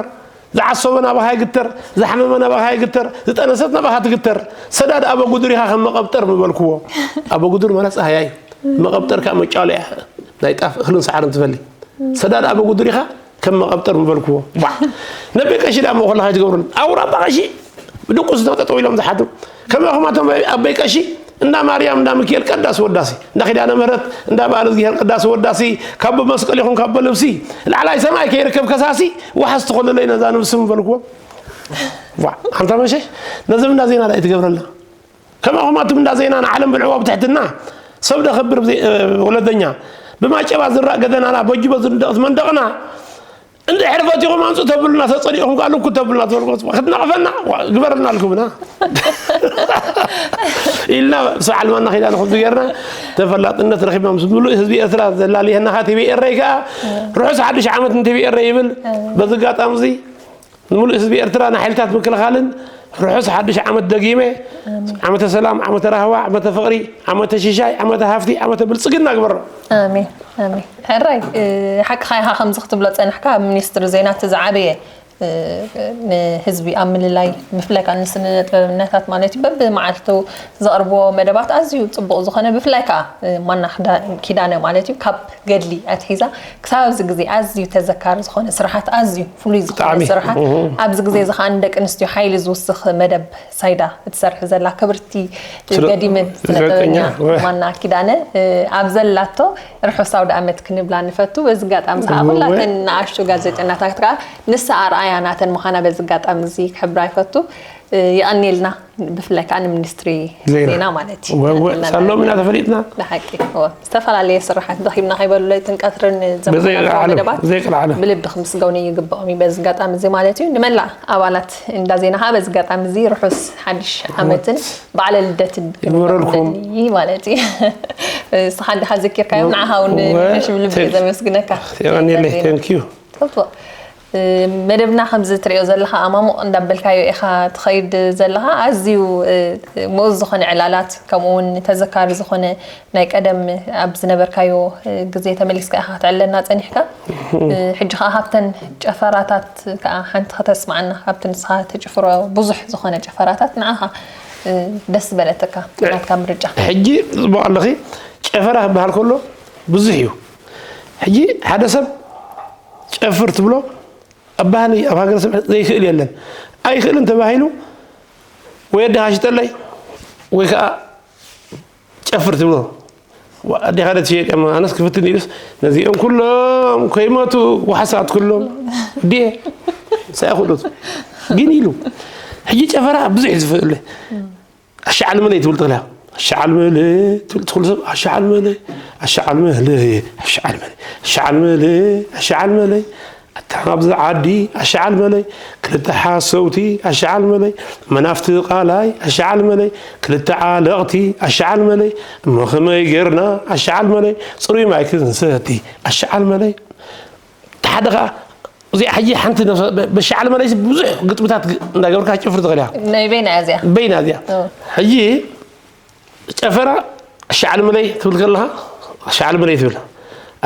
ዝዓሰበ ናባኻ ይግተር ዝሓመመ ናባኻ ይግተር ዝጠነሰት ናባኻ ትግተር ሰዳድ ኣበ ጉዱር ኢኻ ከም መቐብጠር ምበልክዎ ኣበ ጉዱር ማለት ፀሃያ እዩ መቐብጠር ከዓ መጫወሊ እያ ናይ ጣፍ እኽልን ሰዓርን ትፈሊ ሰዳድ ኣበ ጉዱር ኢኻ ከም መቐብጠር ምበልክዎ ባ ነቤ ቀሺ ዳ መኾላ ከይትገብሩን ኣውራ ኣባ ቀሺ ድቁስ ነው ጠጠው ኢሎም ዝሓድሩ ከመኹማቶም ኣበይ ቀሺ እንዳ ማርያም እንዳ ሚካኤል ቀዳሲ ወዳሲ እንዳ ኪዳነ ምህረት እንዳ በዓል እግዚኣብሔር ቀዳሲ ወዳሲ ካቦ መስቀል ይኹን ካቦ ልብሲ ላዕላይ ሰማይ ከይርከብ ከሳሲ ዋሓስ ትኾነለይ ነዛ ነብሲ ምበልክዎም ዋ ኣንታ መሸሽ ነዚ እንዳ ዜና ዳ ትገብረልና ከማኹም ኣቱም እንዳ ዜና ንዓለም ብልዕዋ ብትሕትና ሰብ ደኸብር ወለደኛ ብማጨባ ዝራእ ገደናና በጅቦ ዝንደቕት መንደቕና እንድሕር ፈቲኹም ኣምፁ ተብሉና ተፀሊእኹም ከዓ ልኩ ተብሉና ትበልኩ ክትነቕፈና ግበረና ኣልኩምና ኢልና ሰዓል ማና ኺዳ ንኹም ዝገርና ተፈላጥነት ረኺብና ምስ ምሉእ ህዝቢ ኤርትራ ዘላልየና ቲቪ ኤረይ ከዓ ርሑስ ሓዱሽ ዓመት ንቲቪ ኤረይ ይብል በዚ ኣጋጣሚ እዚ ንምሉእ ህዝቢ ኤርትራ ንሓይልታት ምክልኻልን ርሑስ ሓዱሽ ዓመት ደጊመ ዓመተ ሰላም ዓመተ ራህዋ ዓመተ ፍቕሪ ዓመተ ሽሻይ ዓመተ ሃፍቲ ዓመተ ብልፅግና ግበሮ ኣሜን ኣሜን ሕራይ ሓቅኻ ኢኻ ከምዚ ክትብሎ ፀናሕካ ኣብ ሚኒስትሪ ዜና እቲ ዝዓበየ ንህዝቢ ኣብ ምልላይ፣ ብፍላይ ከዓ ንስነ ጥበበኛታት ማለት እዩ፣ በብመዓልቱ ዘቕርብዎ መደባት ኣዝዩ ጽቡቕ ዝኾነ፣ ብፍላይ ከዓ ማና ክዳ- ኪዳነ ማለት እዩ፣ ካብ ገድሊ ኣትሒዛ ክሳብ ኣብዚ ግዜ ኣዝዩ ተዘካሪ ዝኾነ ስራሓት፣ ኣዝዩ ፍሉይ ዝኾነ ብጣዕሚ። ስራሓት፣ ኣብዚ ግዜ እዚ ከዓ ንደቂ ኣንስትዮ ሓይሊ ዝውስኽ መደብ ሳይዳ እትሰርሕ ዘላ ክብርቲ ስለ- ገዲምን ስነ ጥበበኛ ጋዜጠኛ፣ ወ- ማና ኪዳነ ኣብ ዘላቶ ርሑስ ኣውደ ኣመት ክንብላ ንፈቱ። በዚ ኣጋጣሚ ከዓ እወ። ኩላተን ንኣሽቱ ጋዜጠኛታት ከዓ ንሳ ኣርኣያ ናተን ምዃና በዚ ኣጋጣሚ እዚ ክሕብራ ይፈቱ። የቐንየልና፣ ብፍላይ ከዓ ንሚኒስትሪ ዜና። ዜና ማለት እዩ። እወ፣ እወ። የቐንየልና። ሳሎም ኢና ተፈሊጥና። ብሓቂ፣ እወ። ዝተፈላለየ ስራሓት ደኺምና ከይበሉ ለይትን ቀትርን በዘይ ዘመሓላልፎ ዓለም፣ መደባት ዘይ ቀልዓለም። ብልቢ ክምስገኑ ይግብኦም እዩ በዚ ኣጋጣሚ እዚ ማለት እዩ። ንመላእ ኣባላት እንዳ ዜና ከዓ በዚ ኣጋጣሚ እዚ ርሑስ ሓድሽ ዓመትን በዓለ ልደትን ይግበረልኩም። ክንብለኩም ማለት እዩ። ንስኻ እንድኻ ዘኪርካዮም ንዓኻ እውን እወ፣ ብሕሽም ልቢ thank- ዘመስግነካ። የቐንየለይ፣ ዜና። Thank you። ጽቡቕ። እ፣ መደብና ከምዚ ትሪኦ ዘለኻ ኣማሙቕ እንዳበልካዮ ኢኻ ትኸይድ ዘለኻ። ኣዝዩ፣ እ፣ ምኡዝ ዝኾነ ዕላላት፣ ከምኡ እውን ተዘካሪ ዝኾነ ናይ ቀደም ኣብ ዝነበርካዮ፣ እ፣ ግዜ ተመሊስካ ኢኻ ክትዕለና ጸኒሕካ። እ፣ ሕጂ ኸኣ ካብተን ጨፈራታት ከኣ ሓንቲ ከተስምዓና፣ ካብቲ ንስኻ ተጭፍሮ ብዙሕ ዝኾነ ጨፈራታት ንዓኻ፣ እ፣ ደስ ዝበለትካ ናትካ ምርጫ። ሕጂ ጽቡቕ ኣለኺ። ጨፈራ ክበሃል ከሎ ብዙሕ እዩ። ሕጂ ሓደ ሰብ ጨፍር ትብሎ ኣብ ባህሊ፣ ኣብ ሃገረሰብ ዘይክእል የለን። ኣይክእልን ተባሂሉ ወይ ኣዴኻ ሽጠለይ ወይ ከዓ ጨፍር ትብሎ። ዋ፣ ኣዴኻ ዶ ትሸየጥ እያ? ኣነስ ክፍትን ኢሉስ ነዚኦም ኩሎም ከይሞቱ ዋሕሳት ኩሎም ድየ? ሳይ ክእሉት ግን ኢሉ። ሕጂ ጨፈራ ብዙሕ እዩ ዝፍእል። ኣሻዓልመለይ ትብል ትኽእል እያ። ኣሻዓልመለይ ትብል ትኽእል ሰብ፣ ኣሻዓልመለይ፣ ኣሻዓልመለይ፣ ኣሻዓልመለይ፣ ኣሻዓልመለይ፣ ኣሻዓልመለይ፣ ኣታ ኣብዚ ዓዲ ኣሻዓልመለይ፣ ክልተ ሓሰውቲ ኣሻዓልመለይ፣ መናፍቲ ቃላይ ኣሻዓልመለይ፣ ክልተ ዓለቕቲ ኣሻዓልመለይ፣ እሞ ከመይ ጌርና ኣሻዓልመለይ፣ ጽሩይ ማይ ክንሰቲ ኣሻዓልመለይ። እቲ ሓደ ኸኣ እዚኣ ሕጂ ሓንቲ ነብሰ-፣ በ-፣ በሻዓልመለይሲ ብዙሕ ግጥምታት ግ-፣ እንዳገበርካ ክትጭፍር ትኽእል እያ። ናይ በይና እያ እዚኣ። በይና እዚኣ። ኦ። ሕጂ ጨፈራ ኣሻዓልመለይ ትብል ከለኻ፣ ኣሻዓልመለይ ትብል።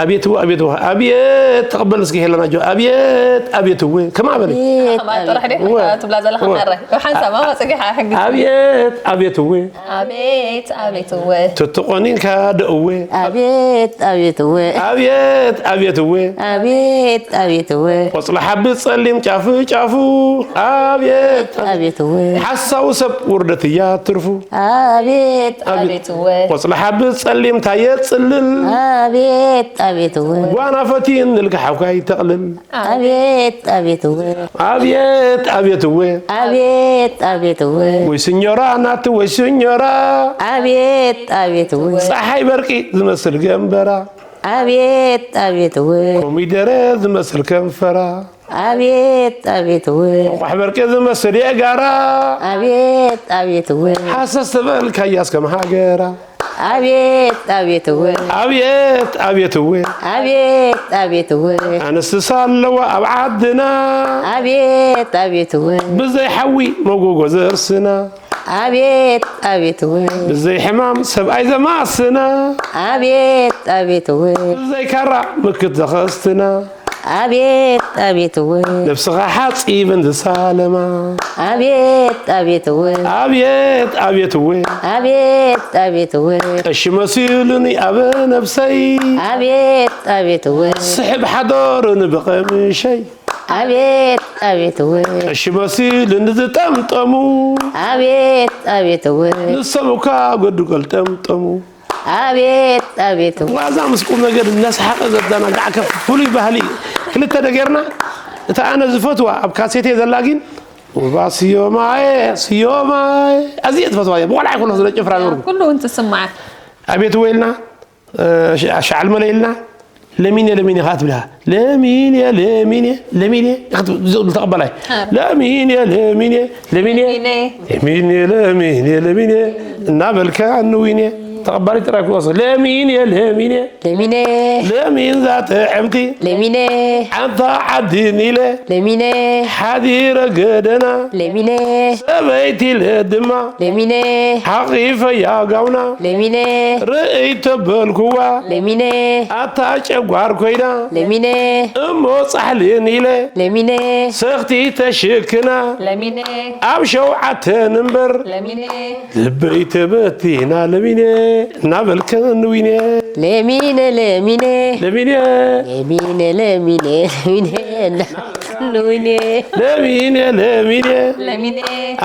ኣቤትዎ፣ ኣቤትዎ፣ ኣቤት፣ ተቐበል እስኪ ሄለና ጆ። ኣቤት፣ ኣቤትዎ፣ ከማ በለይ። ኣቤት፣ ከማ ጥራሕ ድያ? እወ። ትብላ ዘለኻ እወ። ሓራይ። ሓንሳብ ማማ ጽጌ ሓ-፣ ሓግዝ። ኣቤት፣ ኣቤትዎ። ኣቤት፣ ኣቤትዎ። ተተቆኒንካ ደእዎ። ኣቤት፣ ኣቤትዎ። ኣቤት፣ ኣቤትዎ። ኣቤት፣ ኣቤትዎ። ቆጽሊ ሓቢ ጸሊም ጫፉ ጫፉ። ኣቤት፣ ኣቤትዎ። ሓሳዊ ሰብ ውርደት እያ ትርፉ። ኣቤት፣ ኣቤት። ኣቤትዎ። ቆጽሊ ሓቢ ጸሊም ታየ ጽልል። ኣቤት፣ ኣቤትዎ። ጓና ፈቲን ንልካ ሓውካ ይተቕልል። ኣቤት፣ ኣቤትዎ። ኣቤት፣ ኣቤትዎ። ኣቤት፣ ኣቤትዎ። ወይ ስኞራ ናቲ ወይ ስኞራ። ኣቤት፣ ኣቤትዎ። ጸሓይ በርቂ ዝመስል ገንበራ። ኣቤት፣ ኣቤትዎ። ኮሚደረ ዝመስል ከንፈራ። ኣቤት፣ ኣቤትዎ። እንቋሕ በርቂ ዝመስል የጋራ። ኣቤት፣ ኣቤትዎ። ሃሰስ ተበልካያስ ከም ሃገራ። ኣቤት፣ ኣቤትዎ። ኣቤት፣ ኣቤትዎ። ኣቤት፣ ኣቤትዎ። ኣንስትስ ኣለዋ ኣብ ዓድና። ኣቤት፣ ኣቤትዎ። ብዘይ ሓዊ መጎጎ ዘርስና። ኣቤት፣ ኣቤትዎ። ብዘይ ሕማም ሰብኣይ ዘማስና። ኣቤት፣ ኣቤትዎ። ብዘይ ካራ ምክት ዘኸስትና። ኣቤት፣ ኣቤትዎ። ነብስኻ ሓጺበን ዝሳለማ። ኣቤት፣ ኣቤትዎ። ኣቤት፣ ኣቤትዎ። ኣቤት፣ ኣቤትዎ። ቀሺ መሲሉኒ ኣብ ነብሰይ። ኣቤት፣ ኣቤትዎ። ስሕብ ሓደሩኒ ብቐምሸይ። ኣቤት፣ ኣቤትዎ። ቀሺ መሲሉኒ ዝጠምጠሙ። ኣቤት፣ ኣቤትዎ። ንሶም እኳ ገዱ ቀልጠምጠሙ። ኣቤት፣ ኣቤትዎ። ዋዛ ምስ ቁም ነገር እናሰሓቐ ዘዘናግዓካ ፍሉይ ባህሊ እዩ። ክልተ ዶ ጌርና፣ እታ ኣነ ዝፈትዋ ኣብ ካሴተይ ዘላ ግን፣ ውባ ስዮማየ፣ ስዮማየ፣ ኣዝየ ዝፈትዋ እየ። ብቆልዓ ይኮለኹ ዝለ ጭፍራ ነበርኩ። ኩሉ እውን ትስማዕ። ኣቤትዎ ኢልና፣ እ፣ ሻ-፣ ሻዕል መለ ኢልና፣ ለሚኔ፣ ለሚኔ ኸዓ ትብላ። ለሚኔ፣ ለሚኔ፣ ለሚኔ፣ ኢኻ ትብ-፣ ትብል ተቐባላይ። ኣረ። ለሚኔ፣ ለሚኔ፣ ለሚኔ፣ ለሚኔ። ለሚኔ፣ ለሚኔ፣ ለሚኔ፣ እናበልካ እንዊኔ። ተቐባሊት ጥራይ ክወስድ። ለሚን እየ፣ ለሚን እየ። ለሚነ። ለሚን ዛጥዕምቲ። ለሚነ። ሓንታ ዓዲ ኒለ። ለሚነ። ሓዲረ ገደና። ለሚነ። ሰበይቲ ኢለ ድማ። ለሚነ። ሓቒፈያ ጋውና። ለሚነ። ርእይ ተበልኩዋ። ለሚነ። ኣታ ጨጓር ኮይና። ለሚነ። እሞ ጻሕሊ ኒለ። ለሚነ። ሰኽቲ ተሽክና። ለሚነ። ኣብ ሸውዓተ ንንበር። ለሚነ። ልበይ ተበቲና ለሚነ እናበልከ ንዊነ። ለሚነ ለሚነ። ለሚነ። ለሚነ ለሚነ። ለሚነ እና ንዊነ። ለሚነ ለሚነ። ለሚነ።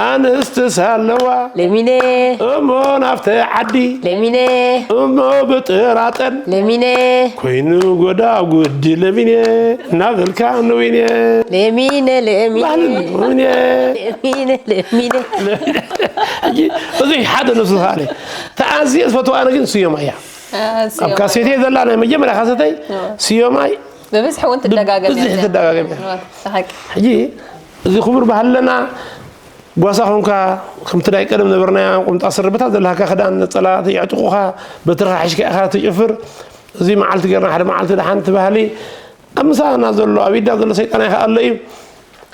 ኣንስቲ ሳለዋ። ለሚነ። እሞ ናብተ ዓዲ። ለሚነ። እሞ ብጥራጠን። ለሚነ። ኮይኑ ጎዳ ጉዲ ለሚነ እናበልካ ንዊነ። ለሚነ ለሚነ። ባህልን ንዊነ። ለሚነ ለሚነ። ሕጂ እዚ ሓደ ነብሱ ዝኸኣለ። ተኣዝየ ዝፈትዋ ኣነ ግን ስዮማ እያ። ኣብ ካሴተይ ዘላ ናይ መጀመርያ ካሰተይ ስዮማይ ብብዝሒ እውን ትደጋገም እያ። ብብዝሒ ትደጋገም እያ። ሓቂ። ሕጂ እዚ ክቡር ባህልና ጓሳ ኾንካ ከምቲ ናይ ቀደም ነበርናያ ቁምጣ ስርብታት ዘለካ ክዳን ነጸላ የዕጥቑኻ በትርኻ ሒሽካ ኢኻ ትጭፍር። እዚ መዓልቲ ገርና ሓደ መዓልቲ ደሓን እቲ ባህሊ ኣብ ምሳና ዘሎ ኣብ ኢድና ዘሎ ሰይጣን ኣይከኣሎ እዩ።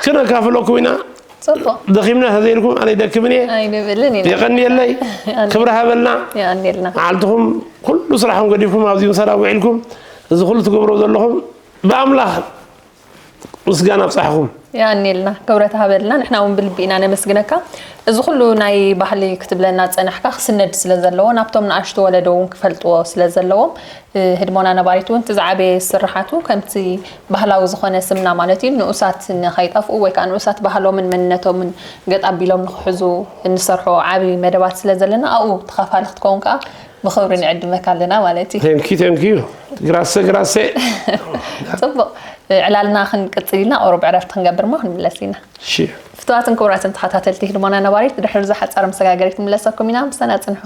ክነካፍለኩም ኢና። ጽቡቕ። ደኺምና ተዘይልኩም ኣነ ይደክምን እየ። ኣይንብልን ኢና። የቐንየለይ። ኣነ- ክብሪ ሃበልና። የቐንየልና። መዓልትኹም ኩሉ ስራሕኩም ገዲፍኩም ኣብዚ ምሳና ውዒልኩም እዚ ኩሉ ትገብሮ ዘለኹም ብኣምላኽ ምስጋና ኣብጻሕኹም። የቐንየልና። ክብረት ሃበልና። ንሕና እውን ብልቢ ኢና ነመስግነካ። እዚ ኩሉ ናይ ባህሊ ክትብለና ጸናሕካ ክስነድ ስለ ዘለዎ ናብቶም ንኣሽቱ ወለዶ እውን ክፈልጥዎ ስለ ዘለዎም ህድሞና ነባሪት እውን እቲ ዝዓበየ ስርሓቱ ከምቲ ባህላዊ ዝኾነ ስምና ማለት እዩ ንኡሳት ንኸይጠፍኡ ወይ ከዓ ንኡሳት ባህሎምን መንነቶምን ገጥ ኣቢሎም ንክሕዙ እንሰርሖ ዓብዪ መደባት ስለ ዘለና ኣብኡ ተኻፋሊ ክትከውን ከዓ ብኽብሪ ንዕድመካ ኣለና ማለት እዩ። Thank you, thank you. Grazie, grazie. ፅቡቕ። ዕላልና ክንቅፅል ኢና፣ ቁሩብ ዕረፍቲ ክንገብር ሞ ክንምለስ ኢና። እሺ። ፍትዋትን ክቡራትን ተኸታተልቲ ህድሞና ነባሪት ድሕሪ እዚ ሓፃር መሰጋገሪት ክንምለሰኩም ኢና፣ ምሳና ፅንሑ።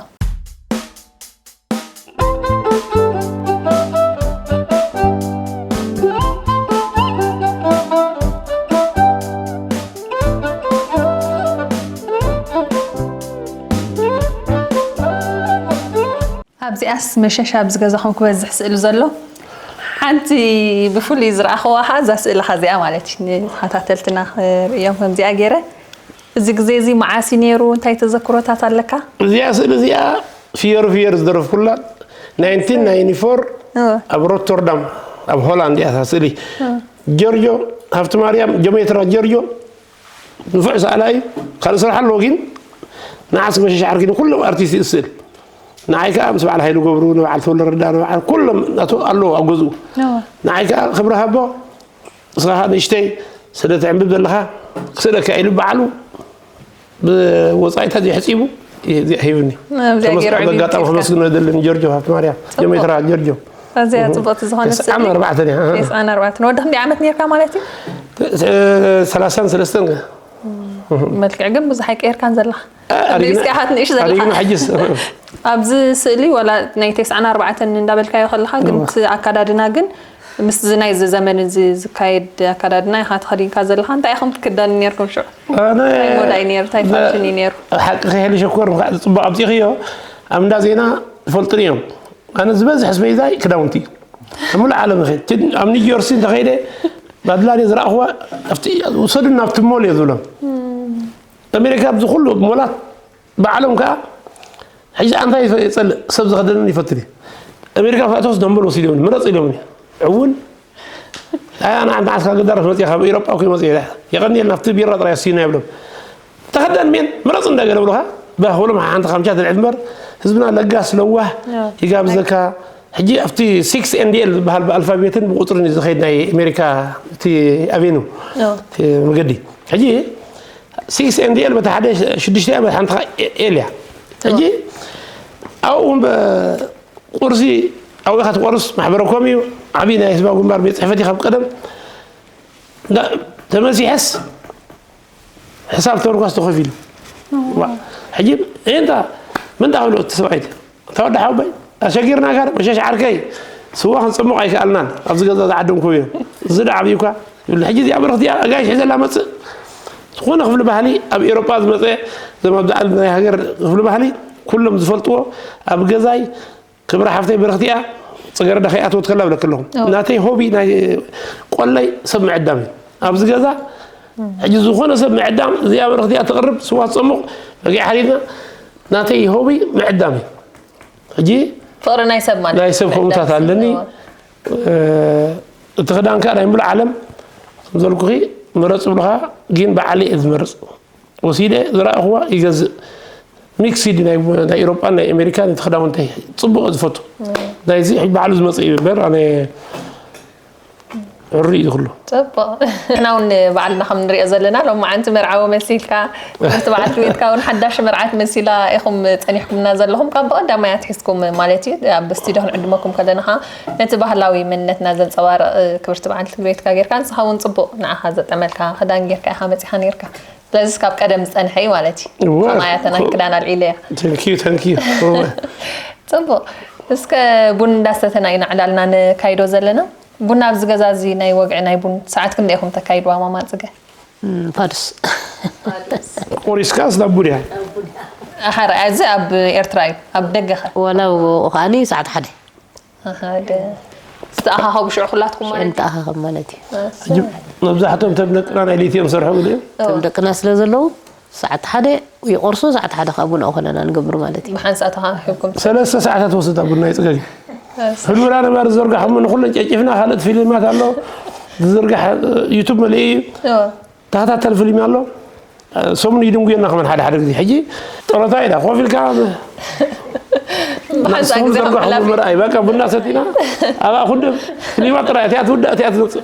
ኣብዚኣስ መሸሽ ኣብዚ ገዛኹም ክበዝሕ ስእሊ ዘሎ ሓንቲ ብፍሉይ ዝረኣኽዋ ኸዓ እዛ ስእልኻ እዚኣ ማለት እዩ። ንተኸታተልትና ክርእዮም ከምዚኣ ገይረ። እዚ ግዜ እዚ መዓስ እዩ ነይሩ? እንታይ ተዘክሮታት ኣለካ? እዚኣ ስእሊ እዚኣ ፍየሩ ፍየሩ ዝደረፍኩላ ናይንቲን ናይንቲ ፎር እወ። ኣብ ሮተርዳም ኣብ ሆላንድ እያ እታ ስእሊ። እወ። ጆርጆ ሃብተማርያም ጀሜትራ ጆርጆ ንፉዕ ሰኣላይ ካልእ ስራሕ ኣለዎ ግን ንዓስ መሸሽ ዓርኪ ንኩሎም ኣርቲስት ይስእል። ንዓይ ከዓ ምስ በዓል ሃይሉ ገብሩ ንበዓል ተወልደ ረዳ ንበዓል ኩሎም ናቱ ኣለዎ ኣብ ገዝኡ። እወ። ንዓይ ከዓ ክብሪ ሃቦ ንስኻ ንእሽተይ ስለ ተዕንብብ ዘለኻ ክስእለካ ኢሉ በዓሉ ብወፃኢታት የሕፂቡ ሂብኒ። ኣብዚኣ ተመስ-፣ ገይሩ ኣብ ኣጋጣሚ ዕብየት ከመስግኖ ይደሊ ንጆርጆ ሃብተማርያም፣ ጽቡቕ። ጀሜትራ ጆርጆ። ኣዝያ ጽብቕቲ ዝኾነት ስእሊ። ተስዓን ኣርባዕተን እያ። ተስዓን ኣርባዕተን። ወዲ ክንደይ ዓመት ነይርካ ማለት እዩ? ሰላሳን ሰለስተን። መልክዕ ግን ብዙሕ ኣይቀየርካን ዘለኻ። እ፣ ኣሪግና-፣ እስኪ ሓት ንእሽ ዘለኻ። ኣሪግና ሕጅስ። ኣብዚ ስእሊ ዋላ ናይ ተስዓን ኣርባዕተን እንዳበልካዮ ከለኻ ግን እወ። እቲ ኣካዳድና ግን ምስዚ ናይዚ ዘመን እዚ ዝካየድ ኣካዳድና ኢኻ ተኸዲንካ ዘለኻ። እንታይ ኢኹም ትክደኑ ነይርኩም ሽዑ? ኣነ እንታይ ሞዳ እዩ ነይሩ? እንታይ ፋሽን እዩ ነይሩ? ሓቂ ከይሕሊ ሸኮር ምኻዕ ጽቡቕ ኣምጺእኽዮ። ኣብ እንዳ ዜና ይፈልጡኒ እዮም። ኣነ ዝበዝሕ ኣስቤዛይ ክዳውንቲ እዩ። ኣብ ሙሉእ ዓለም ይኸይድ። ትን-፣ ኣብ ኒው ጀርሲ እንተኸይደ ባድላድየ ዝረኣኽዋ ኣብቲ ውሰዱና ኣብቲ ሞል እየ ዝብሎም። ኣሜሪካ ኣብዚ ኩሉ ሞላት ባዕሎም ከኣ ሕጂ ኣንታይ ይፈ-፣ ይጸልእ ሰብ ዝኸደንን ይፈትን እዩ። ኣሜሪካ ክኣተውስ ደንበል ወሲዶምኒ፣ ምረጽ ኢሎምኒ። እውን ኣይ ኣነ ኣንተ ዓስካ ገዳርፍ መጽእ ካብ ኤውሮጳ እኮ መጽእ ኢለ። የቐንየልና ኣብቲ ቢራ ጥራይ ኣስዩና ይብሎም። ተኸደን ሜን ምረጽ እንዳገለ ብሉኻ። ባህ በሎም ሓንቲ ካምቻ ትልዕል እምበር ህዝብና ለጋስ ለዋህ ያ። ይጋብዘካ። ሕጂ ኣብቲ ሲክስ ኤን ዲ ኤል ዝበሃል ብኣልፋቤትን ብቁጽርን እዩ ዝኸይድ ናይ ኣሜሪካ እቲ ኣቬኑ ያ። እቲ መገዲ። ሕጂ ሲክስ ኤን ዲ ኤል በታ ሓደ ሽዱሽተ እያ፣ በታ ሓንቲ ኸዓ ኤ-፣ ኤል እያ። ሕጂ ኣብኡ እውን በ-፣ ቁርሲ ኣብኡ ኢኻ ትቆርስ፣ ማሕበረ ኮም እዩ፣ ዓብዪ ናይ ህዝባዊ ግንባር ቤት ጽሕፈት እዩ ካብ ቀደም። እንዳ-፣ ተመሲሐስ ሕሳብ ተወርኳስ ተኸፊሉ። ዋ፣ ሕጂ እንታ፣ መን ዳ ክብሎ እቲ ሰብኣይ? እታ ወዲ ሓወቦይ፣ ኣሸጊርናካ ዶ? መሸሽ ዓርከይ፣ ስዋ ክንጽምቕ ኣይከኣልናን፣ ኣብዚ ገዛ ዝዓደምኩ እየ። እዚ ዶ ዓብዩ እኳ ይብል። ሕጂ እዚኣ ብርኽቲ እያ፣ ኣጋይሽ ሒዘላ መጽእ። ዝኾነ ክፍሊ ባህሊ፣ ኣብ ኤውሮጳ ዝመጸ፣ እዞም ኣብዚ ዓለም ናይ ሃገር ክፍሊ ባህሊ፣ ኩሎም ዝፈልጥዎ ኣብ ገዛይ ክብራ ሓፍተይ በረኽቲኣ ጽገረዳ ከይኣተወት ከላ ብለክ ኣለኹም። ናተይ ሆቢ ናይ ቆለይ ሰብ ምዕዳም እዩ። ኣብዚ ገዛ ሕጂ ዝኾነ ሰብ ምዕዳም፣ እዚኣ በረኽቲኣ ትቕርብ፣ ስዋ ትጸሙቕ፣ በጊዕ ሓሪድና፣ ናተይ ሆቢ ምዕዳም እዩ። ሕጂ ፍቕሪ ናይ ሰብ ማለት ናይ ሰብ ከምኡታት ኣለኒ። እቲ ክዳን ከኣ ናይ ሙሉእ ዓለም ከም ዘልኩኺ ምረጽ ብሉኻ፣ ግን ብዓሊ እየ ዝመርጽ። ወሲደ ዝረኣኹዋ ይገዝእ። ሚክሲድ ናይ ናይ ኤሮጳን ናይ ኣሜሪካን እቲ ክዳውንተይ ጽቡቕ ዝፈቱ። ናይዚ ሕጂ ባዕሉ ዝመጽእ እዩ እምበር ኣነ ሕሩይ እዩ ኩሉ። ጽቡቕ። ንሕና እውን ባዕልና ከም ንሪኦ ዘለና ሎማዓንቲ መርዓዊ መሲልካ፣ ክብርቲ በዓልቲ ቤትካ እውን ሓዳሽ መርዓት መሲላ ኢኹም ጸኒሕኩምና ዘለኹም ካብ ብቐዳማይ ኣትሒዝኩም ማለት እዩ። ኣብ ስቱድዮ ክንዕድመኩም ከለና ኸዓ ነቲ ባህላዊ መንነትና ዘንጸባርቕ ክብርቲ በዓልቲ ቤትካ ጌርካ ንስኻ እውን ጽቡቕ ንዓኻ ዘጠመልካ ክዳን ጌርካ ኢኻ መጺኻ ኔርካ። ስለዚ ካብ ቀደም ዝጸንሐ እዩ ማለት እዩ። እወ። ከማያ ተናይ ክዳን ኣልዒለ እያ። Thank you, thank you. ጽቡቕ። እስከ ቡን እንዳሰተና ኢና ዕላልና ነካይዶ ዘለና። ቡን ኣብዚ ገዛ እዚ ናይ ወግዒ ናይ ቡን ሰዓት ክንደይ ኢኹም ተካይድዋ ማማ ጽገ? ፋዱስ ቆሪስካ ስዳብ ቡድያ ኣሓ እዚ ኣብ ኤርትራ እዩ። ኣብ ደገ ኸ? ዋላ ከዓኒ ሰዓት ሓደ ኣሃ ደ ዝተኣኻኸቡ ሽዑ ኩላትኩም ማለት እንተኣኻኸብ ማለት እዩ። ሕጂ መብዛሕትኦም ተብ ደቅና ናይ ለይቲ እዮም ሰርሑ ግዜ እቶም ደቅና ስለ ዘለዉ ሰዓት ሓደ ይቆርሱ፣ ሰዓት ሓደ ካብ ቡና ከለና ንገብር ማለት እዩ። ብሓንሳእ ተኻኺብኩም ሰለስተ ሰዓታት ወስዳ ቡና ይፅገግ ህሉና ነባር ዝዘርጋሕሞ ንኩለን ጨጭፍና ካልኦት ፊልማት ኣሎ ዝዝርጋሕ ዩቱብ መሊእ እዩ ተኸታተል ፊልም ኣሎ ሰሙን ይድንጉየና ከመን ሓደ ሓደ ግዜ ሕጂ ጥሮታ ኢላ ኮፍ ኢልካ ብሓንሳእ ግዜ ዘርጋሕሞ ምርኣይ በቃ ቡና ሰቲና ኣብኣ ኩንደ ፊልማ ጥራይ እቲኣ ትውዳእ እቲኣ ትመፅእ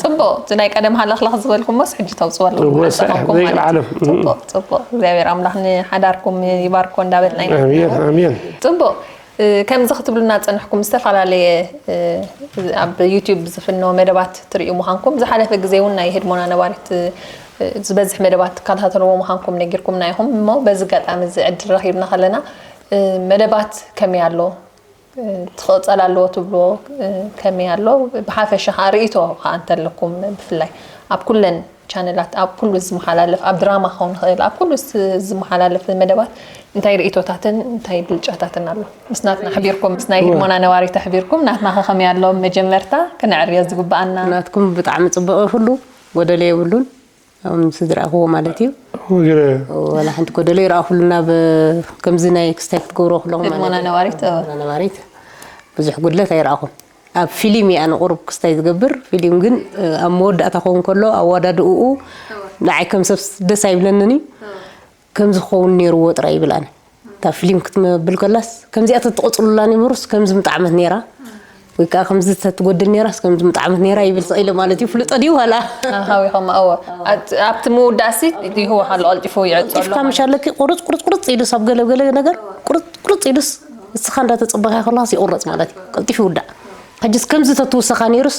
ፅቡቅ እቲ ናይ ቀደም ሃለኽለኽ ዝበልኩሞስ ሕጂ ተውፅዎ ኣለኹም ወሳኢ ሓሳብኩም ዘይቅር ማለት ዓለም እዩ። ፅቡቅ ፅቡቅ እግዚኣብሔር ኣምላኽ ንሓዳርኩም ይባርኮ እንዳበልና ኢና ኣሜን ኣሜን ፅቡቅ እ፣ ከምዚ ክትብሉና ፀንሕኩም ዝተፈላለየ እ፣ ኣብ ዩትዩብ ዝፍኖ መደባት ትርእዩ ምዃንኩም ዝሓለፈ ግዜ እውን ናይ ህድሞና ነባሪት እ፣ ዝበዝሕ መደባት ትከታተልዎ ምዃንኩም ነጊርኩምና ኢኹም እሞ በዚ ኣጋጣሚ እዚ ዕድል ረኺብና ከለና እ፣ መደባት ከመይ ኣሎ ትኽእፀል ኣለዎ ትብልዎ ከመይ ኣሎ? ብሓፈሻ ከዓ ርእይቶ ከዓ እንተለኩም ብፍላይ ኣብ ኩለን ቻነላት ኣብ ኩሉ ዝመሓላለፍ ኣብ ድራማ ክኸውን ይኽእል ኣብ ኩሉ ዝመሓላለፍ መደባት እንታይ ርእይቶታትን እንታይ ብልጫታትን ኣሎ? ምስ ናትና ኣሕቢርኩም ምስ ናይ ህድሞና ነባሪት ኣሕቢርኩም ናትና ከ ከመይ ኣሎ? መጀመርታ ክነዕርዮ ዝግበኣና ናትኩም ብጣዕሚ ፅቡቅ ኩሉ ጎደለ የብሉን። ምስ ዝረኣኽዎ ማለት እዩ። ወግረ ዋላ ሓንቲ ጎደሎ ይረኣኹልና ብ- ከምዚ ናይ ክስታይ ክትገብሮ ክለኹም ማለት ህድሞና እዩ። ነባሪት እ፣ ህድሞና ነባሪት ብዙሕ ጉድለት ኣይረኣኹን። ኣብ ፊልም እየ ኣነ ቁሩብ ክስታይ ዝገብር። ፊልም ግን እ፣ ኣብ መወዳእታ ክኸውን ከሎ ኣወዳድእኡ ንዓይ ከም ሰብ ደስ ኣይብለንን እዩ። ከምዚ ክኸውን ነይርዎ ጥራይ ይብል ኣነ። እታ ፊልም ክትብል ከላስ ከምዚኣ ተትቕፅሉላ ነበሩስ ከምዚ ምጣዕመት ነይራ። ወይ ከዓ ከምዚ ተትጎድል ነይራስ ከምዚ ምጣዕመት ነይራ ይብል ስቕ ኢለ ማለት እዩ። ፍልጦ ድዩ ዋላ? ሃዊኸም እወ ኣብቲ ምውዳእሲ ይህወኽ ኣሎ ቀልጢፉ ይዕፀሉ ቀልጢፍካ ምሽ ኣለኪ ቁርፅ ቁርፅ ቁርፅ ኢሉስ ኣብ ገለ ገለ ነገር ቁርፅ ቁርፅ ኢሉስ ንስኻ እንዳተፀበኻ ከለኻስ ይቁረፅ ማለት እዩ። ቀልጢፉ ይውዳእ። ሕጅስ ከምዚ ተትውሰኻ ነይሩስ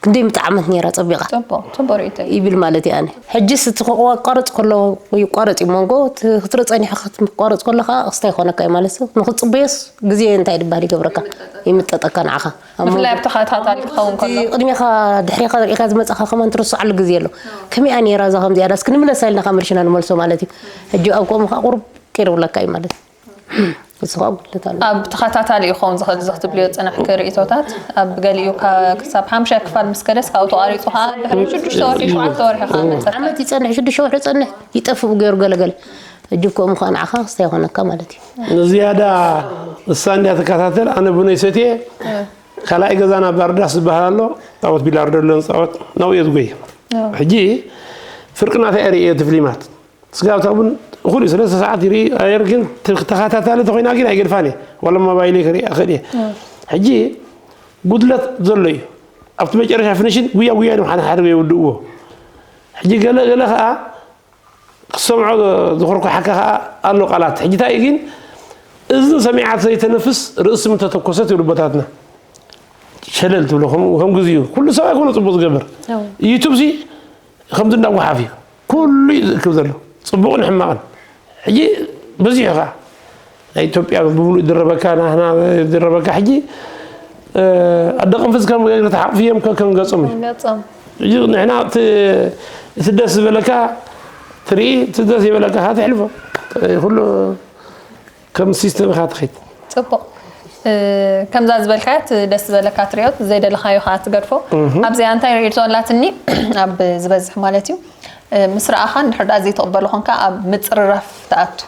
ክንደይ ምጣዕመት ነይራ ፀቢቓ ፅቡቅ ፅቡቅ ርእይቶ እዩ ይብል ማለት እዩ። ኣነ ሕጅስ እቲ ከቋርፅ ከሎ ይቋረፅ እዩ መንጎ እቲ ክትርኢ ፀኒሕካ ክትቋረፅ ከሎ ከዓ ክስታይ ይኮነካ እዩ ማለት እዩ። ንክትፅበዮስ ግዜ እንታይ ድባል ይገብረካ ይምጠጠካ ንዓኻ ኣብ መንጎ ብፍላይ ኣብ ተኸታታሊ ክኸውን ከሎ ቅድሜኻ ድሕሬኻ ርኢኻ ዝመፅኻ ከማን ትርስዓሉ ግዜ ኣሎ። ከመይ እያ ነይራ እዛ ከምዚኣ ዳስ ክንምለሳ ኢልና ካብ መርሽና ንመልሶ ማለት እዩ። ሕጂ ኣብ ከምኡ ከዓ ቁሩብ ቀይርብለካ እዩ ማለት እዩ። ንሱ ከዓ ጉድለት ኣሎ። ኣብ ተኸታታሊ ይኸውን ዝኽእል እዚ ክትብልዮ ዝፀናሕኪ ርእይቶታት ኣብ ገሊኡ ካ- ክሳብ ሓምሻይ ክፋል ምስ ከደስ ካብኡ ተቋሪፁ ከዓ ድሕሪ ሽዱሽተ ወርሒ ሸውዓተ ወርሒ ከዓ መፀካ ዓመት ይፀንሕ ሽዱሽተ ወርሒ ይፀንሕ ይጠፍእ ገይሩ ገለገለ። ሕጂ ከምኡ ከዓ ንዓኻ ክስታይ ይኾነካ ማለት እዩ። ንዝያዳ ንሳ እንድያ ትከታተል ኣነ ቡነይ ሰትየ ካልኣይ ገዛና ባርዳስ ዝበሃል ኣሎ ፃወት ቢላርዶ ኣሎ ንፃወት ናብኡ እየ ዝጎይ ሕጂ ፍርቂ ናታ እየ ርእየ እቲ ፍሊማት ስጋብ እታ ቡን እኹል እዩ ሰለስተ ሰዓት ይርኢ ኣየር ግን ተኸታታሊ ተኮይና ግን ኣይገድፋን እየ ዋላ ሞባይለይ ክርኢ ኣኽእል እየ ሕጂ ጉድለት ዘሎ እዩ ኣብቲ መጨረሻ ፍኒሽን ጉያ ጉያ ኢሎም ሓደ ሓደ የውድእዎ ሕጂ ገለ ገለ ከዓ ክሰምዖ ዝኮርኩሓካ ከዓ ኣሎ ቃላት ሕጂ እንታይ እዩ ግን እዝን ሰሚዓት ዘይተነፍስ ርእሲ ምተተኮሰት ይብሉ ኣቦታትና ሸለል ትብሎ ከም ከም ግዜኡ ኩሉ ሰብ ኣይኮነ ፅቡቅ ዝገብር ዩቱብ ሲ ከምዚ እንዳጓሓፍ እዩ ኩሉ እዩ ዝእክብ ዘሎ ፅቡቅን ሕማቅን ሕጂ በዚሑ ከዓ ናይ ኢትዮጵያ ብምሉእ ይድረበካ ናህና ይድረበካ ሕጂ ኣደ ቅንፍዝ ከም ገግሪ ተሓቕፍዮም ከም ገጾም እዩ ገጾም ሕጂ ንሕና እቲ እቲ ደስ ዝበለካ ትርኢ እቲ ደስ ይበለካ ከዓ ትሕልፎ ኩሉ ከም ሲስተም ኢኻ ትኸይድ። ፅቡቕ። ከምዛ ዝበልካያት ደስ ዝበለካ ትሪኦት ዘይደለካዮ ከዓ ትገድፎ። ኣብዚኣ እንታይ ርእቶ ኣላትኒ? ኣብ ዝበዝሕ ማለት እዩ፣ ምስ ረኣኻ እንድሕር ደኣ ዘይትቕበሎ ኮንካ ኣብ ምፅርራፍ ትኣቱ።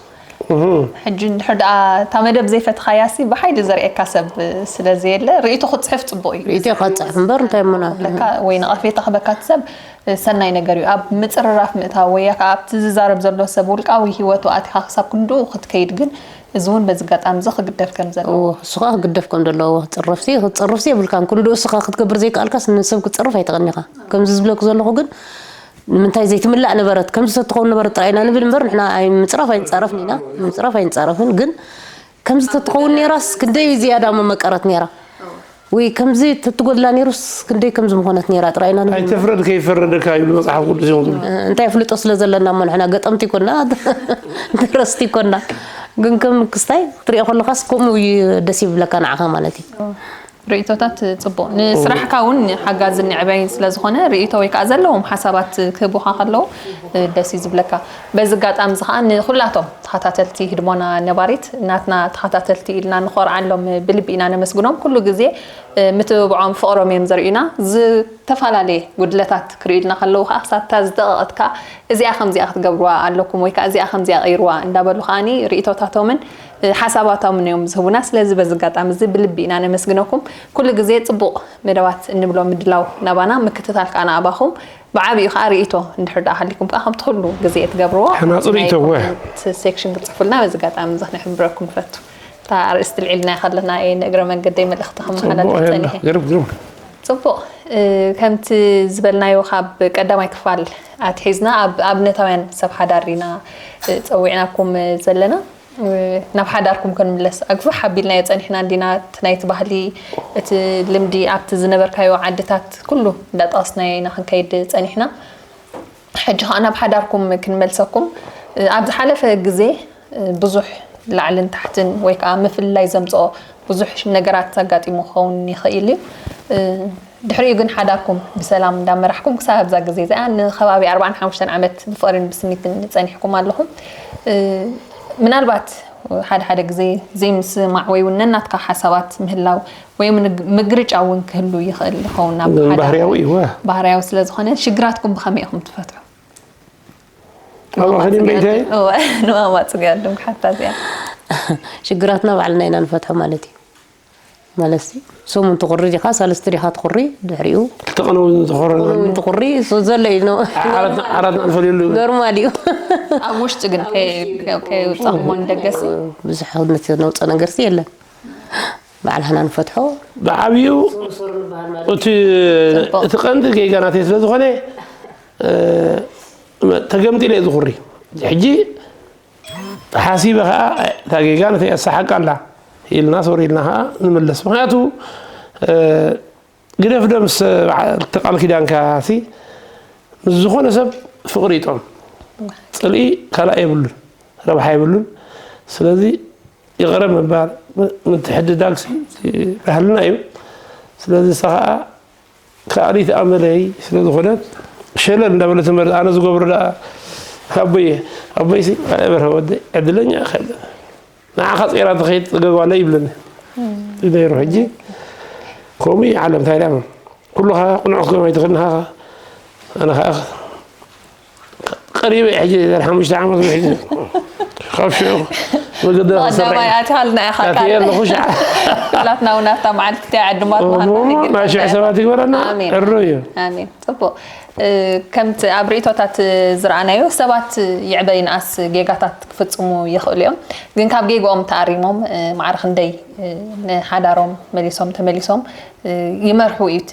ሕጂ እንድሕር ደኣ እታ መደብ ዘይፈትኻያሲ ብሓይሊ ዘርእየካ ሰብ ስለ ዘየለ ርእቶ ክፅሕፍ ፅቡቕ እዩ። ርእቶ ከፅሕፍ እምበር እንታይ ምና ለካ ወይ ነቐፌታ ክበካ እቲ ሰብ ሰናይ ነገር እዩ። ኣብ ምፅርራፍ ምእታው ወይ ከዓ ኣብቲ ዝዛረብ ዘሎ ሰብ ውልቃዊ ህይወቱ ኣቲኻ ክሳብ ክንድኡ ክትከይድ ግን እዚ እውን በዚ ኣጋጣሚ እዚ ክግደፍ ከም ዘለዎ። እሱ ከዓ ክግደፍ ከም ዘለዎ። ክፅረፍሲ ክትፅርፍሲ የብልካን። ክንድኡ እስኻ ክትገብር ዘይከኣልካስ ንሰብ ክትፅርፍ ኣይትቐኒኻ። ከምዚ ዝብለኩ ዘለኹ ግን ንምንታይ ዘይትምላእ ነበረት፣ ከምዚ ተትኸውን ነበረት ጥራይ ኢና ንብል እምበር ንሕና ኣይ ምፅራፍ ኣይንፃረፍን ኢና። ምፅራፍ ኣይንፃረፍን ግን ከምዚ ተትኸውን ነይራስ ክንደይ ዝያዳ መመቀረት ነይራ። ወይ ከምዚ ተትጎድላ ነይሩስ ክንደይ ከምዚ ምኾነት ነይራ ጥራይ ኢና ንብል። ኣይተፍረድ ከይፈረደካ ይብሉ መፅሓፍ ቅዱስ እዮም ዝብሉ። እንታይ ኣፍልጦ ስለ ዘለና እሞ ንሕና ገጠምቲ ይኮና ደረስቲ ይኮና። ግን ከም ክስታይ ክትሪኦ ከለካስ ከምኡ እዩ ደስ ይብለካ ንዓኻ ማለት እዩ። ርእቶታት ፅቡቕ ንስራሕካ እውን ሓጋዝን ንዕባይን ስለ ዝኾነ ርእቶ ወይ ከዓ ዘለዎም ሓሳባት ክህቡኻ ከለዉ ደስ እዩ ዝብለካ። በዚ ኣጋጣሚ እዚ ከዓ ንኩላቶም ተኸታተልቲ ህድሞና ነባሪት ናትና ተኸታተልቲ ኢልና ንኾርዓሎም ብልቢ ኢና ነመስግኖም። ኩሉ ግዜ ምትብብዖም ፍቕሮም እዮም ዘርእዩና። ዝተፈላለየ ጉድለታት ክርእዩልና ከለዉ ከዓ ክሳብ እታ ዝደቐቐት ከዓ እዚኣ ከምዚኣ ክትገብርዋ ኣለኩም ወይ ከዓ እዚኣ ከምዚኣ ቀይርዋ እንዳበሉ ከዓኒ ርእቶታቶምን ሓሳባቶምን እዮም ዝህቡና። ስለዚ በዚ ኣጋጣሚ እዚ ብልቢ ኢና ነመስግነኩም። ኩሉ ግዜ ፅቡቕ መደባት እንብሎ ምድላው ናባና ምክትታል ከዓ ንኣባኹም ብዓብኡ ከዓ ርእይቶ እንድሕር ደኣ ሃሊኩም ከዓ ከምቲ ኩሉ ግዜ እትገብርዎ ሓናፂ ርእይቶ እወ ሴክሽን ክትፅሕፉልና በዚ ኣጋጣሚ እዚ ክነሕብረኩም ንፈቱ። እታ ኣርእስቲ ልዒልና ከለና እየ ንእግረ መንገደይ መልእኽቲ ከመሓላልፍ ፅቡቕ ፀኒሐ። ግርም ግርም ፅቡቕ። ከምቲ ዝበልናዮ ካብ ቀዳማይ ክፋል ኣትሒዝና ኣብ ኣብነታውያን ሰብ ሓዳር ኢና ፀዊዕናኩም ዘለና። ናብ ሓዳርኩም ክንምለስ ኣግፍሕ ኣቢልናዮ ፀኒሕና እንዲና። እቲ ናይቲ ባህሊ እቲ ልምዲ ኣብቲ ዝነበርካዮ ዓድታት ኩሉ እንዳጠቐስናዮ ኢና ክንከይድ ፀኒሕና። ሕጂ ከዓ ናብ ሓዳርኩም ክንመልሰኩም። ኣብ ዝሓለፈ ግዜ ብዙሕ ላዕልን ታሕትን ወይ ከዓ ምፍልላይ ዘምፅኦ ብዙሕ ነገራት ኣጋጢሙ ክኸውን ይኽእል እዩ። ድሕሪኡ ግን ሓዳርኩም ብሰላም እንዳመራሕኩም ክሳብ ኣብዛ ግዜ እዚኣ ንከባቢ ኣርባዓን ሓሙሽተን ዓመት ብፍቕርን ብስኒትን ፀኒሕኩም ኣለኹም። ምናልባት ሓደ ሓደ ግዜ ዘይምስማዕ ወይ እውን ነናትካ ሓሳባት ምህላው ወይ እውን ምግርጫ እውን ክህሉ ይኽእል ይኸውን ናብ ሓደ ባህርያዊ እዩ። ባህርያዊ ስለ ዝኾነ ሽግራትኩም ብኸመይ ኢኹም ትፈትሑ? ኣብ ኣኸዲን በይተ ንማማ ፅገ ኣለኩም ሓታ እዚኣ ሽግራትና ባዕልና ኢና ንፈትሖ ማለት እዩ። ማለት ሰሙን ትቑሪ ዲኻ ሳልስቲ ዲኻ ትቑሪ ድሕሪኡ ክልተ ቀን እውን ዝኾረ ትቑሪ ዘሎ እዩ ነው ዓራት ንፈልየሉ ኖርማል እዩ። ኣብ ውሽጢ ግን ከይውፃኹሞ ንደገሲ ብዙሕ ነውፀ ነገርሲ የለን። ባዕልህና ንፈትሖ ብዓብዩ እቲ እቲ ቀንዲ ጌጋ ናተይ ስለ ዝኾነ ተገምጢለ እየ ዝኹሪ። ሕጂ ሓሲበ ከዓ እታ ጌጋ ነተይ ኣሰሓቃ ኣላ ኢልና ሶሪ ኢልና ከዓ ንምለስ። ምክንያቱ ግደፍ ዶ ምስ በዓል እቲ ቃል ኪዳንካ ሲ ምስ ዝኾነ ሰብ ፍቕሪ ይጥዕም። ፅልኢ ካልእ የብሉን፣ ረብሓ የብሉን። ስለዚ ይቕረ ምባል ምትሕድዳግ ሲ ባህልና እዩ። ስለዚ ንሳ ከዓ ካልኢት ኣመለይ ስለ ዝኾነት ሸለል እንዳበለት እምበር ኣነ ዝገብሮ ደኣ ኣቦየ ኣቦይሲ በርሀ ወደይ ዕድለኛ ኢኻ ንዓኻ ጸይራ ትኸይድ ጸገብ ኣለ ይብለኒ እዩ ነይሩ። ሕጂ ከምኡ እዩ ዓለም እንታይ ኢላ ኩሉ ከዓ ቅኑዕ ክትገብር ኣይትኽእልን ኢኻ። ኣነ ከዓ ቀሪበ እየ ሕጂ ድሕሪ ሓሙሽተ ዓመት ውሒዱ ካብ ሽዑ መገዲ ክሰርሕ ቀዳማይ ኣትሃልና ኢኻ ኣትየ ኣለኹ ሸዓ ናትና እውን ኣብታ መዓልቲ እቲኣ ዕድማት ምዃንና ናይ ሽዑ ሰባት ይግበረና ኣሜን። ዕሩ እዩ። ኣሜን። ጽቡቕ። ከምቲ ኣብ ርእይቶታት ዝረኣናዮ ሰባት ይዕበ ይንኣስ ጌጋታት ክፍጽሙ ይኽእሉ እዮም። ግን ካብ ጌግኦም ተኣሪሞም ማዕረ ክንደይ ንሓዳሮም መሊሶም ተመሊሶም ይመርሑ እዩ እቲ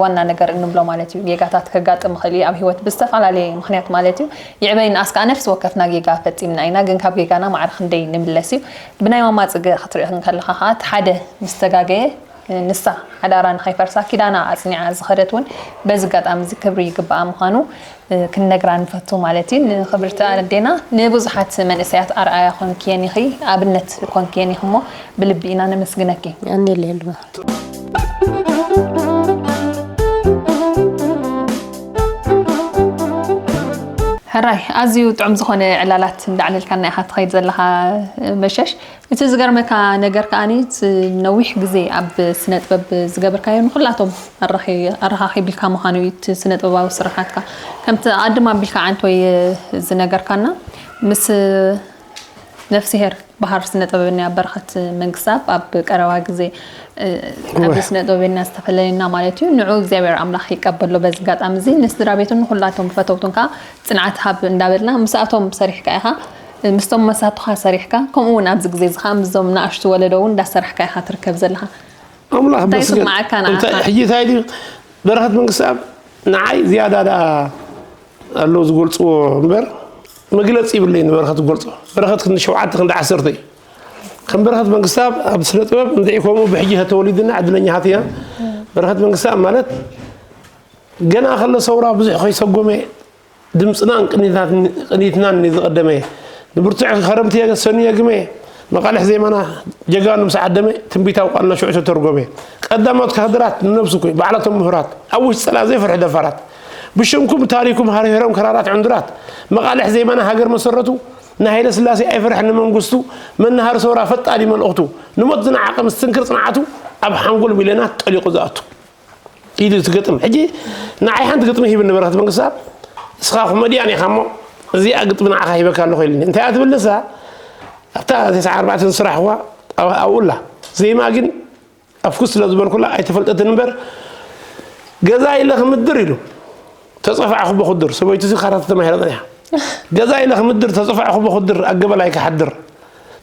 ዋና ነገር እንብሎ ማለት እዩ። ጌጋታት ከጋጥም ይኽእል እዩ ኣብ ህይወት ብዝተፈላለየ ምኽንያት ማለት እዩ። ይዕበ ይንኣስ ከዓ ነፍሲ ወከፍና ጌጋ ፈጺምና ኢና። ግን ካብ ጌጋና ማዕረ ክንደይ ንምለስ እዩ። ብናይ ማማ ጽገ ክትርኢ እንከለኻ ከዓ እቲ ሓደ ምስ ተጋገየ ንሳ ሓዳራ ንኸይፈርሳ ኪዳና ኣጽኒዓ ዝኸደት እውን በዚ ኣጋጣሚ እዚ ክብሪ ይግብኣ ምዃኑ ክንነግራ ንፈቱ ማለት እዩ። ንኽብርቲ ኣዴና ንብዙሓት መንእሰያት ኣርኣያ ኮንክየን ኢኺ፣ ኣብነት ኮንክየን ኢኺ እሞ ብልቢ ኢና ነመስግነኪ። ኣንየለየሉ ሕራይ ኣዝዩ ጥዑም ዝኾነ ዕላላት እንዳዕለልካና ኢኻ ትኸይድ ዘለኻ። መሸሽ፣ እቲ ዝገርመካ ነገር ከኣኒ እቲ ነዊሕ ግዜ ኣብ ስነ ጥበብ ዝገበርካዮ ንኹላቶም ኣራኺ- ኣረኻኺብልካ ምዃኑ እዩ። እቲ ስነ ጥበባዊ ስራሓትካ ከምቲ ኣድም ኣቢልካ ዓንቶይ ዝነገርካና ምስ ነፍስሄር ባህር ስነ ጥበበኛ በረኸት መንግስታብ ኣብ ቀረባ ግዜ ኣብዚ ስነ ጥበበኛ ዝተፈለየና ማለት እዩ። ንዑ እግዚኣብሔር ኣምላኽ ይቀበሎ። በዚ ኣጋጣሚ እዚ ንስድራ ቤቱን ንኹላቶም ፈተውቱን ከዓ ጽንዓት ሃብ እንዳበልና ምስኣቶም ሰሪሕካ ኢኻ፣ ምስቶም መሳቱኻ ሰሪሕካ፣ ከምኡ እውን ኣብዚ ግዜ እዚ ከዓ ምስዞም ንኣሽቱ ወለዶ እውን እንዳሰራሕካ ኢኻ ትርከብ ዘለኻ። ኣምላኽ እንታይ መስገን። ይስምዓካ ንዓኻ? እንታይ ሕጂ እንታይ ድዩ? በረኸት መንግስቲ ኣብ ንዓይ ዝያዳ ደኣ ኣለዉ ዝገልጽዎ እምበር፣ መግለጺ ይብለይ ንበረኸት ዝገልጾ። በረኸት ክንዲ ሸውዓተ ክንዲ ዓሰርተ እዩ። ከም በረኸት መንግስታብ ኣብ ስነ ጥበብ እንድዒ ከምኡ ብሕጂ ተወሊድና ዕድለኛታት ኢና። በረኸት መንግስታብ ማለት ገና ከሎ ሰውራ ብዙሕ ከይሰጎመ ድምፅናን ቅኒትናን እዩ ዝቐደመ። ንብርቱዕ ከረምቲ ሰኑ የግመ፣ መቓልሕ ዜማና ጀጋኑ ምስ ዓደመ፣ ትንቢታዊ ቃልና ሽዑ ተተርጎመ። ቀዳሞት ካድራት ንነብሱ ኮይ ባዕላቶም ምሁራት፣ ኣብ ውሽጢ ጸላ ዘይፈርሑ ደፋራት። ብሽምኩም ታሪኩም ሃርሂሮም ክራራት ዕንዱራት፣ መቓልሕ ዜማና ሃገር መሰረቱ፣ ንሃይለ ስላሴ ኣይፈርሕን ንመንግስቱ፣ መናሃሪ ሰውራ ፈጣን እዩ መልእኽቱ። ንሞት ዝነዓቐ ምስትንክር ጽንዓቱ፣ ኣብ ሓንጎል ሚልዮናት ጠሊቑ ዝኣቱ። ኢሉ እቲ ግጥም። ሕጂ ንዓይ ሓንቲ ግጥሚ ሂብኒ በረኸት መንግስታብ፣ እስኻ ኮመድያን ኢኻ እሞ እዚኣ ግጥሚ ንዓኻ ሂበካ ኣለኹ ኢልኒ። እንታይ እያ ትብል ንሳ? ኣብታ ተስዓ ኣርባዕተ ዝስራሕዋ ኣብ- ኣብኡ ኣላ። ዜማ ግን ኣፍኩስ ስለ ዝበልኩላ ኣይተፈልጠትን እምበር፣ ገዛ ኢለ ክምድር ኢሉ ተጸፋዕኹ ብኹድር፣ ሰበይቱ ሲ ካራተ ተማሂራ ጸኒሓ። ገዛ ኢለ ክምድር ተጸፋዕኹ ብኹድር፣ ኣገበላይ ክሓድር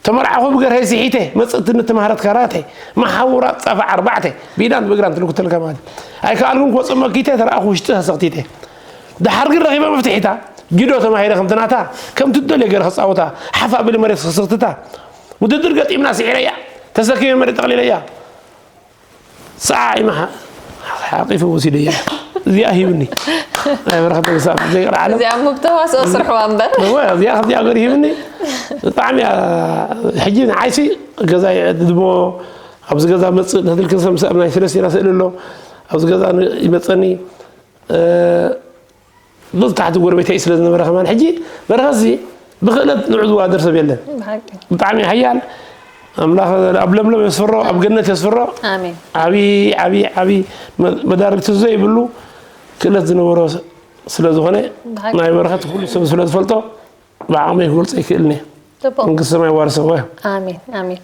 ተመርዓኹ ብገርሀይ ስሒተ፣ መጽእትኒ ተማህረት ካራተ፣ መሓውራት ጻፋ ኣርባዕተ፣ ብኢዳን ብእግራን ትልኩተልካ ማለት። ኣይከኣልኩን ክወጽእ መኪተ፣ ተረኣኹ ውሽጢ ተሰኽቲተ። ደሓር ግን ረኺበ መፍትሒታ፣ ጅዶ ተማሂረ ከምቲ ናታ፣ ከምቲ ትደልዮ ገይረ ክጻወታ፣ ሓፍ ኣቢለ መሬት ክስኽትታ። ውድድር ገጢምና ስዒረያ፣ ተሰኪመ መሬት ጠቕሊለያ። ሰዓ ኢማ ሓቂፉ ወሲደያ። እዚኣ ሂብኒ። ናይ በረኸት ተግሳብ ዘይቅር ዓለም። እዚኣ እሞ ብተዋስኦ ስርሕዋ እምበር። እወ፣ እዚኣ ከምዚኣ ገይሩ ሂብኒ። ብጣዕሚ እያ፣ ሕጂ ንዓይሲ ገዛ ይዕድሞ፣ ኣብዚ ገዛ መጽእ፣ ነትልክን ሰምሰ ኣብ ናይ ሰለስቴና ስእሊ ኣሎ። ኣብዚ ገዛ ን- ይመጸኒ። እ፣ ብዙሕ ታሕቲ ጎረቤተይ ስለ ዝነበረ ከማን፣ ሕጂ በረኸትሲ ብኽእለት ንዑ ዝወዳደር ሰብ የለን። ብሓቂ። ብጣዕሚ ሓያል ኣምላኽ ኣብ ለምለም የስፍሮ፣ ኣብ ገነት የስፍሮ። ኣሜን። ዓቢ፣ ዓቢ፣ ዓቢ መ- መዳርግቲ ዘይብሉ ክእለት ዝነበሮ ስለ ዝኾነ፣ ብሓቂ። ናይ በረኸት ኩሉ ሰብ ስለ ዝፈልጦ፣ ብዓቕመይ ክገልጾ ኣይክእልን እየ። ጽቡቕ። መንግስቲ ሰማይ ዋርሰዎ። ኣሜን፣ ኣሜን።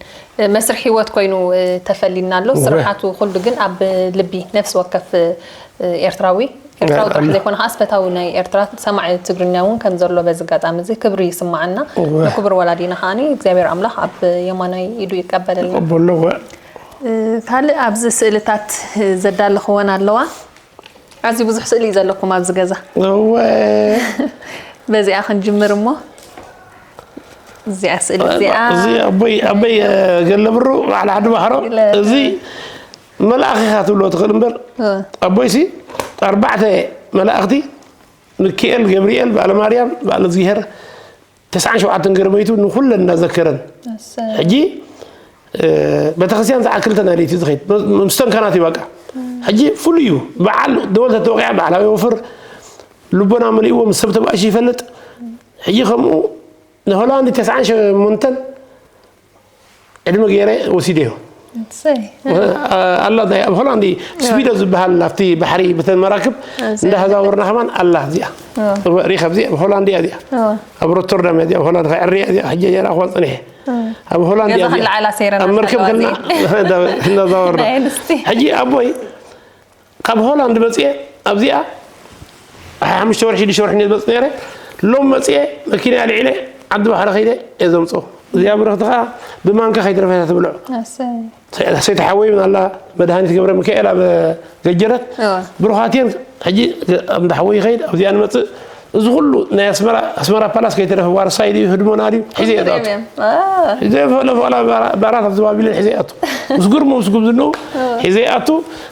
መስርሕ ህይወት ኮይኑ፣ እ፣ ተፈሊና ኣሎ። እወ። ስርሓቱ ኩሉ ግን ኣብ ልቢ ነፍሲ ወከፍ፣ እ፣ ኤርትራዊ፣ ኤርትራዊ ጥራሕ ኣሜን። ዘይኮነ፣ ከኣ ስፈታዊ ናይ ኤርትራ ሰማዒ ትግርኛ እውን ከም ዘሎ በዚ ኣጋጣሚ እዚ ክብሪ ይስምዓና። እወ። ንክቡር ወላዲና ከኣኒ እግዚኣብሔር ኣምላኽ ኣብ የማናይ ኢዱ ይቀበለልና። ይቀበሎ፣ እወ። እ፣ ካልእ ኣብዚ ስእልታት ዘዳለኽወን ኣለዋ። ኣዝዩ ብዙሕ ስእሊ እዩ ዘለኩም ኣብዚ ገዛ። እወ። በዚኣ ክንጅምር እሞ። እዚኣ ስእሊ እዚኣ። እዚ ኣቦይ፣ ኣቦይ፣ እ፣ ገለብሩ በዓል ዓዲ ባሕሮ። ገለ- እዚ መልኣኽ ኢኻ ትብሎ ትኽእል እምበር፣ እ። ኣቦይሲ ኣርባዕተ መላእኽቲ፣ ሚካኤል፣ ገብርኤል፣ በዓለ ማርያም፣ በዓለ እግዚኣብሔር፣ ተስዓን ሸውዓተን ገርበይቱ ንኹለን እናዘከረን። እሰይ። ሕጂ፣ እ፣ ቤተክርስትያን ሰዓት ክልተ ናይ ለይቲ ዝኸይድ፣ ምስ- ምስ ተንከናት እዩ በቃ። ሕጂ ፍሉይ እዩ። በዓል ደወል ተተወቂዓ፣ በዓል ኣበይ ወፍር፣ ልቦና መሊእዎ፣ ምስ ሰብ ተባእሽ ይፈልጥ። ሕጂ ከምኡ ንሆላንድ ተስዓን ሸሞንተን ዕድመ ገይረ ወሲደዮ። እሰይ። ኣላ ናይ ኣብ ሆላንድ ስፒዶ ዝበሃል ኣብቲ ባሕሪ ብተን መራክብ እሰይ። እንዳተዛወርና ከማን ኣላ እዚኣ። ኦ። ሪኻ እዚኣ ኣብ ሆላንድ እያ እዚኣ። ኦ። ኣብ ሮተርዳም እያ እዚኣ፣ ኣብ ሆላንድ ከዕርያ እዚኣ፣ ሕጂ እያ ራእኹዋ ጸኒሐ። ኦ። ኣብ ሆላንድ እያ ገዛ እዚኣ። ከለዓላ ሰይረና ኣብ መርከብ ከለዋ ከልና እዚ። እንዳዛወርና። ናይ ኣንስቲ። ሕጂ ኣቦይ ካብ ሆላንድ መጽኤ ኣብዚኣ ሓሙሽተ ወርሒ ሽዱሽተ ወርሒ እየ ዝመጽእ ነይረ። ሎም መጽኤ መኪና ኣልዒለ ዓዲ ባሕሪ ከይደ እየ ዘምጽኦ። እዚኣ ብረኽቲ ከኣ ብማንካ ከይትረፈ እያ ትብልዖ። ኣሰይ። ሰ- ሰይቲ ሓወይ እውን ኣላ መድሃኒት ገብረ ሚካኤል ኣብ ገጀረት። እወ። ብሩኻት እየን። ሕጂ ገ- እንዳ ሓወይ ይኸይድ ኣብዚኣ ንመጽእ። እዚ ኩሉ ናይ ኣስመራ ኣስመራ ፓላስ ከይተረፈ ዋርሳይ ድዩ ህድሞና ድዩ ሒዘ እየ ዝኣቱ። ፕሪምየም። አ። ሒዘ ፈለ ፈላ ባራ- ባራት ኣብዚ ባቢሎን ሒዘ ይኣቱ። ምስ ግርሙ ምስ ጉብዝንኡ ሒዘ ይኣቱ።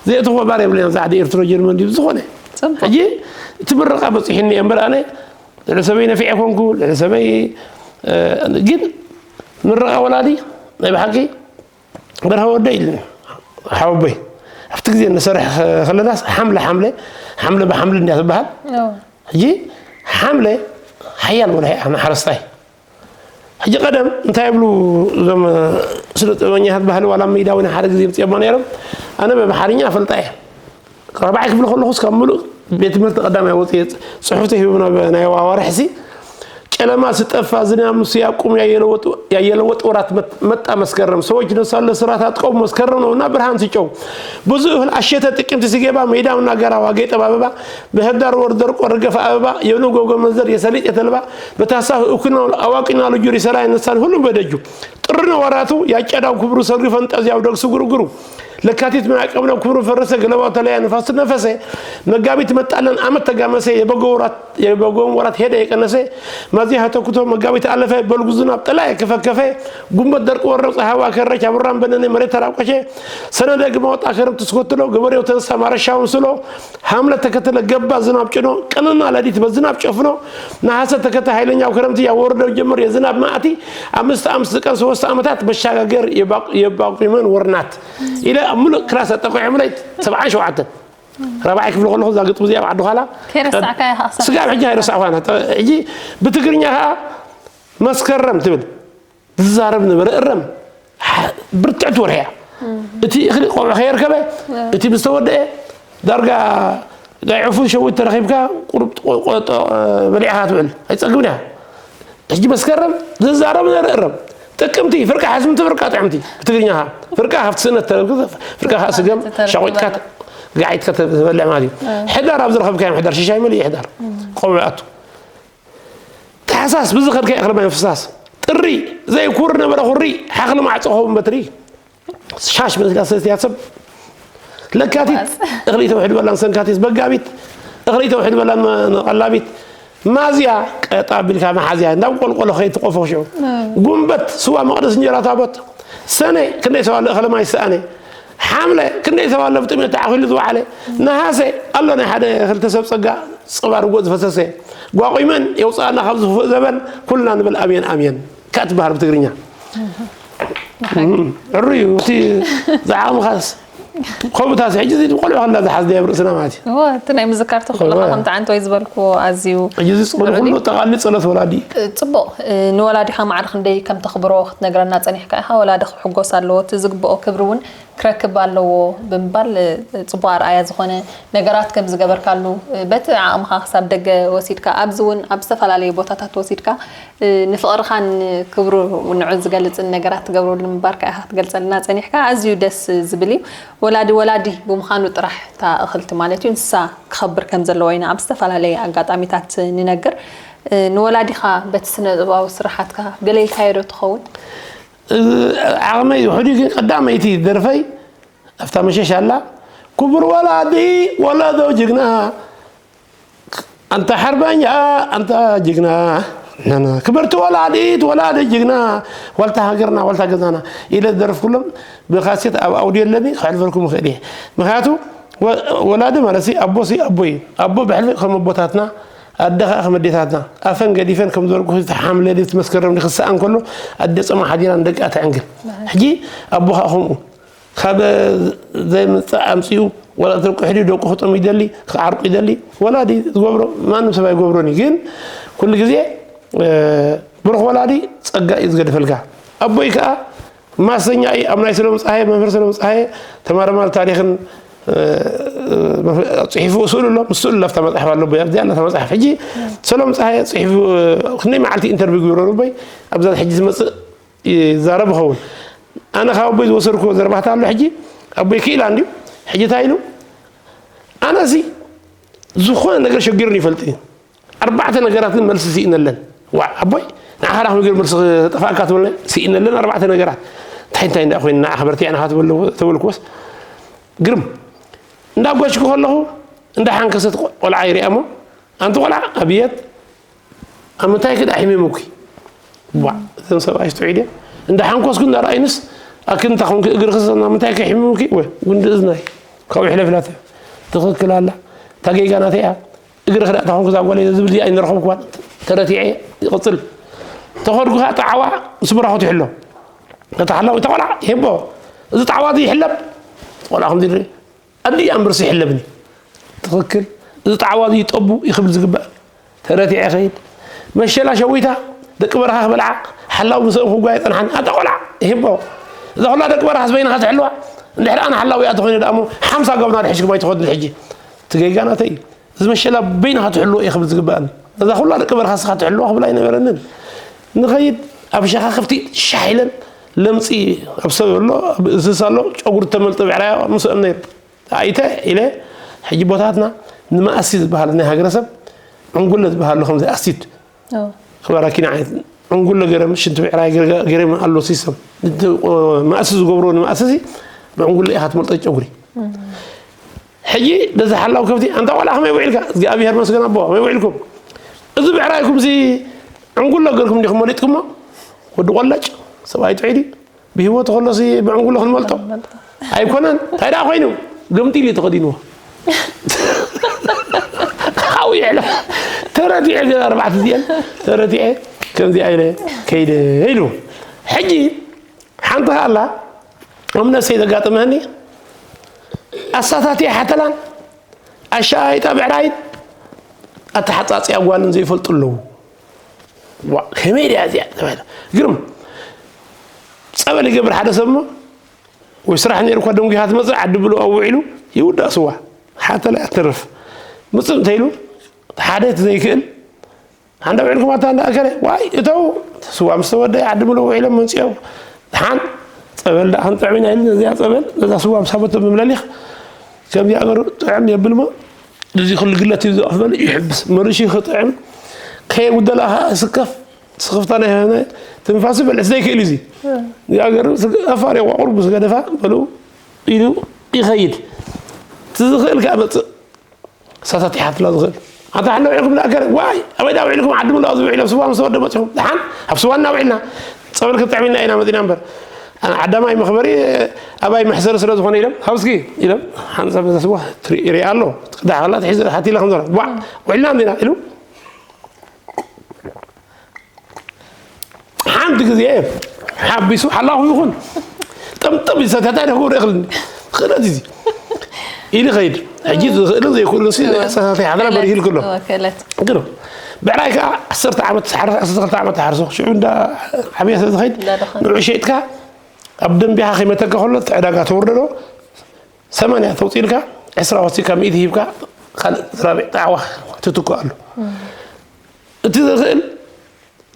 ዘእትዎ ባር የብለይን። ዛዕዲ ኤርትሮ ጀርመን ድዩ ዝኾነ። ጽቡቕ። ሕጂ እቲ ምርቓ በጺሑኒ እየ እምበር ኣነ ልዕሊ ሰበይ ነፊዐ ኮንኩ፣ ልዕሊ ሰበይ፣ እ፣ ግን ምርቓ ወላዲ ናይ ብሓቂ በርሀ ወደይ ኢሉኒ ሓወቦይ። ኣብቲ ግዜ ንሰርሕ ከለናስ ሓምለ፣ ሓምለ፣ ሓምለ ብሓምሊ እንድያ ትበሃል። ኦ። ሕጂ ሓምለ፣ ሓያል ጎልሒ እያ ንሓረስታይ። ሕጂ ቀደም እንታይ ይብሉ እዞም ስነ ጥበበኛታት ባህሊ ዋላ ኣብ ሜዳ እውን ሓደ ግዜ ይምፅኦማ ነይሮም። ኣነ ብኣምሓርኛ እፈልጣ እየ። ራብዓይ ክፍሊ ከለኹ እስካብ ምሉእ ቤት ትምህርቲ ቀዳማይ ወፅየ ፅሑፍ ተሂቡና ብናይ ዋዋርሕሲ ጨለማ ስጠፋ ዝናብ ምስ ያቁም ያየለወጥ ወራት መጣ መስከረም ሰዎች ነሳለ ስራት አጥቀው መስከረም ነውና ብርሃን ሲጨው ብዙ እህል አሸተ ጥቅምት ሲገባ ሜዳውና ገራዋ ጌጠ ባበባ በህዳር ወር ደርቆ ርገፍ አበባ የብኑ ጎጎ መንዘር የሰሊጥ የተልባ በታሳ እኩና አዋቂና ልጁ ሪሰራ የነሳን ሁሉም በደጁ ጥርነ ወራቱ ያጨዳው ክብሩ ሰልጊ ፈንጠዚያው ደግሱ ጉርጉሩ ለካቲት ምን አቀብነው ክብሩ ፈረሰ ገለባው ተለያ ንፋስ ነፈሰ መጋቢት መጣለን አመት ተጋመሰ የበጎ ወራት የበጎም ወራት ሄደ የቀነሰ ማዚያ ተኩቶ መጋቢት ኣለፈ በልጉ ዝናብ ጥላ የከፈከፈ ጉንበት ደርቅ ወረቕ ፀሃዋ ከረች አብራም በነነ መሬት ተራቆሸ ሰነ ደግመ ወጣ ክረምት ስኮትሎ ገበሬው ተንሳ ማረሻውን ስሎ ሐምለ ተከተለ ገባ ዝናብ ጭኖ ቀንና ለሊት በዝናብ ጨፍኖ ነሐሰ ተከተ ኃይለኛው ክረምት ያወርደው ጀምር የዝናብ ማእቲ አምስት አምስት ቀን ሶስት ዓመታት መሻጋገር የባቁመን ወርናት ኢለ ኣብ ሙሉእ ክላስ ኣጠቂዖምለይ ሰብዓን ሸውዓተን ራብዓይ ክፍሊ ከለኹ እዛ ግጥሚ እዚኣ ኣብ ዓዲ ኋላ ከይረሳዕካያ ከዓ ስጋብ ሕጂ ኣይረሳዕኳን። ሕጂ ብትግርኛ ከዓ መስከረም ትብል ዝዛረብ ነበረ። እረም ብርትዕቲ ወርሒ እያ። እቲ እኽሊ ቆብዕ ከየርከበ እቲ ምስ ተወደአ ዳርጋ ናይ ዕፉን ሸዊት ተረኺብካ ቁሩብ ቆጦ በሊዕኻ ትውዕል ኣይጸግብን እያ። ሕጂ መስከረም ዝዛረብ ነርእ እረም ጥቅምቲ ፍርቃ ሕስምቲ ፍርቃ ጥዕምቲ ብትግርኛ ኻ ፍርቃ ካብቲ ስእነት ተረብክ ፍርቃ ኻ ስገም ሻቆጥካ ጋዒትካ ትበልዕ ማለት እዩ። ሕዳር ኣብ ዝረኸብካዮም ሕዳር ሽሻይ መሊእ ሕዳር ቆብዕ ኣቱ ታሕሳስ ብዝኸድካ እኽሊ ማይ ምፍሳስ ጥሪ ዘይኩር ነበረ ኩሪ ሓኽሊ ማዕጾ ኸውን በትሪ ሻሽ መስላ ሰስትያ ሰብ ለካቲት እኽሊ ተውሕድ በላን ሰንካቲት በጋቢት እኽሊ ተውሕድ በላን ንቐላቢት ማዝያ ቀጣ ቢልካ መሓዝያ እንዳብ ቆልቆሎ ከይትቆፎ ሽዑ ጉንበት ስዋ መቕደስ እንጀራ ታቦት ሰነ ክንደይ ሰዋለ እኽሊ ማይ ሰኣነ ሓምለ ክንደይ ሰዋለ ብጥሜት ተዓኺሉ ዝወዓለ ነሃሰ ኣሎ ናይ ሓደ ክልተ ሰብ ጸጋ ጸባ ርጎ ዝፈሰሰ ጓቑመን የውፅኣና ካብ ዝኽፍእ ዘበን ኩልና ንብል ኣሜን ኣሜን። ከኣ ትበሃል ብትግርኛ ዕሩ እዩ እቲ ዝዓቕምኻስ ከምኡታት ሕጂ እዚ ቆልዑ ከላ ዝሓዝናዮ ኣብ ርእስና ማለት እዩ። እወ እቲ ናይ ምዝካር ተኽእሎኻ ከምቲ ዓንተወይ ዝበልኩዎ ኣዝዩ ሕጂ እዚ ጸሎት ኩሉ ጠቓሊ ጸሎት ወላዲ እዩ። ጽቡቕ ንወላዲኻ ማዕረ ክንደይ ከም ተኽብሮ ክትነግረና ጸኒሕካ ኢኻ። ወላዲ ክሕጎስ ኣለዎ እቲ ዝግብኦ ክብሪ እውን ክረክብ ኣለዎ ብምባል ጽቡቕ ኣርኣያ ዝኾነ ነገራት ከም ዝገበርካሉ በቲ ዓቕምኻ ክሳብ ደገ ወሲድካ ኣብዚ እውን ኣብ ዝተፈላለዩ ቦታታት ወሲድካ ንፍቕርኻን ክብሩ ንዑ ዝገልጽን ነገራት ትገብረሉ ምንባርካ ኢኻ ክትገልጸልና ጸኒሕካ። ኣዝዩ ደስ ዝብል እዩ። ወላዲ ወላዲ ብምዃኑ ጥራሕ እታ እኽልቲ ማለት እዩ ንሳ ክኸብር ከም ዘለዎ ኢና ኣብ ዝተፈላለየ ኣጋጣሚታት ንነግር። ንወላዲኻ በቲ ስነ ጥበባዊ ስራሓትካ ገለ ኢልካዮ ዶ ትኸውን? ዓቕመይ ውሕድ እዩ ግን ቀዳመይቲ ደርፈይ ኣብታ መሸሽ ኣላ ክቡር ወላዲ ወላዶ ጅግና ኣንታ ሓርበኛ ኣንታ ጅግና ክብርቲ ወላዲት ወላዲ ጅግና ዋልታ ሃገርና ዋልታ ገዛና ኢለ ዝደረፍኩሎም ብካሴት ኣብ ኣውድዮ ኣለኒ ክሕልፈልኩም ይኽእል እየ ምክንያቱ ወላዲ ማለት ኣቦ ኣቦ እዩ ኣቦ ብሕልፊ ከም ኣቦታትና ኣደ ከዓ ከም ኣዴታትና ኣፈን ገዲፈን ከም ዝበልኩ ሓምለ ሌሊት መስከረም ክስኣን ከሎ ኣደ ፀማ ሓዲራ ንደቃ ተዕንግል ሕጂ ኣቦ ከዓ ከምኡ ካብ ዘይምፃእ ኣምፅኡ ወላ ትርቁ ሕዲ ደቁ ክጥም ይደሊ ክዓርቁ ይደሊ ወላዲ ዝገብሮ ማንም ሰብ ኣይገብሮን እዩ ግን ኩሉ ግዜ ብሩኽ ወላዲ ፀጋ እዩ ዝገድፈልካ ኣቦይ ከዓ ማሰኛ እዩ ኣብ ናይ ሰሎም ፀሃየ መምህር ሰሎም ፀሃየ ተመራማሪ ታሪክን ፅሒፉ ስእሉ ኣሎ ምስ ስእሉ ኣብታ መፅሓፍ ኣሎ ኣብዚኣ ኣለታ መፅሓፍ ሕጂ ሰሎም ፀሃየ ፅሒፉ ክንደይ መዓልቲ ኢንተርቪው ግብረሩ ኣቦይ ኣብዛ ሕጂ ዝመፅእ ይዛረብ ይኸውን ኣነ ካብ ኣቦይ ዝወሰድኩዎ ዘረባታት ኣሎ ሕጂ ኣቦይ ክኢላ እንድዩ ሕጂ እንታይ ኢሉ ኣነ እዚ ዝኾነ ነገር ሸጊሩን ይፈልጥ እዩ ኣርባዕተ ነገራት ግን መልሲ ስኢነለን ዋ ኣቦይ ንዓኻ ራኽ ምግር መልሲ ጠፋእካ ትብለ ስኢነለን ኣርባዕተ ነገራት እንታይ እንታይ እንዳ ኮይና ንዓኻ በርቲዕና ኢኻ ትብልኩስ ግርም እንዳጎሽኩ ከለኹ እንዳ ሓንከሰት ቆልዓ ይሪኣ እሞ ኣንቲ ቆልዓ ኣብየት ኣብ ምንታይ ክዳ ሒሚሙኪ ዋ እዞም ሰብኣይ ስጥዑ ድዮም እንዳ ሓንኮስኩ እንዳ ረኣይንስ ኣክንታ ኮንኪ እግርክስ ምንታይ ከ ሒሚሙኪ ወይ ጉንዲ እዝናይ ካብኡ ይሕለፍላተ ትኽክል ኣላ እታ ጌጋ ናተይ እያ እግሪ ክዳእ ተኾንኩ እዛ ጓለይ ዝብል እዚኣ ኣይንረኸብኩዋን ተረቲዐ ይቕፅል ተኸድኩ ከዓ ጣዕዋ ምስ ብራኹት ይሕሎ ተተሓላዊ ተቆልዓ ይሕቦ እዚ ጣዕዋ እዚ ይሕለብ ቆልዓ ከምዚ ይርኢ ኣዲ ኣንበርሲ ይሕለብኒ ትኽክል እዚ ጣዕዋ እዚ ይጠቡ ይኽብል ዝግባእ ተረቲዐ ኸይድ መሸላ ሸዊታ ደቂ በረኻ ክበልዓ ሓላው ምስኦም ክጓየ ጸንሓን ኣታ ቆልዓ ይህቦ። እዛ ኩላ ደቂ በረኻ ዝበይንኻ ትሕልዋ። እንድሕር ኣነ ሓላው እያ ተኾይነ ደኣ እሞ ሓምሳ ጎብና ድሕሽኩም ኣይትኸዱን ሕጂ። እቲ ጌጋ ናተይ እዩ። እዚ መሸላ በይንኻ ትሕልዎ እየ ክብል ዝግበኣኒ። እዛ ኩላ ደቂ በረኻ ስኻ ትሕልዋ ክብል ኣይነበረንን። ንኸይድ ኣብ ሸኻ ከፍቲ ሻሕ ኢለን ለምጺ ኣብ ሰብ ኣሎ፣ ኣብ እንስሳ ኣሎ፣ ጨጉሪ ተመልጠ ብዕራያ ምስኦም ነይሩ። ኣይተ ኢለ ሕጂ ቦታትና ንመኣሲ ዝበሃል ናይ ሃገረሰብ ዕንጉለ ዝበሃል ኣሎ ከምዚ ኣሲድ ኣዎ። ክባራኪና ዓይነት ዕንጉለ ገረም ሽንቲ ብዕራይ ገረ- ገረም ኣሎ ሲስተም። እቲ መእሲ ዝገብሮ ንመእሲ ሲ ብዕንጉለ ኢኻ ትመልጦ ጨጉሪ። ሕጂ ደዚ ሓላው ከብቲ ኣንታ ቆልዓ ከመይ ውዒልካ እግዚኣብሔር መስገን ኣቦ ከመይ ውዒልኩም? እዚ ብዕራይኩም ሲ ዕንጉለ ገርኩም እንዲኹም መሊጥኩሞ? ወዲ ቆላጭ ሰብኣይ ጥዑይ ድዩ? ብህይወቱ ከሎሲ ብዕንጉሎ ክንመልጦ ኣይኮነን። እንታይ ደኣ ኮይኑ ግምጢል እዩ ተኸዲንዎ። ሓው ይዕለ ተረዲዐ ገና ኣርባዕተ እዚአን ተረዲዐ ከምዚኣ ኢለ ከይደ ኢሉ። ሕጂ ሓንቲ ከኣላ ኣብ ነፍሰይ ዘጋጥመኒ ኣሳታት እየ ሓተላን ኣሻይጣ ብዕራይን ኣተሓፃፅያ ጓልን ዘይፈልጡ ኣለዉ። ዋ ከመይ ድያ እዚኣ ተባሂላ ግርም ፀበል ይገብር ሓደ ሰብ እሞ ወይ ስራሕ ነይሩ እኳ ደንጉኻ ትመፅእ ዓዲ ብሎ ኣውዒሉ ይውዳእ ስዋ ሓተ ላይ ኣትርፍ ምፅእ እንተይሉ ሓደ እቲ ዘይክእል ሓንዳ ውዒልኩም ኣታ እንዳ ኣከለ ዋይ እተው ስዋ ምስ ተወደ ዓዲ ብሎ ውዒሎም መምፅኦም ሓን ፀበል ዳ ክንጥዕም ኢና ኢሉ ነዚኣ ፀበል ነዛ ስዋ ምስ ሃበቶ ብምለሊኽ ከምዚኣ ገሩ ጥዕም የብል እሞ እዚ ኩሉ ግለት እዩ ዝቕበል ይሕብስ መርሺ ክጥዕም ከየጉደላ ከዓ ስከፍ ስኽፍታ ናይ ናይ ትንፋሱ በልዕ ዘይክእል እዩ እዚ ያገሩ ኣፋር የቋቁር ምስ ገደፋ በሉ ኢሉ ይኸይድ ትዝኽእል ከዓ መፅእ ሳታት ይሓትላ ዝኽእል ኣታ ሓንዳ ውዒልኩም ዳ ኣከለ ዋይ ኣበይ ዳ ውዒልኩም ዓዲ ምልኣ ዝውዒሎም ስዋ ምስ ተወደ መፅኹም ደሓን ኣብ ስዋ እናውዒልና ፀበል ክጥዕም ኢልና ኢና መፂና እምበር ዓዳማይ መኽበሪ ኣባይ መሕሰሪ ስለ ዝኾነ ኢሎም ሃብስኪ ኢሎም ሓንሳብ ነዛ ስዋ ትርኢ ይሪኣ ኣሎ ትቅዳሕ ከላ ትሒዘ ሓቲላ ከም ዘላ ዋ ውዒልና እንዲና ኢሉ ሓንቲ ግዜ ሓቢሱ ሓላኹ ይኹን ጠምጠም ይሰተታ ደጎር እኽልኒ ክእለት እዚ ኢሉ ኸይድ ሕጂ ዝኽእልን ዘይክእልን ሲ ሰታተይ ሓደራ በሪሂል ክሎ ክእለት ግን ብዕራይ ከዓ ዓሰርተ ዓመት ሓርሶ ዓሰርተ ክልተ ዓመት ሓርሶ ሽዑ እንዳ ዓብያ ስለ ዝኸይድ ንዑ ሸይጥካ ኣብ ደንቢኻ ከይመተካ ከሎ እቲ ዕዳጋ ተወርደዶ ሰማንያ ተውፂልካ ዕስራ ወፂካ ሚእቲ ሂብካ ካልእ ዝራብዕ ጣዕዋ ትትክኣሉ እቲ ዝኽእል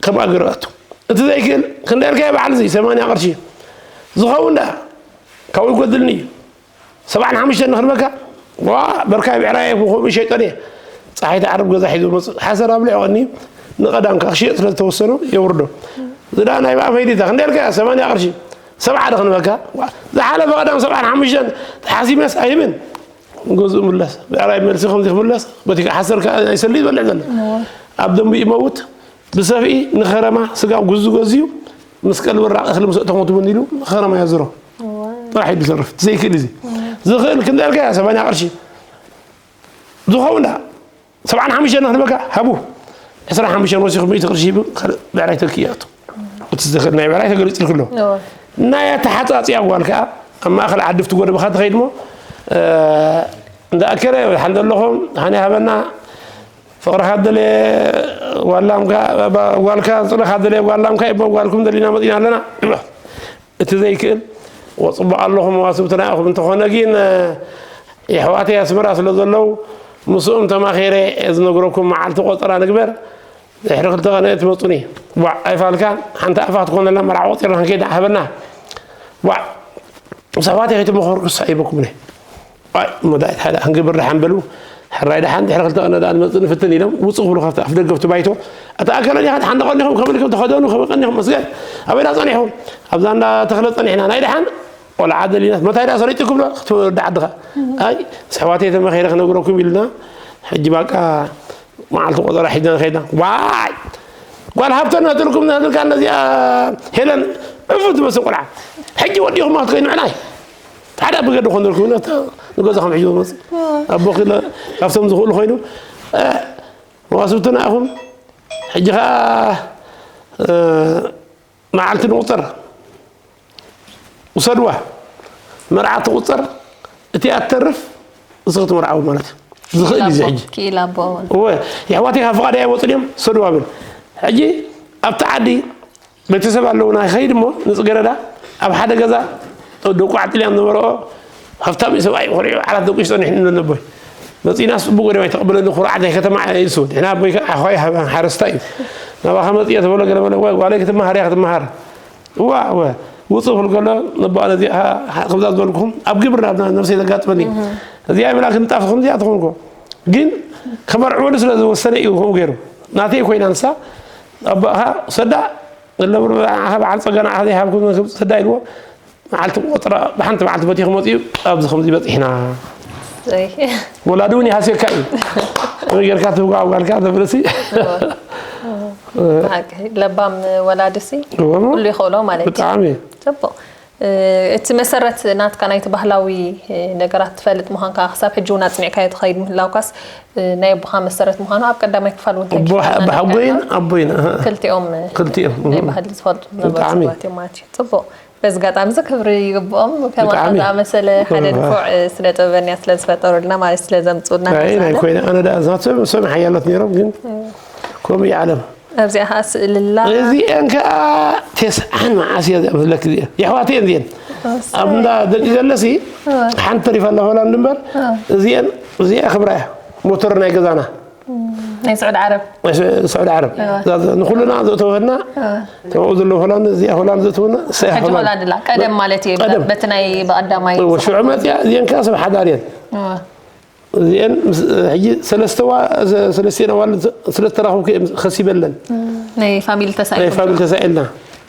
ከም ኣገር ኣቱ እቲ ዘይክእል ክንደልካዮ በዓል እዚ ሰማንያ ቅርሺ ዝኸውን ዳ ካብኡ ይጎድልኒ እዩ ሰብዓን ሓሙሽተን ንኽንበካ ዋ በርካይ ብዕራየ ከምኡ ሸይጠን እየ ፀሓይ ትዓርብ ገዛ ሒዙ መፅእ ሓሰር ኣብሊዕወኒ ንቐዳምካ ክሽየጥ ስለ ዝተወሰኑ የውርዶ ዝዳ ናይ ብኣ ፈይዲታ ክንደልካያ ሰማንያ ቅርሺ ሰብዓ ዶ ክንበካ ዝሓለፈ ቀዳም ሰብዓን ሓሙሽተን ተሓሲመስ ኣይብን ንገዝኡ ምለስ ብዕራይ መልሲ ከምዚ ክምለስ በቲ ሓሰር ከዓ ኣይሰሊ ዝበልዕ ዘሎ ኣብ ደንቡ ይመውት ብሰፍኢ ንኸረማ ስጋ ጉዙ ገዝዩ ምስ ቀልቢ ራቕ እኽሊ ምስ እተኹም ትብን ኢሉ ንኸረማ ያዝሮ ጥራሕ እዩ ዝሰርፍ ዘይክእል እዚ ዝኽእል ክንደልካ እያ ሰማንያ ቅርሺ ዝኸውን ዳ ሰብዓን ሓሙሽተን ንኽንበካ ሃቡ ዕስራን ሓሙሽተን ወሲኹ ሚእቲ ቅርሺ ሂቡ ካልእ ብዕራይ ተኪ ይኣቱ እቲ ዝኽእል ናይ ብዕራይ ተገሊፅልክ ኣሎ ናይ ኣተሓፃፅያ ጓል ከዓ ኣብ ማእኸል ዓዲ ፍቲ ጎደበኻ ትኸይድ ሞ እንዳ ኣከለ ሓንደ ኣለኹም ሓን ሃበና ፍቕርኻ ደለ ዋላምካ ጓልካ ፅልኻ ደለ ጓላምካ ይቦ ጓልኩም ደሊና መፂና ኣለና እቲ ዘይክእል ወፅቡቕ ኣለኹም ዋስብትና ኢኹም እንተኾነ ግን የሕዋተይ ኣስመራ ስለ ዘለዉ ምስኦም ተማኺረ ዝነግረኩም መዓልቲ ቆፀራ ንግበር ድሕሪ ክልተ ቀነ ትመፁኒ ዋዕ ኣይፋልካ ሓንቲ ኣፋ ክትኮነላ መርዓ ቆፂርና ክንከይድ ሃበና ዋዕ ምስ ኣሕዋተይ ከይተመኸርኩስ ኣይበኩምኒ ዋይ እሞ ዳይ ሓደ ክንገብር ደሓን በሉ ሕራይ ደሓን ድሕሪ ክልተ ቀነ ደኣ ንመፅእ ንፍትን ኢሎም ውፅእ ክብሉ ካብቲ ኣፍ ደገ ኣብቲ ባይቶ ኣታ ኣከለ ዲኻ ደሓን ደቐኒኹም ከመልኩም ተኸደኑ ከመይ ቀኒኹም መስገን ኣበይ ዳ ፀኒሕኩም ኣብዛ እንዳ ተኽለ ፀኒሕና ናይ ደሓን ቆልዓ ደሊና መታይ ደኣ ሰሪጡ ክብሎ ክትወዳ ዓድኻ ኣይ ምስ ኣሕዋተይ ተመኺረ ክነግረኩም ኢልና ሕጂ ባቃ መዓልቲ ቆፀራ ሒዝና ንኸይድና ዋይ ጓል ሃብተን ናትልኩም ናትልካ እነዚኣ ሄለን ዕፉ ትመስል ቆልዓ ሕጂ ወዲኹማ ክትከይኑ ዕናይ ሓደ ብገዲ ኮንደልኩም ንገዛኹም ሒዞ መፅ ኣቦኺ ካብቶም ዝኽእሉ ኮይኑ መዋስብትና ኢኹም ሕጂ ከዓ መዓልቲ ንቁፀር ውሰድዋ መርዓ ትቁፀር እቲኣ ትተርፍ እዚ ክትመርዓዊ ማለት እዩ ዝኽእል እዩ ሕጂ ክኢል ኣቦ እውን እወ የሕዋተይ ካብ ፍቓድ ኣይወፁን እዮም ሰድዋ ብል ሕጂ ኣብቲ ዓዲ ቤተሰብ ኣለውና፣ ይኸይድ እሞ ንጽገረዳ ኣብ ሓደ ገዛ ደቁ ዓጥልያ ነበረኦ። ሃብታም እዩ ሰብኣይ፣ ኮሪዑ ዓራት ደቁ ይጸኒሕ ነቦይ። መጺና ጽቡቅ ገለ ኣይተቐበለኒ፣ ኩርዓት ናይ ከተማ እሱ። ንሕና ኣቦይ ከኣ ሓኾይ ሓረስታይ እዩ። ናባኻ መጺአ ተበሎ ገለ በለ፣ "ወይ ጓለይ ክትመሃር እያ ክትመሃር። እዋ፣ እወ፣ ውጽእ ክብል ከሎ፣ ነቦኣ ነዚኣ ከምዛ ዝበልኩኹም ኣብ ግብር ናብ ነብሰይ ዘጋጥመኒ። እዚኣ ይብላ ክንጣፍ ከምዚኣ ትኾንኮ። ግን ከመርዕወሉ ስለ ዝወሰነ እዩ ከምኡ ገይሩ። ናተይ ኮይና ንሳ፣ ኣቦኻ ሰዳ፣ ለብሩ ንዓኻ በዓል ጸጋ ንዓኻ ዘይሃብኩ ሰዳ" ኢልዎ። መዓልቲ ቆጽራ ብሓንቲ መዓልቲ በቲኹ መጺኡ፣ ኣብዚ ከምዚ በጺሕና። እይ። ወላዲ እውን ይሃስየካ እዩ። ከመይ ጌርካ ትብጓ ጓልካ ተብለሲ። ብሓቂ ለባም ወላድሲ እወ። ኩሉ ይኽእሎ ማለት እዩ። ብጣዕሚ። ጽቡቕ። እ፣ እቲ መሰረት ናትካ ናይቲ ባህላዊ፣ እ፣ ነገራት ትፈልጥ ምዃንካ ክሳብ ሕጂ እውን ኣጽኒዕካዮ ትኸይድ ምህላውካስ፣ እ፣ ናይ ኣቦኻ መሰረት ምዃኑ ኣብ ቀዳማይ ክፋል እውን ተንኪፍና ነበር። ብሓጎይን ኣቦይን፣ ኣሃ። ክልቲኦም ክልቲኦም፣ ናይ እም። ባህሊ ዝፈልጡ ዝነበሩ ብጣዕሚ። ሰባት እዮም ማለት እዩ። ጽቡቕ። በዚ ኣጋጣሚ እዚ ክብሪ ይግብኦም ከማኻ ብጣዕሚ። ዝኣመሰለ ሓደ እም። ንፉዕ፣ እ፣ ስነ ጥበበኛ ስለ ዝፈጠሩልና ማለት ስለ ዘምጽኡልና። ኣይ፣ ናይ ኮይነ ኣነ ደኣ እዛ ሰብ ሰብ ሓያላት ነይሮም፣ ግን ከምኡ እዩ ዓለም። ኣብዚኣ ከዓ ስእሊ ኣላ። እዚአን ከዓ ተስዓን መዓስ እያ እዚኣ መስለክ እዚአን። የሕዋተይ እየን እዚአን። ኣሰይ። ኣብ እንዳ ደቂ ዘለሲ ሓንቲ ተሪፋ ኣላ ሆላንድ እምበር፣ እዚአን፣ እዚኣ ክብራ እያ። ሞተር ናይ ገዛና። ናይ ስዑድ ዓረብ። ናይ ስ-፣ ስዑድ ዓረብ። እዋ። እዛ፣ እዛ ንኹልና ዘእተወና፣ እዋ። ተባኡ ዘለዉ ሆላንድ፣ እዚኣ ሆላንድ ዘእተወና፣ እሰያ ሕጂ ሆላንድ። ሆላንድ ኣላ። ቀደም ማለት እዩ። ቀደም። በቲ ናይ ብቐዳማይ እዎ፣ ሽዑ መፅያ፣ እዚአን ከዓ ሰብ ሓዳር እየን። እዋ። እዚአን ምስ፣ ሕጂ ሰለስተዋ፣ ሰ-፣ ሰለስቲአን ኣዋልድ ስለ ዝተራኸብኩ እየን ከሲበለን። ናይ ፋሚሊ ናይ ተሳኢሉ። ፋሚሊ ተሳኢልና።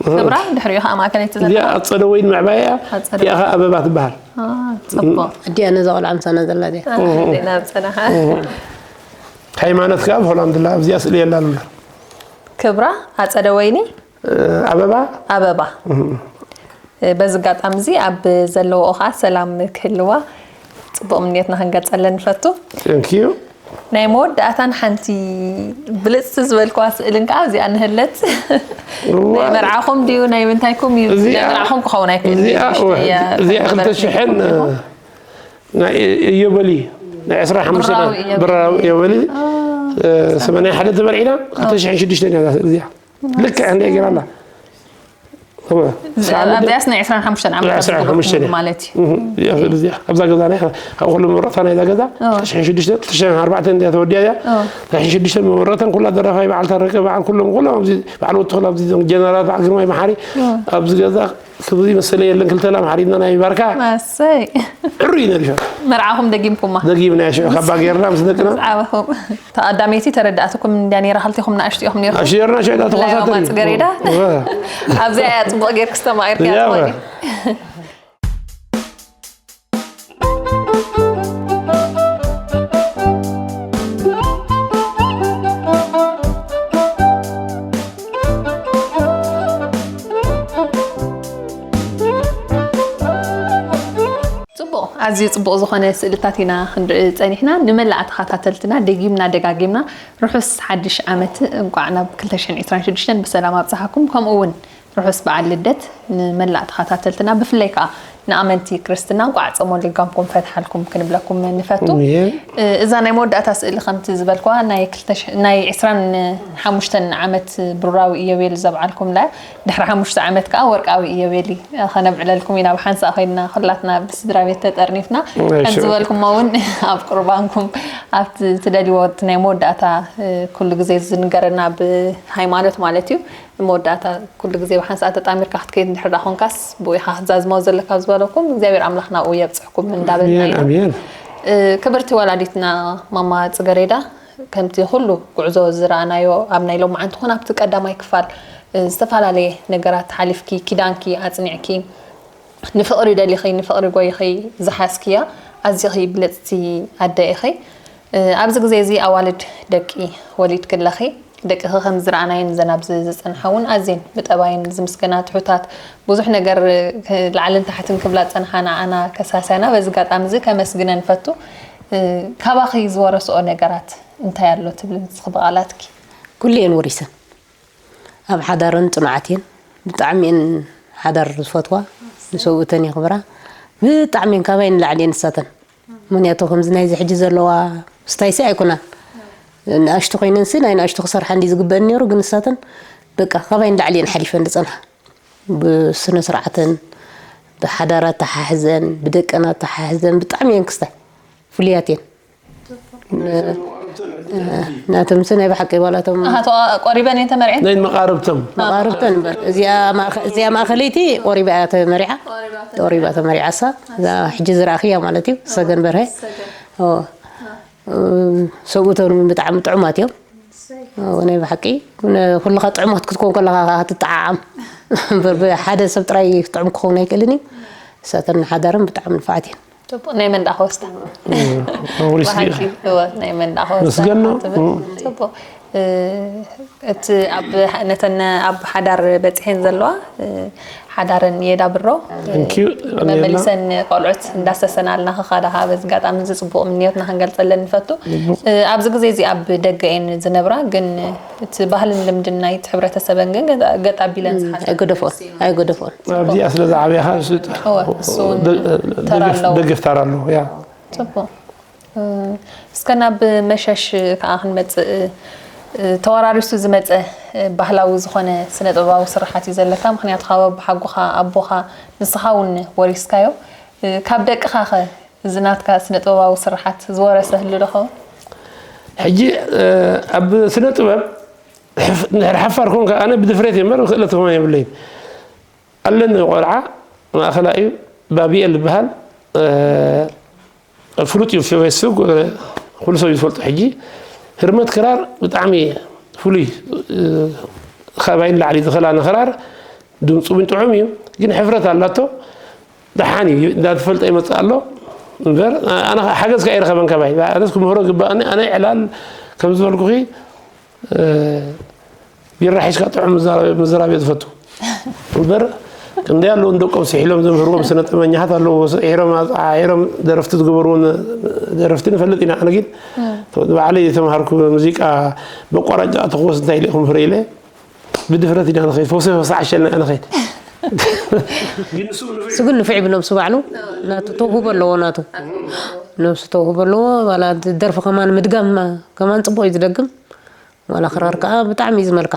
ክብራ ድሕሪኡ ከዓ ማእከለይቲ እዚኣ ዘለዋ። ኣፀደ ወይን መዕባያ እያ። ኣፀደ እቲኣ ከዓ ኣበባ ትበሃል። አ፣ ጽቡቕ። ኣዲኣ ነዛ ቆልዓ ምሳና ዘላ ድያ? አ፣ ዜና ኣብ ጸናሓ። ሃይማኖት ከዓ ብሆላንድላ ኣብዚኣ ስእሊ የላን እምበር። ክብራ ኣጸደ ወይኒ እ፣ ኣበባ ኣበባ። እ፣ በዚ ኣጋጣሚ እዚ ኣብ ዘለዎኦ ከዓ ሰላም ክህልዋ ጽቡቕ ምንየትና ክንገልጸለን ንፈቱ። Thank you። ናይ መወዳእታን ሓንቲ ብልጽቲ ዝበልክዋ ስእልን ከዓ እዚኣ ንህለት። ናይ መርዓኹም ድዩ ናይ ምንታይኩም እዩ? ናይ እዚኣ መርዓኹም ክኸውን ኣይክእልን እዩ። እዚኣ ንእሽተይ እያ እዚኣ ዝነበረት ክልተ ሽሕን ነይርኩም ኢኹም። ናይ ኢዮበሊ ናይ ዕስራን ሓሙሽተን ብራዊ ኢዮበሊ። ብራዊ ኢዮበሊ ሰማንያ ሓደ ተመርዒና ክልተ ሽሕን ሽዱሽተን እያ እዚኣ ልክዕ እንደ ጌራ ኣላ። ኣብዚኣስ ናይ ዕስራን ሓሙሽተን ዓመት ናይ ዕስራን ሓሙሽተን እያ። ማለት እዩ። እዚኣ ስእሊ እዚኣ ኣብዛ ገዛ ናይ ካብ ኩሉ መረቕታ ናይዛ ገዛ እዎ። ክልተ ሽሕን ሽዱሽተን ክልተ ሽሕን ኣርባዕተን እያ ተወዲኣ እያ። እዎ። ክልተ ሽሕን ሽዱሽተን መረቕተን ኩላ ደራፋይ በዓል ታረቀ በዓል ኩሎም ኩሎም ኣብዚ በዓል ወትኹል ኣብዚ ዞም ጀነራል በዓል ግርማይ መሓሪ እዎ። ኣብዚ ገዛ ክብዚ መሰለ የለን ክልተ ላም ሓሪድና ናይ ባርካ ኣሰይ። ዕሩ እዩ ነሪፋ መርዓኹም ደጊምኩማ። ደጊምና ሽዑ ካባ ጌርና ምስ ደቅና ዓበኹም። ተቐዳመይቲ ተረዳእትኩም እንድያ ነይራ፣ ክልቲኹም ንኣሽቱ ኢኹም ነይርኩም። ኣሽርና ሽዕዳ ተኳሳተሪ ጽገሬዳ። ኣብዚኣ እያ ጽቡቕ ጌርክ ዝተማቒርክያ ያው። ትኾኒ። ጽቡቕ፣ ኣዝዩ ጽቡቕ ዝኾነ ስእልታት ኢና ክንርኢ ጸኒሕና። ንመላእ ተኸታተልትና ደጊምና ደጋጊምና ርሑስ ሓድሽ ዓመት እንቋዕ ናብ ክልተ ሽሕን ዕስራን ሽዱሽተን ብሰላም ኣብጽሓኩም። ከምኡ እውን ርሑስ በዓል ልደት ንመላእ ተኸታተልትና፣ ብፍላይ ከኣ ንኣመንቲ ክርስትና እንቋዕ ጾመ ልጓምኩም ፈትሓልኩም ክንብለኩም ንፈቱ። ኣሜን። እ፣ እዛ ናይ መወዳእታ ስእሊ ከምቲ ዝበልክዋ ናይ ክልተ ሽሕ፣ ናይ ዕስራን ሓሙሽተን ዓመት ብሩራዊ ኢዮቤል ዘብዓልኩምላ፣ ድሕሪ ሓሙሽተ ዓመት ከኣ ወርቃዊ ኢዮቤል ከነብዕለልኩም ኢና። ብሓንሳእ ኮይንና ኩላትና ብስድራ ቤት ተጠርኒፍና። ኣይ፣ ከምቲ ሽዑ። ዝበልኩሞ እውን ኣብ ቁርባንኩም ኣብቲ ትደልይዎ እቲ ናይ መወዳእታ፣ እ፣ ኩሉ ግዜ ዝንገረና ብሃይማኖት ማለት እዩ። መወዳእታ ኩሉ ግዜ ብሓንሳእ ተጣሚርካ ክትከይድ እንድሕር ደኣ ኮንካስ ብኡ ኢኻ ክትዛዝሞ ዘለካ ዝበለኩም እግዚኣብሔር ኣምላኽ ናብኡ የብጽሕኩም እንዳበልና ኣሜን፣ ኢና። ኣሜን። እ፣ ክብርቲ ወላዲትና ማማ ጽገሬዳ፣ ከምቲ ኩሉ ጉዕዞ ዝረኣናዮ ኣብ ናይ ሎማዓንቲ ኮነ ኣብቲ ቀዳማይ ክፋል፣ እ፣ ዝተፈላለየ ነገራት ሓሊፍኪ፣ ኪዳንኪ ኣጽኒዕኪ፣ ንፍቕሪ ደሊኺ፣ ንፍቕሪ ጎይኺ ዝሓዝክያ ኣዚኺ ብልጽቲ ኣደ ኢኺ። እ፣ ኣብዚ ግዜ እዚ ኣዋልድ ደቂ ወሊድኪ ኣለኺ። ደቅኺ ከም ዝረኣናየን እዘን ኣብዚ ዝጸንሓ እውን ኣዝየን ብጠባየን ዝምስገና ትሑታት፣ ብዙሕ ነገር፣ እ፣ ላዕልን ታሕትን ክብላ ዝጸንሓ ንዓና ከሳስያና በዚ ኣጋጣሚ እዚ ከመስግነን እፈቱ። እ፣ ካባኺ ዝወረስኦ ነገራት እንታይ ኣሎ ትብሊ ንስኺ ብቓላትኪ? ኩሉ እየን ወሪሰን። ኣብ ሓዳረን ጽኑዓት እየን። ብጣዕሚ እየን ሓዳር ዝፈትዋ። ንሰብኡተን የኽብራ። ብጣዕሚ እየን ካባይ ንላዕሊ እየን ንሳተን። ምኽንያቱ ከምዚ ናይዚ ሕጂ ዘለዋ ስታይሲ ኣይኮናን። ንኣሽቱ ኮይነንሲ ናይ ንኣሽቱ ክሰርሓ እንዲ ዝግበአን ነይሩ፣ ግን ንሳተን በቃ ካባይ ንላዕሊ እየን ሓሊፈን ዝጸንሓ። ብስነ ስርዓተን፣ ብሓዳር ኣተሓሕዘን፣ ብደቀን ኣተሓሕዘን ብጣዕሚ እየን ክስታይ ፍሉያት እየን። ናተምሲ ናይ ብሓቂ ባላቶም ኣሃ፣ ተዋ-፣ ቆሪበን እየን ተመርዐን? ናይ መቓርብቶም። መቓርብተን እምበር። እዚኣ ማእኸ-፣ እዚኣ ማእኸለይቲ ቆሪባ እያ ተመሪዓ። ቆሪባ ተመሪዓ እሳ። እዛ ሕጂ ዝረኣኽያ ማለት እዩ። ሰገን በርሀ። ሰገን። ኦ። እ፣ ሰብኡቶም ብጣዕሚ ጥዑማት እዮም። ኦ፣ ናይ ብሓቂ። ነ-፣ ኩልኻ ጥዑማት ክትኮን ከለኻ ኸዓ ትጠዓዓም። እምበር ብሓደ ሰብ ጥራይ ጥዑም ክኸውን ኣይክእልን እዩ። እሳተን ሓዳረን ብጣዕሚ ንፋዓት እየን። ጽቡቕ፣ ናይ መን ደኣ ክወስዳ? እም፣ ሪስኪ። ብሓቂ፣ እወ፣ ናይ መን ደኣ ክወስዳ? መስገን ነው። ትብል። እም። ጽቡቕ። እ፣ እቲ ኣብ፣ ነተን ኣብ ሓዳር በጺሐን ዘለዋ፣ እ፣ ሓዳረን የዳብሮ። Thank you። መመሊሰን ቆልዑት እንዳሰሰናልና ክኻዳ ከዓ በዚ ኣጋጣሚ እዚ ጽቡቕ ምንዮትና ክንገልጸለን ንፈቱ። ጽቡቕ። እ፣ ኣብዚ ግዜ እዚ ኣብ ደገ እየን ዝነብራ፣ ግን እቲ ባህልን ልምድን ናይቲ ሕብረተሰበን ግን ገጣ-፣ ገጥ ኣቢለን እም፣ ዝሓዛ ኣይገደፎን፣ ኣይገደፎን። ኣብዚኣ ስለ ዝዓበያ ከዓ እሱ እወ፣ እሱ እውን ደ-፣ ተራ ደገፍ፣ ኣለዎ። ደገፍ ተራ ኣለዎ፣ ያ። ጽቡቕ። እ፣ እስከ ናብ መሸሽ ከኣ ክንመጽእ፣ እ፣ ተወራሪሱ ዝመጸ፣ እ፣ ባህላዊ ዝኾነ ስነ ጥበባዊ ስርሓት እዩ ዘለካ። ምኽንያቱ ካብ ኣቦሓጎኻ፣ ኣቦኻ፣ ንስኻ እውን ወሪስካዮ። እ፣ ካብ ደቅኻ ኸ እዚ ናትካ ስነ ጥበባዊ ስርሓት ዝወረሰ ህሉ ዶ ኸውን? ሕጂ፣ እ፣ ኣብ ስነ ጥበብ ሕፍ-፣ እንድሕር ሓፋር ኮንካ፣ ኣነ ብድፍረት እየ እምበር ክእለት ከማን የብለይን። ኣለኒ ቆልዓ ማእኸላይ እዩ፣ ባቢኤል ዝበሃል፣ እ፣ ፍሉጥ እዩ፣ ፌስቡክ፣ እ፣ ኩሉ ሰብ እዩ ዝፈልጦ። ሕጂ ህርመት ክራር ብጣዕሚ ፍሉይ፣ እ፣ ካባይ ንላዕሊ ዝኸላ ንክራር ድምፁ እውን ጥዑም እዩ፣ ግን ሕፍረት ኣላቶ። ደሓን እዩ፣ እንዳተፈልጠ ይመፅእ ኣሎ እምበር፣ ኣነ ሓገዝ ከኣ ኣይረኸበን ካባይ። ኣነስ ክምህሮ ግባእኒ፣ ኣነ ዕላል ከም ዝበልኩኺ፣ እ፣ ቢራ ሒዝካ ጥዑም ምዝራብ፣ ምዝራብ እየ ዝፈቱ። እምበር፣ ክንደይ ኣለዉ ንደቆም ስሒሎም ዘምህርዎም ስነ ጥበበኛታት ኣለዉ። ስዒሮም፣ ኣጻዒሮም ደረፍቲ ዝገበርዎም ደረፍቲ ንፈልጥ ኢና። ኣነ ግን፣ እም። ባዕለይ ዝተምሃርኩ ሙዚቃ በቋራጭ ኣተኹወስ እንታይ ኢለ ክምህሮ ኢለ፣ ብድፍረት ኢና ንኸይድ። ፈውሰ ፈውሰ ዓሸልና ኢና ንኸይድ። እሱ ግን ንፍዕ ብነብሱ ባዕሉ ናቱ ተውህቦ ኣለዎ፣ ናቱ ነብሱ ተውህቦ ኣለዎ። ዋላ ደርፊ ከማን ምድጋም ከማን ጽቡቕ እዩ ዝደግም። ዋላ ክራር ከኣ ብጣዕሚ እዩ ዝመልካ።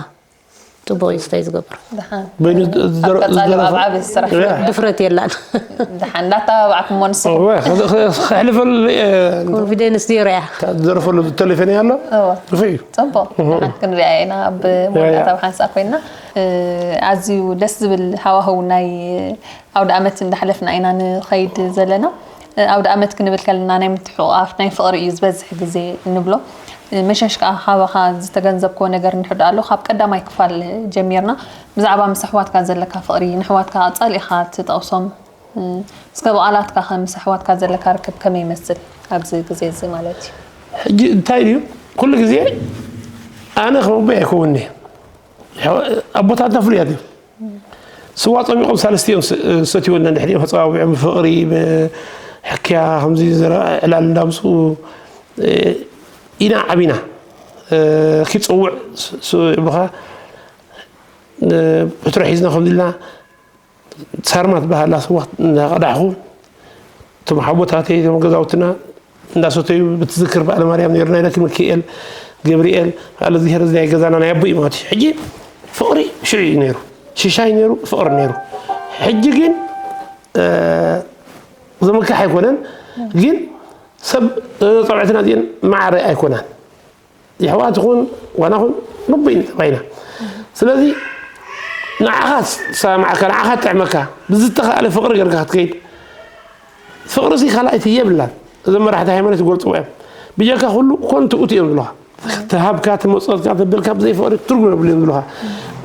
ጽቡቕ እዩ ስታይ ዝገብር። ደሓን። በይኑ ኣብ ዝደረ-፣ ቀጻሊ ዝደረፈ ኣብ ዓቢ ስራሕ። ያ። ድፍረት የላን። ደሓን፣ እንዳተባባዕኩሞ ንስኹም። እወ፣ ከ-፣ ከ-፣ ከሕልፈሉ፣ እ፣ ኮንፊደንስ ዜሮ እያ። ዝደረፈሉ ቴሌፎን እያ ኣሎ? እወ። ክፉእ እዩ። ጽቡቕ። እህ። ደሓን ክንሪኣ ኢና ኣብ ያ፣ ያ። መወዳእታ ብሓንሳእ ኮይና። እ፣ ኣዝዩ ደስ ዝብል ሃዋህው ናይ ኣውደ ኣመት እንዳሕለፍና ኢና ንኸይድ ዘለና። ኣውደ ኣመት ክንብል ከለና ናይ ምትሕቑቓፍ፣ ናይ ፍቕሪ እዩ ዝበዝሕ ግዜ እንብሎ። መሸሽ ከኣ ካባኻ ዝተገንዘብክዎ ነገር እንድሕር ደኣ ኣሎ፣ ካብ ቀዳማይ ክፋል ጀሚርና ብዛዕባ ምስ ኣሕዋትካ ዘለካ ፍቕሪ፣ ንኣሕዋትካ ቀጻሊ ኢኻ ትጠቕሶም። እስከ ብቓላትካ ከ ምስ ኣሕዋትካ ዘለካ ርክብ ከመይ ይመስል ኣብዚ ግዜ እዚ ማለት እዩ? ሕጂ እንታይ ድዩ፣ ኩሉ ግዜ ኣነ ከም ኣቦይ ኣይከውን'የ። ኣቦታትና ፍሉያት እዮም። ስዋ ጸሚቖም ሳልስቲ እዮም ስ-፣ ዝሰትይዎ፣ እንድሕር እዮም ተጸዋዊዖም ብፍቕሪ፣ ብሕክያ፣ ከምዚ ዘረ-፣ ዕላል እንዳምጽኡ፣ እ፣ ኢና ዓቢና። እ፣ ኪድ ጸውዕ ስ-፣ ስ-፣ ይብሉኻ፣ እ፣ ብትሮ ሒዝና ከምዚ ኢልና፣ ሳርማት በሃላ ስዋ እንዳቐዳሕኹ፣ እቶም ሓቦታተይ፣ እቶም ገዛውትና እንዳሰተዩ ብትዝክር በዓለ ማርያም ነይሩ፣ ናይ ለኪ ሚካኤል፣ ገብርኤል፣ በዓለ እግዚኣብሔር፣ እዚ ናይ ገዛና ናይ ኣቦይ ማለት እዩ። ሕጂ ፍቕሪ ሽዑ እዩ ነይሩ፣ ሽሻይ ነይሩ፣ ፍቕሪ ነይሩ። ሕጂ ግን፣ እ፣ ዘመካሕ ኣይኮነን፣ ግን ሰብ፣ እ፣ ጸብዕትና እዚአን ማዕረ ኣይኮናን። የሕዋት ይኹን ጓና ኹን ንቦይ ንጠባይና። ስለዚ ንዓኻ ትሰማዕካ፣ ንዓኻ ትጥዕመካ፣ ብዝተኻእለ ፍቕሪ ጌርካ ክትከይድ። ፍቕሪ ሲ ካልኣይቲ የብላን። እዞም መራሕቲ ሃይማኖት ይገልጽዎ እዮም። ብጀካ ኩሉ ኮንቱ እቲ እዮም ዝብሉኻ። ትሃብካ፣ ትመጸወትካ፣ ተበልካ ብዘይ ፍቕሪ ትርጉም የብሉ እዮም ዝብሉኻ።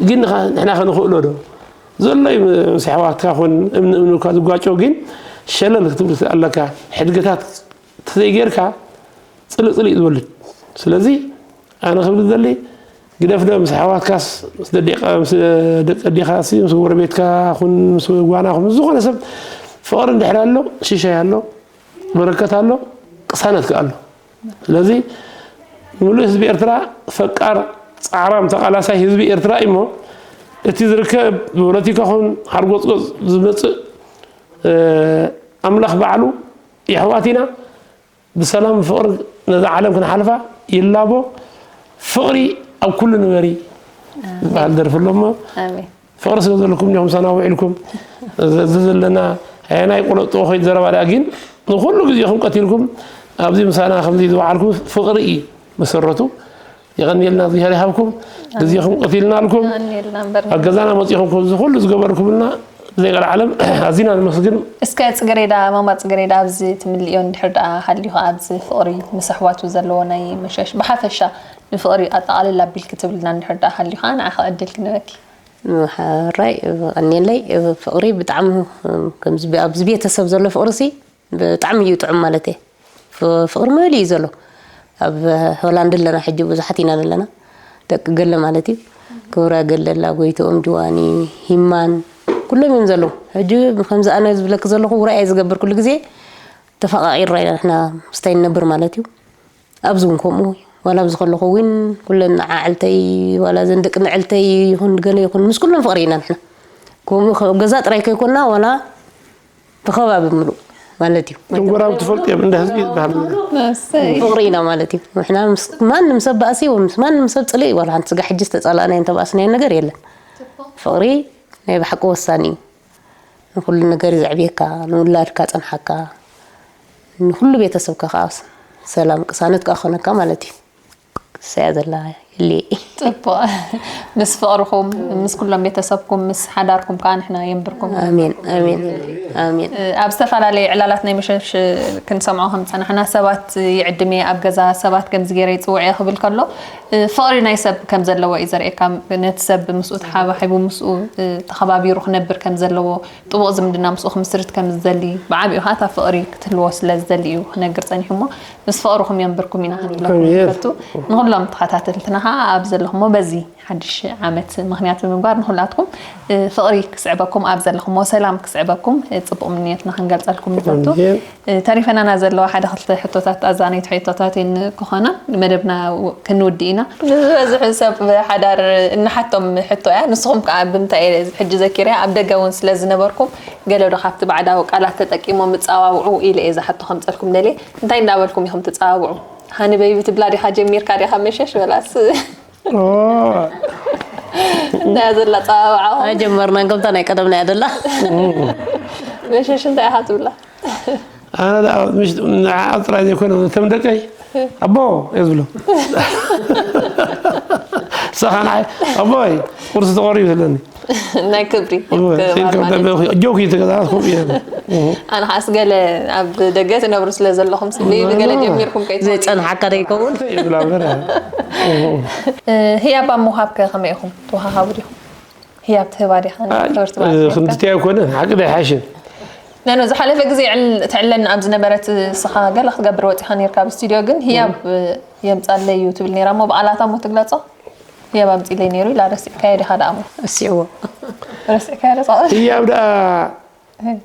ግን ንኻ-፣ ንሕና ከ ንኽእሎ ዶ? ዘሎ እዩ ምስ ኣሕዋትካ ኹን እምኒ እምኒ እኳ ዝጓጨው፣ ግን ሸለል ክትብል ኣለካ። ሕድገታት ተዘይጌርካ ጽልእ ጽልእ እዩ ዝወልድ። ስለዚ ኣነ ክብል ዝደሊ፣ ግደፍ ዶ ምስ ኣሕዋትካስ፣ ምስ ደዲኻ፣ ምስ ደቂ ኣዴኻሲ፣ ምስ ጎረቤትካ ኹን፣ ምስ ጓና ኹን፣ ምስ ዝኾነ ሰብ ፍቕሪ እንድሕር ኣሎ፣ ሽሻይ ኣሎ፣ በረከት ኣሎ፣ ቅሳነት ከኣ ኣሎ። ስለዚ ምሉእ ህዝቢ ኤርትራ ፈቃር፣ ጻዕራም፣ ተቓላሳይ ህዝቢ ኤርትራ እዩ እሞ፣ እቲ ዝርከብ ብፖለቲካ ኹን ሓርጎጽጎጽ ዝመጽእ፣ እ፣ ኣምላኽ ባዕሉ የሕዋት ኢና፣ ብሰላም ፍቕሪ ነዛ ዓለም ክንሓልፋ ይላቦ። ፍቕሪ ኣብ ኩሉ ንበሪ ዝበሃል ደርፊ ኣሎ እሞ፣ ኣሜን። ፍቕሪ ስለ ዘለኩም ዲኹም ምሳና ውዒልኩም? እዚ ዘለና ኣየናይ ቆለጦ ኸይድ ዘረባ ደኣ ግን ንኹሉ ግዜኹም ቀቲልኩም ኣብዚ ምሳና ከምዚ ዝወዓልኩም ፍቕሪ እዩ መሰረቱ። የቐንየልና፣ እግዚኣብሔር ይሃብኩም። ግዜኹም ቀቲልናልኩም። የቐንየልና እምበር። ኣብ ገዛና መጺኹም ከምዚ ኩሉ ዝገበርኩምልና ዘይቀልዓለም ኣዚና ነመስግን። እስከ ጽገሬዳ፣ ማማ ጽገሬዳ፣ ኣብዚ ትምልእዮ እንድሕር ደኣ ሃልዩ ኣብዚ ፍቕሪ ምስ ኣሕዋቱ ዘለዎ ናይ መሸሽ፣ ብሓፈሻ ንፍቕሪ ኣጠቓልል ኣቢልኪ ትብልና እንድሕር ደኣ ሃልዩ ኸኣ ንዓኺ ዕድል ክንበኪ። ሕራይ፣ ቀንየለይ። ፍቕሪ ብጣዕሚ ከምዚ ብ-፣ ኣብዚ ቤተሰብ ዘሎ ፍቕሪ ሲ ብጣዕሚ እዩ ጥዑም ማለት እየ። ፍ-፣ ፍቕሪ መሊኡ እዩ ዘሎ። ኣብ ሆላንድ ኣለና ሕጂ ብዙሓት ኢና ዘለና። ደቂ ገለ ማለት እዩ። ክብራ ገለ ኣላ፣ ጎይትኦም፣ ጅዋኒ፣ ሂማን፣ ኩሎም እዮም ዘለዉ። ሕጂ ከምዚ ኣነ ዝብለኪ ዘለኹ ውራይ እየ ዝገብር ኩሉ ግዜ። ተፈቓቒርና ኢና ንሕና ምስታይ ንነብር ማለት እዩ። ኣብዚ እውን ከምኡ፣ ዋላ ኣብዚ ከለኹ እውን ኩለን ዓዕልተይ፣ ዋላ እዘን ደቂ ንዕልተይ ይኹን ገለ ይኹን፣ ምስ ኩሎም ፍቕሪ ኢና ንሕና። ከምኡ ከ-፣ ገዛ ጥራይ ከይኮንና፣ ዋላ እቲ ከባቢ ምሉእ ማለት እዩ። እቶም ጎረባብቲ ትፈልጡ እዮም፣ እንዳ ህዝቢ ዝበሃል። እሰይ። ፍቕሪ ኢና ማለት እዩ። ንሕና ምስ ማንም ሰብ ባእሲ ወይ ምስ ማንም ሰብ ጽልኢ፣ ዋላ ሓንቲ ስጋ ሕጂ ዝተጻላእናዮ እንተባእስናዮ ነገር የለን። ፍቕሪ ናይ ብሓቂ ወሳኒ እዩ። ንኹሉ ነገር እዩ ዘዕብየካ፣ ንውላድካ ጸንሓካ፣ ንኹሉ ቤተሰብካ ከኣ ሰላም ቅሳነት ከኣ ክኾነካ ማለት እዩ። እሰያ ዘላ ይልየ። ጽቡቕ። ምስ ፍቕርኹም፣ ምስ ኩሎም ቤተሰብኩም፣ ምስ ሓዳርኩም ከኣ ንሕና የንብርኩም። ኣሜን፣ ኣሜን፣ ኣሜን። ኣብ ዝተፈላለየ ዕላላት ናይ መሸሽ ክንሰምዖ ከም ዝጸናሕና፣ ሰባት ይዕድም እየ ኣብ ገዛ፣ ሰባት ከምዚ ገይረ ይጽውዕ እየ ክብል ከሎ፣ ፍቕሪ ናይ ሰብ ከም ዘለዎ እዩ ዘርእየካ። ነቲ ሰብ ምስኡ ተሓባሒቡ፣ ምስኡ ተኸባቢሩ ክነብር ከም ዘለዎ፣ ጥቡቕ ዝምድና ምስኡ ክምስርት ከም ዝደሊ፣ ብዓቢኡ ኸኣ እታ ፍቕሪ ክትህልዎ ስለ ዝደሊ እዩ ክነግር ጸኒሑ እሞ፣ ምስ ፍቕርኹም የንብርኩም ኢና ክንብለኩም ኣሜን። ንፈቱ። ንኹሎም ተኸታተልትና ኸኣ ኣብ ዘለኹሞ በዚ ሓድሽ ዓመት ምኽንያት ብምግባር ንኹላትኩም፣ እ፣ ፍቕሪ ክስዕበኩም፣ ኣብ ዘለኹሞ ሰላም ክስዕበኩም፣ እ፣ ጽቡቕ ምንዮትና ክንገልጸልኩም ንፈቱ። ኣሜን። እ፣ ተሪፈናና ዘለዋ ሓደ ክልተ ሕቶታት፣ ኣዛነይቲ ሕቶታት እየን ክኾና፣ መደብና ው-፣ ክንውድእ ኢና። ንዝበዝሑ ሰብ ሓዳር እንሓቶም ሕቶ እያ። ንስኹም ከኣ ብምንታይ እየ ሕጂ ዘኪረያ፣ ኣብ ደገ እውን ስለ ዝነበርኩም፣ ገለ ዶ ካብቲ ባዕዳዊ ቃላት ተጠቂሞም ምጸዋውዑ ኢለ እየ ዝሓቶ ከምጸልኩም ደልየ። እንታይ እንዳበልኩም ኢኹም ትጸዋውዑ? ሃኒ በይቢ ትብላ ዲኻ፣ ጀሚርካ ዲኻ መሸሽ በላስ? ኦ። እንታይ እያ ዘላ ጸዋውዓኹም? ኣይጀመርናን፣ ከምታ ናይ ቀደምና እያ ዘላ። መሸሽ እንታይ ኢኻ ትብላ? ኣነ ደኣ ምሽ-፣ ንዓኣ ጥራይ ዘይኮነ፣ ነቶም ደቀይ፣ "ኣቦ" እየ ዝብሎ። ንሳኻ ንዓይ፣ "ኣቦይ፣ ቁርሲ ተቐርዩ" ትብለኒ። ናይ ክብሪ። እወ፣ ክብሪ ስኢልካ ማለት እዩ። ጆክ እዩ፣ ተገዛእካ ከምኡ እየ። ኣነ ኸኣስ ገለ ኣብ ደገ ትነብሩ ስለ ዘለኹም፣ ሲ፣ ብገለ ጀሚርኩም ከይትኾኑ። ዘይጸንሓካ ዶ ይኸውን? ይብላ እምበር። እ፣ ህያብ ኣብ ምውሃብ ከ ከመይ ኢኹም? ትወሃሃቡ ዲኹም? ህያብ ትህባ ዲኻ? ኣይ፣ ክብርቲ እ፣ ማለት እዩ። ክንድቲ ኣይኮነን፣ ሓቂ ዶ ኣይሓሽን? ነኖ፣ ዝሓለፈ ግዜ ዕል-፣ ትዕለኒ ኣብ ዝነበረት፣ ንስኻ ገለ ክትገብር ወጺኻ ነይርካ ኣብ ስቱድዮ፣ ግን ህያብ፣ እ፣ የምጻለይ እዩ ትብል ነይራ እሞ፣ ብቓላታ እሞ ትግለጾ? ህያብ ኣምጺለይ ነይሩ ኢላ፣ ረሲዕካዮ ዲኻ ደኣ እሞ? ረሲዕዎ። ረሲዕካዮ ዶ ጸ-? ህያብ ደኣ እ።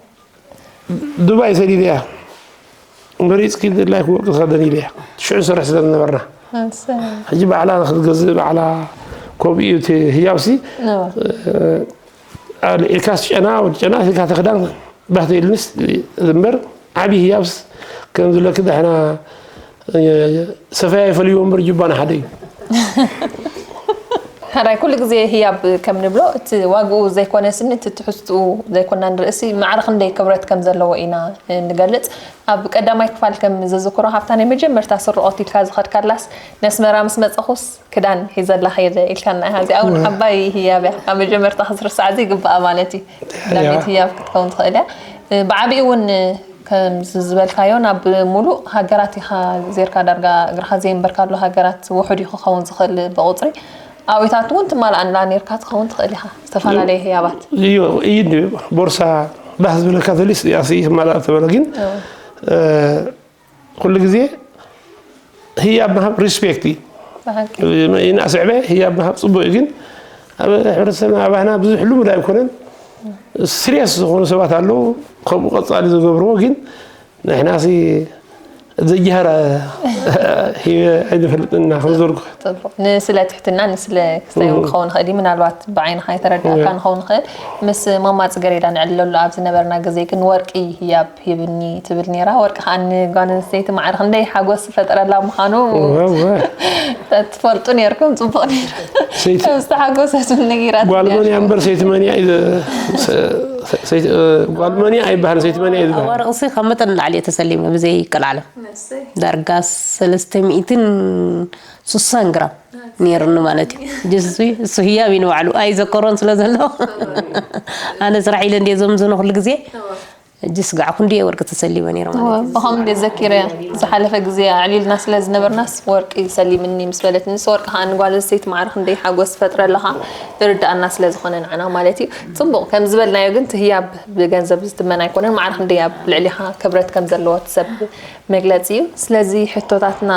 ዱባይ ሰዲደያ። መሪጽኪ ድላይኪ ወርቂ ትኸደኒ ኢለያ። ሽዑ ንሰርሕ ስለ ዝነበርና። ኣሰይ። ሕጂ ባዕላ ንኽትገዝእ ባዕላ ከምኡ እዩ እቲ ህያብሲ። እወ። እ፣ ኣልዒልካስ ጨና፣ ወዲ ጨና፣ ኢልካ እቲ ክዳን ባህ ተይልንስ እምበር፣ ዓብዪ ህያብስ ከም ዝብለኪ ዳሕና፣ እ፣ ሰፈያ ይፈልይዎ እምበር ጁባና ሓደ እዩ። ሕራይ፣ ኩሉ ግዜ ህያብ ከም ንብሎ፣ እቲ ዋግኡ ዘይኮነ ስኒ፣ እቲ ትሕዝትኡ ዘይኮና ንርእሲ፣ ማዕረ ክንደይ ክብረት ከም ዘለዎ ኢና ንገልጽ። ኣብ ቀዳማይ ክፋል ከም ዝዝክሮ፣ ካብታ ናይ መጀመርታ ስርቆት ኢልካ ዝኸድካላስ፣ "ነስመራ ምስ መጸኹስ ክዳን ሒዘላ ከይደ" ኢልካና ኢኻ። እዚኣ እውን እወ። ዓባይ ህያብ እያ። ካብ መጀመርታ ክትርስዓ ዘይግብኣ ማለት እዩ። ቀዳመይቲ እያ። ህያብ ክትከውን ትኽእል እያ። ብዓቢኡ እውን ከምዚ ዝበልካዮ፣ ናብ ሙሉእ ሃገራት ኢኻ ዜርካ፣ ዳርጋ እግርኻ ዘየንበርካሉ ሃገራት ውሑድ እዩ ክኸውን ዝኽእል ብቑጽሪ። ኣብታት እውን ትማልኣላ ኔርካ ትኸውን ትኽእል ኢኻ፣ ዝተፈላለየ ህያባት። እዩ፣ እዩ እንዲ ቦርሳ ባህ ዝብለካ ተሊስ እያ፣ ሲ ትማልኣ ተበለ ግን፣ እዎ። እ፣ ኩሉ ግዜ ህያብ ምሃብ ሪስፔክት እዩ። ብሓቂ። ይንኣስ ዕበ ህያብ ምሃብ ጽቡቕ እዩ፣ ግን ኣብ ሕብረተሰብና ኣባህና ብዙሕ ልሙድ ኣይኮነን። ሲሪየስ ዝኾኑ ሰባት ኣለዉ፣ ከምኡ ቀጻሊ ዝገብርዎ፣ ግን ንሕናሲ ዘጃህራ ሂበ ኣይንፈልጥና ከም ዝበልኩ። ጽቡቕ። ንስለ ትሕትና፣ ንስለ ክስታይ እውን ክኸውን ይኽእል እዩ። ምናልባት ብዓይንኻ ኣይተረዳእካ ክኸውን ይኽእል። ምስ ማማ ጽገሬዳ ንዕለሉ ኣብ ዝነበርና ግዜ ግን ወርቂ ህያብ ሂብኒ ትብል ነይራ። ወርቂ ከኣ ንጓል ኣንስተይቲ ማዕረ ክንደይ ሓጎስ ዝፈጥረላ ምዃኑ ትፈልጡ ነይርኩም። ጽቡቕ ነይሩ። ከም ዝተሓጎሰት እውን ነጊራት። ጓል መን እያ እምበር ሰይቲ መን እያ እዩ ዘ- ሰ- ሰ- ሰይቲ- እ፣ ጓል መን እያ ኣይበሃልን፣ ሰይቲ መን እያ እዩ ዝበሃል። ወርቅሲ ካብ መጠን ንላዕሊ እየ ተሰሊመ ብዘይ ቀላዕለም። ዳርጋ ሰለስተ ሚእትን ስሳን ግራም ነይሩኒ ማለት እዩ። ጅስ እሱ ህያብ እዩ ንባዕሉ ኣይዘከሮን ስለ ዘሎ ኣነ ስራሕ ኢለ እንደ ዘምዝኖ ኩሉ ግዜ ጅስ ጋዕ ክንድየ ወርቂ ተሰሊመ ነይረ ማለት እዩ። ብኸም እንደ ዘኪረ ዝሓለፈ ግዜ ኣዕሊልና ስለ ዝነበርናስ ወርቂ ሰሊምኒ ምስ በለትኒ፣ ንስ ወርቂ ከዓ ንጓል ኣንስተይቲ ማዕረ ክንደይ ሓጎስ ፈጥረለኻ ይርዳኣና ስለ ዝኾነ ንዓና ማለት እዩ። ፅቡቕ ከም ዝበልናዮ ግን ትህያብ ብገንዘብ ዝትመን ኣይኮነን። ማዕረ ክንደይ ኣብ ልዕሊኻ ክብረት ከም ዘለዎ ትሰብ መግለፂ እዩ። ስለዚ ሕቶታትና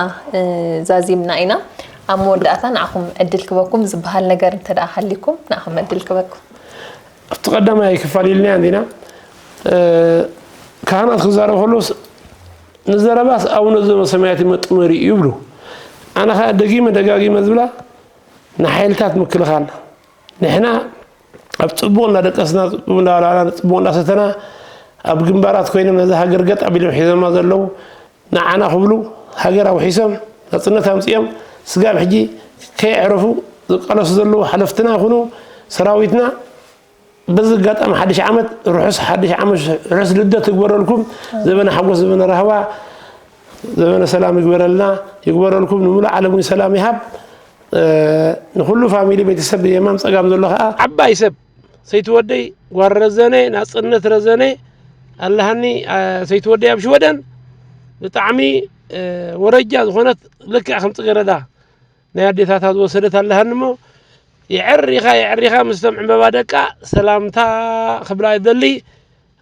ዛዚምና ኢና። ኣብ መወዳእታ ንዓኹም ዕድል ክበኩም ዝበሃል ነገር እንተ ደኣ ሃሊኩም ንዓኹም ዕድል ክበኩም። ኣብቲ ቀዳማይ ክፋል ኢልና እንዲና ካህናት ክዛረብ ከሎስ ንዘረባስ ኣቡነ ዘበሰማያት መጥመሪ እዩ ይብሉ። ኣነ ኸዓ ደጊመ ደጋጊመ ዝብላ ንሓይልታት ምክልኻል ንሕና ኣብ ፅቡቕ እናደቀስና ፅቡቕ እንዳበላዕና ፅቡቕ እንዳሰተና ኣብ ግንባራት ኮይኖም ነዛ ሃገር ገጥ ኣቢሎም ሒዞማ ዘለዉ ንዓና ክብሉ ሃገር ኣውሒሶም ናፅነት ኣምፂኦም ስጋብ ሕጂ ከየዕረፉ ዝቃለሱ ዘለዉ ሓለፍትና ይኹኑ ሰራዊትና በዚ ኣጋጣሚ ሓድሽ ዓመት ርሑስ ሓድሽ ዓመት ርሑስ ልደት ይግበረልኩም። ዘበነ ሓጎስ ዘበነ ራህዋ ዘበነ ሰላም ይግበረልና ይግበረልኩም። ንሙሉእ ዓለም እውን ሰላም ይሃብ። ንኩሉ ፋሚሊ ቤተሰብ የማም ፀጋም ዘሎ ከዓ ዓባይ ሰብ ሰይቲ ወደይ ጓል ረዘነ ናፅነት ረዘነ ኣለሃኒ ሰይቲ ወደይ ኣብ ሽወደን ብጣዕሚ ወረጃ ዝኾነት ልክዕ ከም ፅገረዳ ናይ ኣዴታታ ዝወሰደት ኣለሃኒ እሞ የዕሪኻ የዕሪኻ ምስቶም ዕምበባ ደቃ ሰላምታ ክብላ ይደሊ።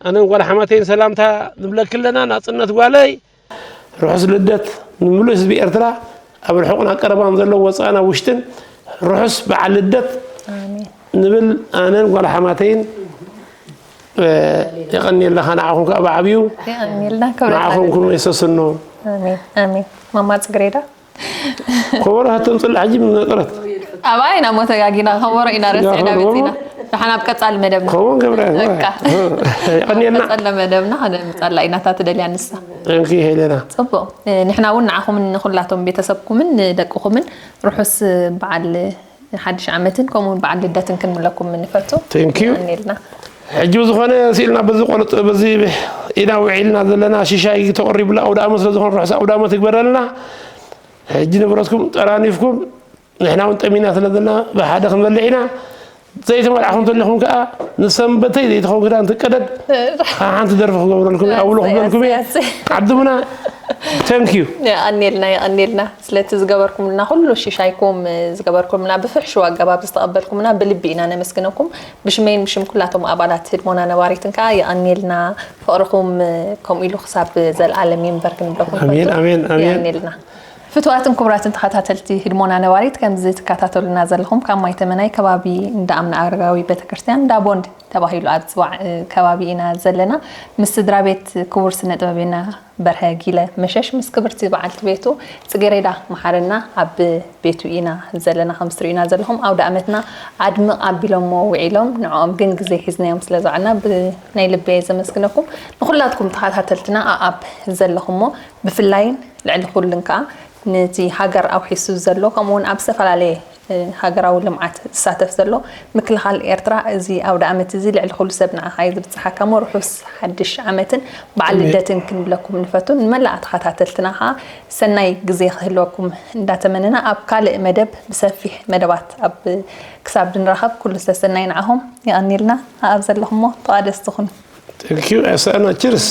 ኣነን ጓል ሓማተይን ሰላምታ ንብለኪ ኣለና ናፅነት ጓለይ። ርሑስ ልደት ንምሉእ ህዝቢ ኤርትራ ኣብ ርሑቕን ኣቀረባን ዘሎ ወፃእን ኣብ ውሽጥን ርሑስ በዓል ልደት ንብል ኣነን ጓል ሓማተይን የቐንየልና ንዓኹም ከዓ ብዓብዩ የቐንየልና ክብረት ንዓኹም ኣለና። ክም የሰስኖ ኣሜን ኣሜን። ማማ ፅግሬዳ ኮበሮ ሃተምፅላ ሕጂ ምነጥረት ኣብኣ ኢና ሞ ተጋጊና ከበሮ ኢና ረሲዕና መፂና። ደሓን ኣብ ቀፃሊ መደብና ከምኡ ገብረ በቃ። የቐንየልና ቀፀለ መደብና ከነምፃላ ኢና እታ ትደልያ ንሳ። እንኪ ሄሌና ፅቡቕ። ንሕና እውን ንዓኹምን ንኩላቶም ቤተሰብኩምን ንደቅኹምን ርሑስ በዓል ሓድሽ ዓመትን ከምኡውን በዓል ልደትን ክንብለኩም ንፈቱ። Thank you። የቐንየልና። ሕጂ ብዝኾነ ስኢልና በዚ ቆልጥ በዚ ኢና ውዒልና ዘለና ሽሻይ ተቐሪቡላ ኣውደ ዓመት ስለዝኾነ ርሑስ ኣውደ ዓመት ይግበረልና። ሕጂ ንብረትኩም ጠራኒፍኩም ንሕና እውን ጠሚና ስለ ዘለና ብሓደ ክንበልዕ ኢና። ዘይተመርዓኹም ተለኹም ከዓ ንሰንበተይ ዘይትኸውን ክዳን ትቀደድ ሓንቲ ደርፊ ክገብረልኩም እየ፣ ኣውሎ ክብለልኩም እየ። ዓዲ ሙና። Thank you። የቐንየልና የቐንየልና ስለቲ ዝገበርኩምልና ኩሉ ሽሻይኩም ዝገበርኩምልና ብፍሕሹ ኣገባብ ዝተቐበልኩምና ብልቢ ኢና ነመስግነኩም። ብሽመይን ብሽም ኩላቶም ኣባላት ህድሞና ነባሪትን ከዓ የቐንየልና። ፍቕርኹም ከምኡ ኢሉ ክሳብ ዘለኣለም ይንበር ክንብለኩም ኣሜን፣ ኣሜን፣ ኣሜን። የቐንየልና። ፍትዋትን ክቡራትን ተኸታተልቲ ህድሞና ነባሪት ከምዚ ትከታተሉና ዘለኹም ካብ ማይተመናይ ከባቢ እንዳ ኣምና ኣረጋዊ ቤተክርስትያን እንዳ ቦንድ ተባሂሉ ኣብ ዝፅዋዕ ከባቢ ኢና ዘለና። ምስ ስድራ ቤት ክቡር ስነ ጥበቤና በርሀ ጊለ መሸሽ ምስ ክብርቲ በዓልቲ ቤቱ ፅጌሬዳ መሓረና ኣብ ቤቱ ኢና ዘለና። ከም ዝትርእዩና ዘለኹም ኣውደ ኣመትና ኣድምቕ ኣቢሎሞ ውዒሎም ንዕኦም ግን ግዜ ሒዝናዮም ስለ ዝወዓልና ብናይ ልበየ ዘመስግነኩም። ንኹላትኩም ተኸታተልትና ኣኣብ ዘለኹሞ ብፍላይን ልዕሊ ኩሉን ከዓ ነቲ ሃገር ኣውሒሱ ዘሎ ከምኡውን ኣብ ዝተፈላለየ ሃገራዊ ልምዓት ዝሳተፍ ዘሎ ምክልኻል ኤርትራ እዚ ኣውደ ኣመት እዚ ልዕሊ ኩሉ ሰብ ንዓኻ እዩ ዝብፅሓካ እሞ ርሑስ ሓድሽ ዓመትን በዓል ልደትን ክንብለኩም ንፈቱ። ንመላእ ተኸታተልትና ከዓ ሰናይ ግዜ ክህልወኩም እንዳተመነና ኣብ ካልእ መደብ ብሰፊሕ መደባት ኣብ ክሳብ ድንራኸብ ኩሉ ሰሰናይ ንዓኹም። የቐንየልና። ኣብ ዘለኹሞ ተቓደስቲ ኩኑ። Thank you. Cheers.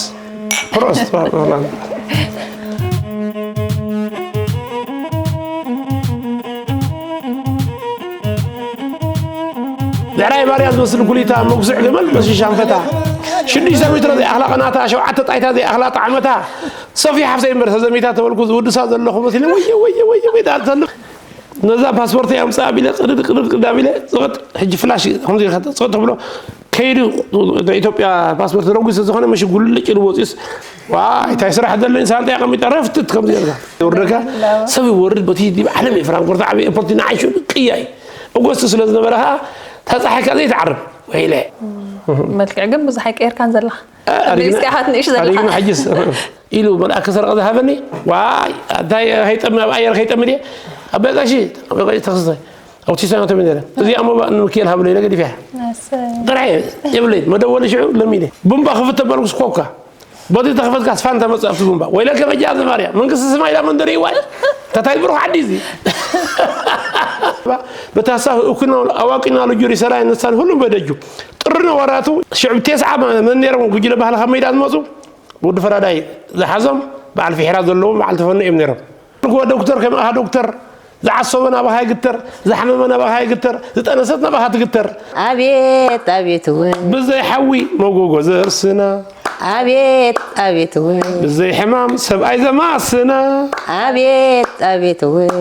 Prost. ብዕራይ ባርያ ዝመስል ኩሊታ መጉስዕ ገመል መሲሻ ኣንፈታ ሽዱሽተ ሜትሮ ዘይኣኽላ ቅናታ ሸውዓተ ጣይታ ዘይኣኽላ ጣዕመታ ሰፊ ሓፍሰይ እምበር ተዘሚታ ተበልኩ ዝውድሳ ዘለኹ መሲለ ወየ ወየ ወየ ወየ ዳኣ ተሉ ነዛ ፓስፖርተይ ኣምፅእ ኣቢለ ቅድድ ቅድድ ቅድ ኣቢለ ፅቕጥ ሕጂ ፍላሽ ከምዚ ኢልካ ፅቕጥ ተብሎ ከይዱ ኢትዮጵያ ፓስፖርት ተረጉ ስለዝኾነ መሽ ጉልጭ ኢሉ ወፂኡስ፣ ዋይ እንታይ ስራሕ ዘለኒ ሳንጣ ኣቐሚጠ ረፍትት ከምዚ ጌርካ ይወርደካ። ሰብ ይወርድ በቲ ዲብ ዓለም እየ ፍራንኮርት ዓብየ ኤርፖርት ንዓይሹ ቅያይ እጎስቲ ስለ ዝነበረ ከዓ ተፃሒካ ዘይትዓርብ ወይለ። መልክዕ ግን ብዙሕ ኣይቀየርካን ዘለኻ። ኣሪግና- እስኪ ሓት ንእሽ ዘለኻ። ኣሪግና ሕጅስ ኢሉ መልኣክ ሰረቐ ዝሃበኒ። ዋይ እንታይ ከይጠሚ ኣብ ኣየር ከይጠሚ ድየ ኣበይ ቀሺ ኣበይ ቀሺ ተኽስተ ኣብቲ ሰና ተመ ነረ እዚኣ ሞ ንምክኤል ሃብሎ ኢለ ገዲፈ። እሰይ። ጥራሕ የብለይ መደወሊ ሽዑ ለሚደ ቡምባ ክፍት ተበልኩስ ኮካ በቲ ተኽፈትካ ስፋን ተመፅእ ኣብቲ ቡምባ ወይለ ከመጃ ዘማርያ መንግስቲ ስማ ኢላ መንደሪ ይዋል ተታይ ብሩክ ዓዲ እዚ በታሳ እኩኖ ኣዋቂና ልጁ ሪሰራይ ነሳን ሁሉም በደጁ ጥሪ ነበራቱ ሽዑ ቴስዓ መን ነይሮም ጉጅለ ባህልኻ ሜዳ ዝመፁ ወዲ ፈራዳይ ዝሓዞም በዓል ፍሒራ ዘለዎም በዓል ተፈኖ እዮም ነይሮም። እኮ ዶክተር ከም ኣኻ ዶክተር ዝዓሰበ ናባኻ ይግተር፣ ዝሓመመ ናባኻ ይግተር፣ ዝጠነሰት ናባኻ ትግተር። ኣቤት ኣቤት እውን ብዘይ ሓዊ መጎጎ ዘርስና፣ ኣቤት ኣቤት እውን ብዘይ ሕማም ሰብኣይ ዘማስና። ኣቤት ኣቤት እውን